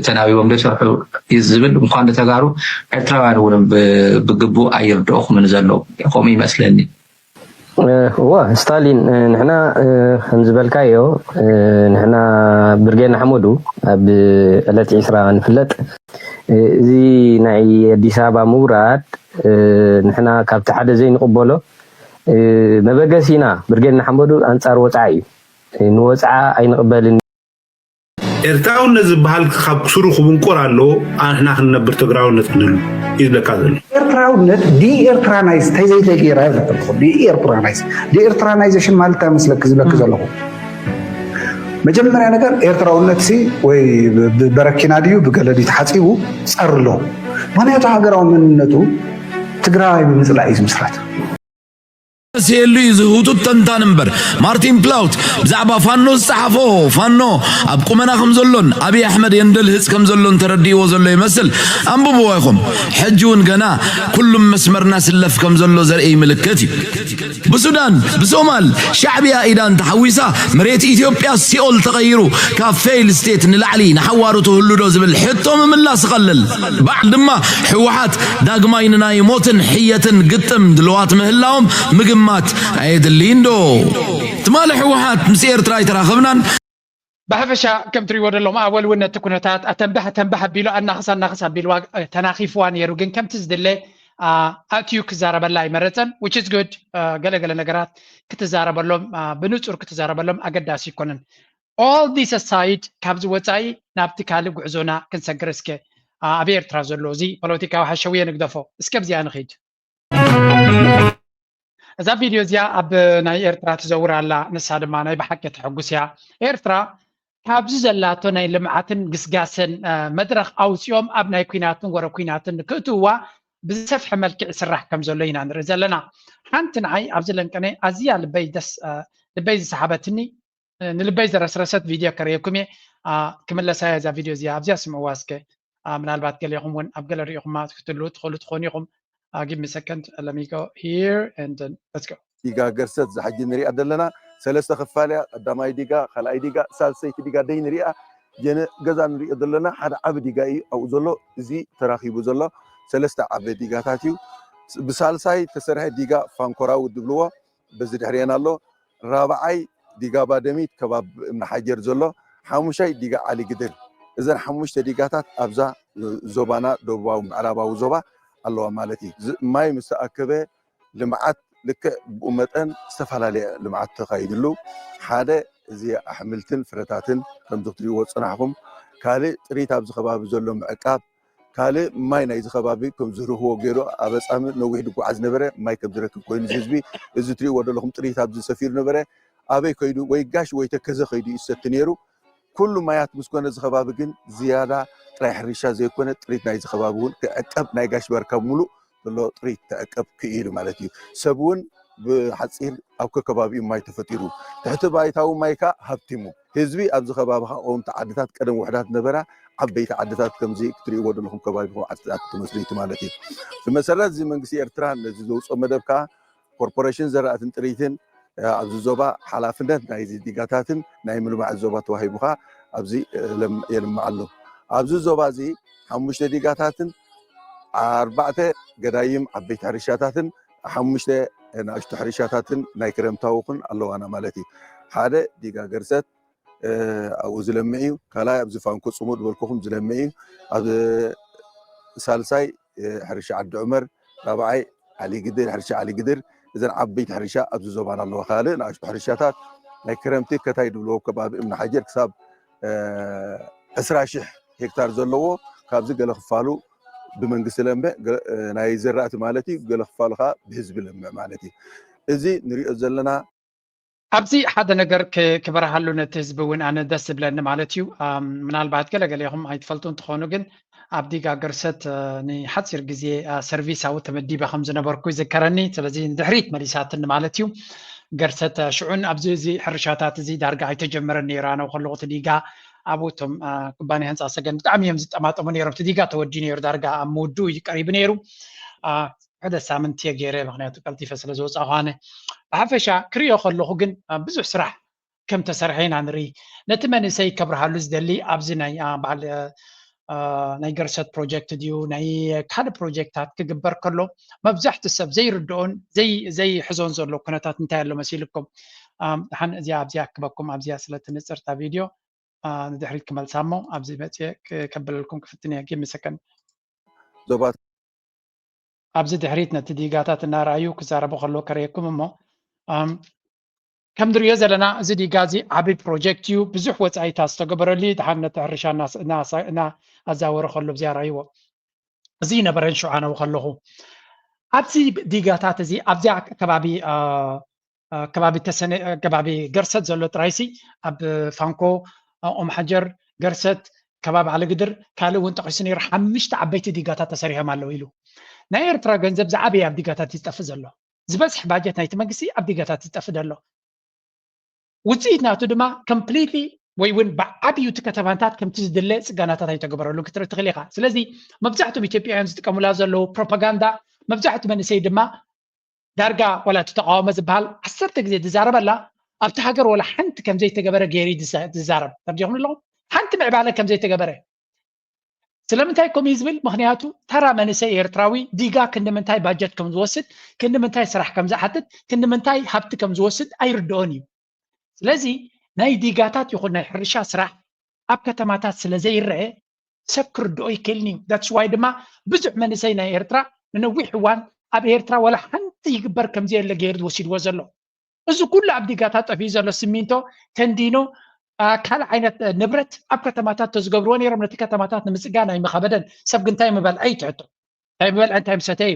ተናቢቦም ዶ ይሰርሑ እዩ ዝብል እንኳን ንተጋሩ ኤርትራውያን እውን ብ-፣ ብግቡእ ኣይርድኦኹምን ዘሎ። ከምኡ ይመስለኒ። እ፣ እወ፣ ስታሊን፣ እ፣ ንሕና፣ እ፣ ከም ዝበልካዮ፣ እ፣ ንሕና ብርጌድ ንሓመዱ ኣብ ዕለት ዒስራ ንፍለጥ። እ፣ እዚ ናይ ኣዲስ ኣበባ ምውራድ፣ እ፣ ንሕና ካብቲ ሓደ ዘይንቕበሎ፣ እ፣ መበገሲና ብርጌድ ንሓመዱ ኣንጻር ወጽዓ እዩ። እ፣ ንወጽዓ ኣይንቕበልን። ኤርትራውነት ዝበሃል ካብ ስሩ ክብንቆር ኣለዎ። ኣንሕና ክንነብር ትግራውነት ክንህሉ እዩ ዝብለካ ዘሎ። ኤርትራውነት ዲኤርትራናይዝ ተዘይተገይራ ይብለካ ኣለኹ። ዲኤርትራናይዝ፣ ዲኤርትራናይዜሽን ማለት እንታይ መስለክ ዝብለክ ዘለኹ? መጀመርያ ነገር ኤርትራውነት ሲ ወይ ብ-፣ ብበረኪና ድዩ ብገለ ድዩ ተሓጺቡ ጸርሎ። ምኽንያቱ ሃገራዊ መንነቱ ትግራይ ብምጽላእ እዩ ዝምስረት። መሲሉ እዩ ዝህውቱት ተንታን እምበር። ማርቲን ፕላውት ብዛዕባ ፋኖ ዝጸሓፎ፣ ፋኖ ኣብ ቁመና ከም ዘሎን ኣብይ ኣሕመድ የንደልህጽ ከም ዘሎን ተረዲእዎ ዘሎ ይመስል። ኣንብብዎ ኢኹም። ሕጂ እውን ገና ኩሉም መስመርና ስለፍ ከም ዘሎ ዘርኢ ምልክት እዩ። ብሱዳን፣ ብሶማል፣ ሻዕብያ ኢዳን ተሓዊሳ፣ መሬት ኢትዮጵያ ሲኦል ተቐይሩ፣ ካብ ፌይል ስቴት ንላዕሊ ንሓዋሩ ትህሉ ዶ ዝብል ሕቶ ምምላስ ይቐልል። በዓል ድማ ህወሓት ዳግማይ ንናይ ሞትን ሕየትን ግጥም ድልዋት ምህላዎም ምግማት ኣየድልይን ዶ? ትማሊ ህወሓት ምስ ኤርትራ ኣይተራኸብናን። ብሓፈሻ ከም ትሪእዎ ዘለኹም ኣወል እውን ነቲ ኩነታት ኣተንባህ ኣተንባህ ኣቢሉ ኣናኽስ ኣናኽስ ኣቢልዋ፣ እ፣ ተናኺፍዋ ነይሩ። ግን ከምቲ ዝድለ፣ አ፣ ኣእትዩ ክዛረበላ ኣይመረጸን፣ which is good። አ፣ ገለ ገለ ነገራት ክትዛረበሎም፣ አ፣ ብንጹር ክትዛረበሎም ኣገዳሲ ኣይኮነን። All this aside፣ ካብዚ ወጻኢ ናብቲ ካልእ ጉዕዞና ክንሰግር እስከ። አ፣ ኣብ ኤርትራ ዘሎ እዚ ፖለቲካዊ ሓሸውየ ንግደፎ። እስከ ኣብዚኣ ንኺድ። እዛ ቪድዮ እዚኣ ኣብ ናይ ኤርትራ ትዘውር ኣላ። ንሳ ድማ ናይ ብሓቂ ተሐጉስ እያ። ኤርትራ ካብዚ ዘላቶ ናይ ልምዓትን ግስጋሰን፣ እ፣ መድረኽ ኣውጺኦም ኣብ ናይ ኲናትን ወረ ኲናትን ክእትውዋ ብዝሰፍሐ መልክዕ ይስራሕ ከም ዘሎ ኢና ንርኢ ዘለና። ሓንቲ ንዓይ ኣብዚ ለንቀነ ኣዝያ ልበይ ደስ፣ እ፣ ልበይ ዝሰሓበትኒ፣ እ፣ ንልበይ ዘረስረሰት ቪድዮ ከርእየኩም እየ። እ፣ ክምለሳ እየ እዛ ቪድዮ እዚኣ። ኣብዚኣ ስምዕዋ እስከ። እ፣ ምናልባት ገሊኹም እውን ኣብ ገለ ሪኢኹማ ክትህልዉ ትኽእሉ ትኾኑ ኢኹም። Uh, give me a second. Let me go here and then let's go. ዲጋ ገርሰት ዝሓጂ ንሪኣ ዘለና ሰለስተ ክፋል እያ። ቀዳማይ ዲጋ፣ ካልኣይ ዲጋ፣ ሳልሰይቲ ዲጋ ደይ ንሪኣ። ጀነ ገዛ ንሪኦ ዘለና ሓደ ዓቢ ዲጋ እዩ ኣብኡ ዘሎ። እዚ ተራኺቡ ዘሎ ሰለስተ ዓቢ ዲጋታት እዩ። ብሳልሳይ ተሰርሐ ዲጋ ፋንኮራዊ ድብልዎ በዚ ድሕሪኤን ኣሎ። ራብዓይ ዲጋ ባደሚት ከባብ እምኒ ሓጀር ዘሎ። ሓሙሻይ ዲጋ ዓሊ ግድር። እዘን ሓሙሽተ ዲጋታት ኣብዛ ዞባና ደቡባዊ ምዕራባዊ ዞባ ኣለዋ ማለት እዩ። ዝ-፣ ማይ ምስ ተኣከበ ልምዓት ልክዕ ብኡ መጠን ዝተፈላለየ ልምዓት ተኻይድሉ። ሓደ እዚ ኣሕምልትን ፍረታትን ከምዚ ክትሪእዎ ዝጸናሕኩም። ካልእ ጥሪት ኣብዚ ከባቢ ዘሎ ምዕቃብ። ካልእ ማይ ናይዚ ከባቢ ከም ዝህርህዎ ገይሩ ኣብ ኣጻምእ ነዊሕ ዝጓዓዝ ነበረ፣ ማይ ከም ዝረክብ ኮይኑ እዚ ህዝቢ። እዚ ትሪእዎ ዘለኹም ጥሪት ኣብዚ ሰፊሩ ነበረ። ኣበይ ከይዱ ወይ ጋሽ ወይ ተከዘ ከይዱ እዩ ዝሰቲ ነይሩ። ኩሉ ማያት ምስ ኮነ እዚ ከባቢ ግን ዝያዳ ጥራይ ሕርሻ ዘይኮነ ጥሪት ናይዚ ከባቢ እውን ክዕቀብ ናይ ጋሽ ባርካ ሙሉእ ዘሎ ጥሪት ክዕቀብ ክኢሉ ማለት እዩ። ሰብ እውን ብሓፂር ኣብ ከከባቢኡ ማይ ተፈጢሩ፣ ትሕቲ ባይታዊ ማይ ከዓ ሃብቲሙ። ህዝቢ ኣብዚ ከባቢ ከዓ ቀወምቲ ዓድታት ቀደም ውሕዳት ነበራ፣ ዓበይቲ ዓድታት ከምዚ ክትርእይዎ ዘለኹም ከባቢኹም ዓድታት ትመስሉ ማለት እዩ። ብመሰረት እዚ መንግስቲ ኤርትራ ነዚ ዘውፅኦ መደብ ከዓ ኮርፖሬሽን ዘራእትን ጥሪትን ኣብዚ ዞባ ሓላፍነት ናይዚ ዲጋታትን ናይ ምልማዕ ዞባ ተዋሂቡ ከዓ ኣብዚ የልምዕ ኣሎ። ኣብዚ ዞባ እዚ ሓሙሽተ ዲጋታትን ኣርባዕተ ገዳይም ዓበይቲ ሕርሻታትን ሓሙሽተ ንኣሽቱ ሕርሻታትን ናይ ክረምታዊ ኩን ኣለዋና ማለት እዩ። ሓደ ዲጋ ገርሰት ኣብኡ ዝለምዕ እዩ። ካልኣይ ኣብዚ ፋንኮ ፅሙድ በልኩኹም ዝለምዕ እዩ። ኣብ ሳልሳይ ሕርሻ ዓዲ ዑመር፣ ራብዓይ ዓሊ ግድር፣ ሕርሻ ዓሊ ግድር። እዘን ዓበይቲ ሕርሻ ኣብዚ ዞባና ኣለዋ። ካልእ ንኣሽቱ ሕርሻታት ናይ ክረምቲ ከታይ ድብልዎ ከባቢ እምኒ ሓጀር ክሳብ ዕስራ ሺሕ ሄክታር ዘለዎ ካብዚ ገለ ክፋሉ ብመንግስቲ ለምዕ ናይ ዘራእቲ ማለት እዩ፣ ገለ ክፋሉ ከዓ ብህዝቢ ለምዕ ማለት እዩ። እዚ ንሪኦ ዘለና ኣብዚ ሓደ ነገር ክበረሃሉ ነቲ ህዝቢ እውን ኣነ ደስ ዝብለኒ ማለት እዩ። ምናልባት ገለገሌኹም ኣይትፈልጡ እንትኾኑ ግን ኣብ ዲጋ ገርሰት ንሓፂር ግዜ ሰርቪስ ኣብኡ ተመዲበ ከም ዝነበርኩ ይዝከረኒ። ስለዚ ንድሕሪት መሊሳትኒ ማለት እዩ። ገርሰት ሽዑን ኣብዚ እዚ ሕርሻታት እዚ ዳርጋ ኣይተጀመረን ነይሩ። ኣነ ከለኹ እቲ ዲጋ ኣብኡ እቶም ኩባንያ ህንፃ ሰገን ብጣዕሚ እዮም ዝጠማጠሙ ነይሮም። እቲ ዲጋ ተወዲ ነይሩ፣ ዳርጋ ኣብ ምውድኡ እዩ ቀሪቡ ነይሩ። ሕደ ሳምንት እየ ገይረ፣ ምክንያቱ ቀልጢፈ ስለ ዝወፃኹ ኣነ። ብሓፈሻ ክሪኦ ከለኹ ግን ብዙሕ ስራሕ ከም ተሰርሐ ኢና ንርኢ። ነቲ መንእሰይ ከብርሃሉ ዝደሊ ኣብዚ ናይ በዓል ናይ ገርሰት ፕሮጀክት ድዩ ናይ ካልእ ፕሮጀክታት ክግበር ከሎ መብዛሕትኡ ሰብ ዘይርድኦን ዘይሕዞን ዘሎ ኩነታት እንታይ ኣሎ መሲልኩም? ደሓን እዚኣ ኣብዚኣ ክበኩም ኣብዚኣ ስለ ትንፅር እታ ቪድዮ ንድሕሪት ክመልሳ እሞ ኣብዚ መፅየ ከብለልኩም ክፍትን እየ። ጊቭ ሚ ሰከንድ። ዞባት ኣብዚ ድሕሪት ነቲ ዲጋታት እናረኣዩ ክዛረቡ ከለዉ ከርእየኩም እሞ ከም ንሪኦ ዘለና እዚ ዲጋ እዚ ዓብዪ ፕሮጀክት እዩ። ብዙሕ ወፃኢታት ዝተገበረሉ እዩ። ድሓን ነቲ ሕርሻ እናኣዛወረ ከሎ ኣብዚኣ ረኣይዎ። እዚ ነበረን ሽዑ ኣነው ከለኹ ኣብዚ ዲጋታት እዚ ኣብዚኣ ከባቢ ከባቢ ተሰነ ከባቢ ገርሰት ዘሎ ጥራይሲ ኣብ ፋንኮ ኦም ሓጀር ገርሰት ከባቢ ዓለግድር ካልእ እውን ጠቂሱ ነይሩ። ሓሙሽተ ዓበይቲ ዲጋታት ተሰሪሖም ኣለዉ ኢሉ። ናይ ኤርትራ ገንዘብ ዝዓበየ ኣብ ዲጋታት እዩ ዝጠፍእ ዘሎ። ዝበዝሕ ባጀት ናይቲ መንግስቲ ኣብ ዲጋታት እዩ ዝጠፍእ ዘሎ። ውፅኢት ናቱ ድማ ኮምፕሊትሊ ወይ እውን ብዓብዩ እቲ ከተማታት ከምቲ ዝድለ ፅገናታት ኣይተገበረሉን ክትርኢ ትኽእል ኢኻ። ስለዚ መብዛሕትኦም ኢትዮጵያውያን ዝጥቀሙላ ዘለዉ ፕሮፓጋንዳ መብዛሕትኡ መንእሰይ ድማ ዳርጋ ዋላ እቲ ተቃዋሞ ዝበሃል ዓሰርተ ግዜ ዝዛረበላ ኣብቲ ሃገር ዋላ ሓንቲ ከምዘይተገበረ ገይሩ ዝዛረብ ተርዲኹም ኣለኹም ሓንቲ ምዕባለ ከምዘይተገበረ። ስለምንታይ ከምኡ ዝብል? ምክንያቱ ተራ መንእሰይ ኤርትራዊ ዲጋ ክንዲ ምንታይ ባጀት ከም ዝወስድ፣ ክንዲ ምንታይ ስራሕ ከም ዝሓትት፣ ክንዲ ምንታይ ሃብቲ ከም ዝወስድ ኣይርድኦን እዩ። ስለዚ ናይ ዲጋታት ይኹን ናይ ሕርሻ ስራሕ ኣብ ከተማታት ስለ ዘይረአ ሰብ ክርድኦ ይክእልን እዩ። ዳትስ ዋይ ድማ ብዙሕ መንእሰይ ናይ ኤርትራ ንነዊሕ እዋን ኣብ ኤርትራ ዋላ ሓንቲ ይግበር ከም ዘየለ ገይሩ ዝወሲድዎ ዘሎ። እዚ ኩሉ ኣብ ዲጋታት ጠፊኡ ዘሎ ሲሚንቶ፣ ተንዲኖ፣ ካልእ ዓይነት ንብረት ኣብ ከተማታት ተዝገብርዎ ነይሮም ነቲ ከተማታት ንምፅጋን ኣይምኸበደን። ሰብ ግን እንታይ ምበልዐ እዩ ትሕቶ? እንታይ ምበልዐ እንታይ ምሰተ እዩ?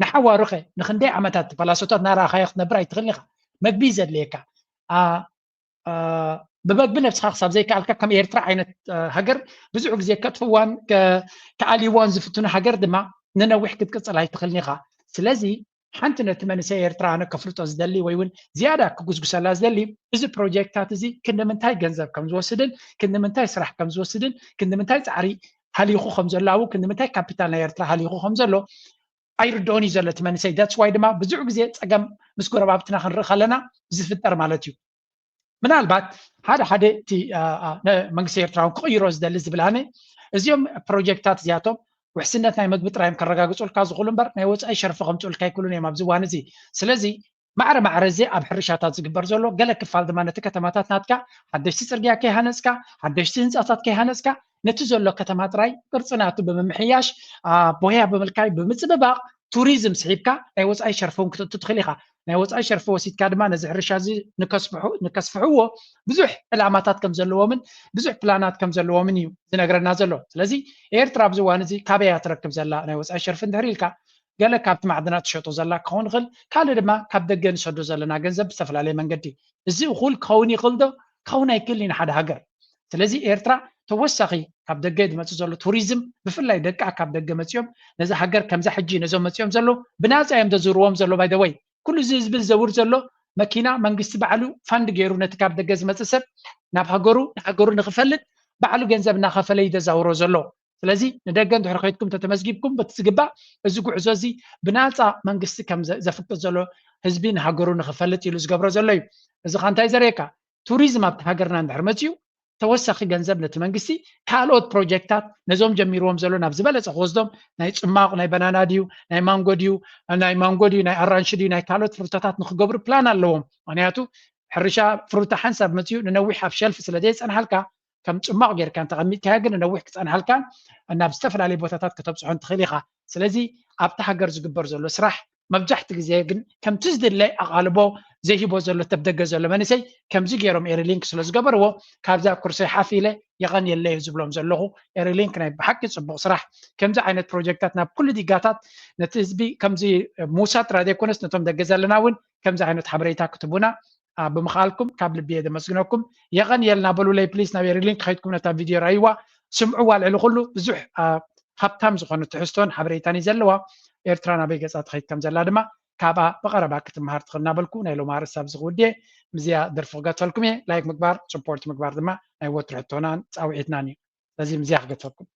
ንሓዋሩኸ ንክንደይ ዓመታት ፈላሶታት እናረኣኻዮ ክትነብር ኣይትኽእልን ኢኻ። መግቢ እዩ ዘድልየካ። ብመግቢ ነብስኻ ክሳብ ዘይከኣልካ ከም ኤርትራ ዓይነት ሃገር ብዙሕ ግዜ ከጥፍዋን ከኣልይዋን ዝፍትኑ ሃገር ድማ ንነዊሕ ክትቅፅል ኣይትኽእልን ኢኻ። ስለዚ ሓንቲ ነቲ መንእሰይ ኤርትራ ኣነ ከፍልጦ ዝደሊ ወይ እውን ዝያዳ ክጉስጉሰላ ዝደሊ እዚ ፕሮጀክታት እዚ ክንዲ ምንታይ ገንዘብ ከም ዝወስድን ክንዲ ምንታይ ስራሕ ከም ዝወስድን ክንዲ ምንታይ ፃዕሪ ሃሊኹ ከም ዘሎ ኣብኡ ክንዲ ምንታይ ካፒታል ናይ ኤርትራ ሃሊኹ ከም ዘሎ ኣይርድኦን እዩ ዘሎ እቲ መንእሰይ። ዳትስ ዋይ ድማ ብዙሕ ግዜ ፀገም ምስ ጎረባብትና ክንርኢ ከለና ዝፍጠር ማለት እዩ። ምናልባት ሓደ ሓደ እቲ መንግስቲ ኤርትራ እውን ክቕይሮ ዝደሊ ዝብል ኣነ እዚኦም ፕሮጀክታት እዚኣቶም ውሕስነት ናይ መግቢ ጥራይ እዮም ከረጋግፁልካ ዝኽእሉ እምበር ናይ ወፃኢ ሸርፊ ከምፅኡልካ ኣይክእሉን እዮም ኣብዚ እዋን እዚ። ስለዚ ማዕረ ማዕረ እዚ ኣብ ሕርሻታት ዝግበር ዘሎ ገለ ክፋል ድማ ነቲ ከተማታት ናትካ ሓደሽቲ ፅርግያ ከይሃነፅካ ሓደሽቲ ህንፃታት ከይሃነፅካ ነቲ ዘሎ ከተማ ጥራይ ቅርፂ ናቱ ብምምሕያሽ ቦያ ብምልካይ ብምፅብባቕ ቱሪዝም ስሒብካ ናይ ወፃኢ ሸርፊ እውን ክትእቱ ትኽእል ኢኻ። ናይ ወፃኢ ሸርፊ ወሲድካ ድማ ነዚ ሕርሻ እዚ ንከስፍሕዎ ብዙሕ ዕላማታት ከም ዘለዎምን ብዙሕ ፕላናት ከም ዘለዎምን እዩ ዝነግረና ዘሎ። ስለዚ ኤርትራ ኣብዚ እዋን እዚ ካበይ እያ ትረክብ ዘላ ናይ ወፃኢ ሸርፊ እንድሕር ኢልካ ገለ ካብቲ ማዕድናት ትሸጦ ዘላ ክኸውን ይኽእል፣ ካልእ ድማ ካብ ደገ ንሰዶ ዘለና ገንዘብ ብዝተፈላለየ መንገዲ። እዚ እኹል ክኸውን ይኽእል ዶ? ክኸውን ኣይክእልን እዩ ንሓደ ሃገር። ስለዚ ኤርትራ ተወሳኺ ካብ ደገ ዝመፅእ ዘሎ ቱሪዝም፣ ብፍላይ ደቃ ካብ ደገ መፂኦም ነዚ ሃገር ከምዛ ሕጂ ነዞም መፂኦም ዘሎ ብናፃ እዮም ዘዝርዎም ዘሎ። ባይ ወይ ኩሉ እዚ ህዝቢ ዝዘውር ዘሎ መኪና መንግስቲ ባዕሉ ፋንድ ገይሩ ነቲ ካብ ደገ ዝመፅእ ሰብ ናብ ሃገሩ ንሃገሩ ንክፈልጥ ባዕሉ ገንዘብ እናኸፈለ እዩ ዘዛውሮ ዘሎ። ስለዚ ንደገ እንድሕር ከይድኩም ተተመዝጊብኩም በቲ ዝግባእ እዚ ጉዕዞ እዚ ብናፃ መንግስቲ ከም ዘፍቅድ ዘሎ ህዝቢ ንሃገሩ ንክፈልጥ ኢሉ ዝገብሮ ዘሎ እዩ። እዚ ካ እንታይ ዘርእየካ? ቱሪዝም ኣብቲ ሃገርና እንድሕር መፅኡ ተወሳኺ ገንዘብ ነቲ መንግስቲ ካልኦት ፕሮጀክታት ነዞም ጀሚርዎም ዘሎ ናብ ዝበለፀ ክወስዶም ናይ ፅማቕ ናይ በናና ድዩ ናይ ማንጎ ድዩ ናይ ማንጎ ድዩ ናይ ኣራንሺ ድዩ ናይ ካልኦት ፍሩታታት ንክገብሩ ፕላን ኣለዎም። ምክንያቱ ሕርሻ ፍሩታ ሓንሳብ መፅኡ ንነዊሕ ኣብ ሸልፍ ስለ ዘይፀንሓልካ ከም ፅማቕ ጌርካ እንተቐሚጥካዮ ግን ነዊሕ ክፀንሓልካ ናብ ዝተፈላለዩ ቦታታት ከተብፅሖ እንትኽእል ኢኻ። ስለዚ ኣብቲ ሃገር ዝግበር ዘሎ ስራሕ መብዛሕቲ ግዜ ግን ከምቲ ዝድለ ኣቓልቦ ዘይሂቦ ዘሎ ተብደገ ዘሎ መንእሰይ ከምዚ ገይሮም ኤሪሊንክ ስለ ዝገበርዎ ካብዛ ኩርሰይ ሓፍ ኢለ የቐንየለይ ዝብሎም ዘለኹ። ኤሪሊንክ ናይ ብሓቂ ፅቡቕ ስራሕ። ከምዚ ዓይነት ፕሮጀክታት ናብ ኩሉ ዲጋታት ነቲ ህዝቢ ከምዚ ምውሳድ ጥራይ ዘይኮነስ ነቶም ደገ ዘለና እውን ከምዚ ዓይነት ሓበሬታ ክትቡና ብምኽኣልኩም ካብ ልቢ እየ ዘመስግነኩም። የቐንየልና በሉለይ ፕሊስ። ናብ ኤሪሊንክ ከይድኩም ነታ ቪድዮ ራይዋ ስምዕዋ። ልዕሊ ኩሉ ብዙሕ ሃብታም ዝኾነ ትሕዝቶን ሓበሬታን እዩ ዘለዋ። ኤርትራ ናበይ ገጻ ትኸይድ ከም ዘላ ድማ ካብኣ ብቐረባ ክትመሃር ትኽእል እናበልኩ ናይ ሎማ ርእሳ ኣብዚ ክውድየ። ምዚኣ ደርፊ ክገተልኩም እየ። ላይክ ምግባር፣ ስፖርት ምግባር ድማ ናይ ወትሩ ሕቶናን ጻውዒትናን እዩ። ስለዚ ምዚኣ ክገተልኩም።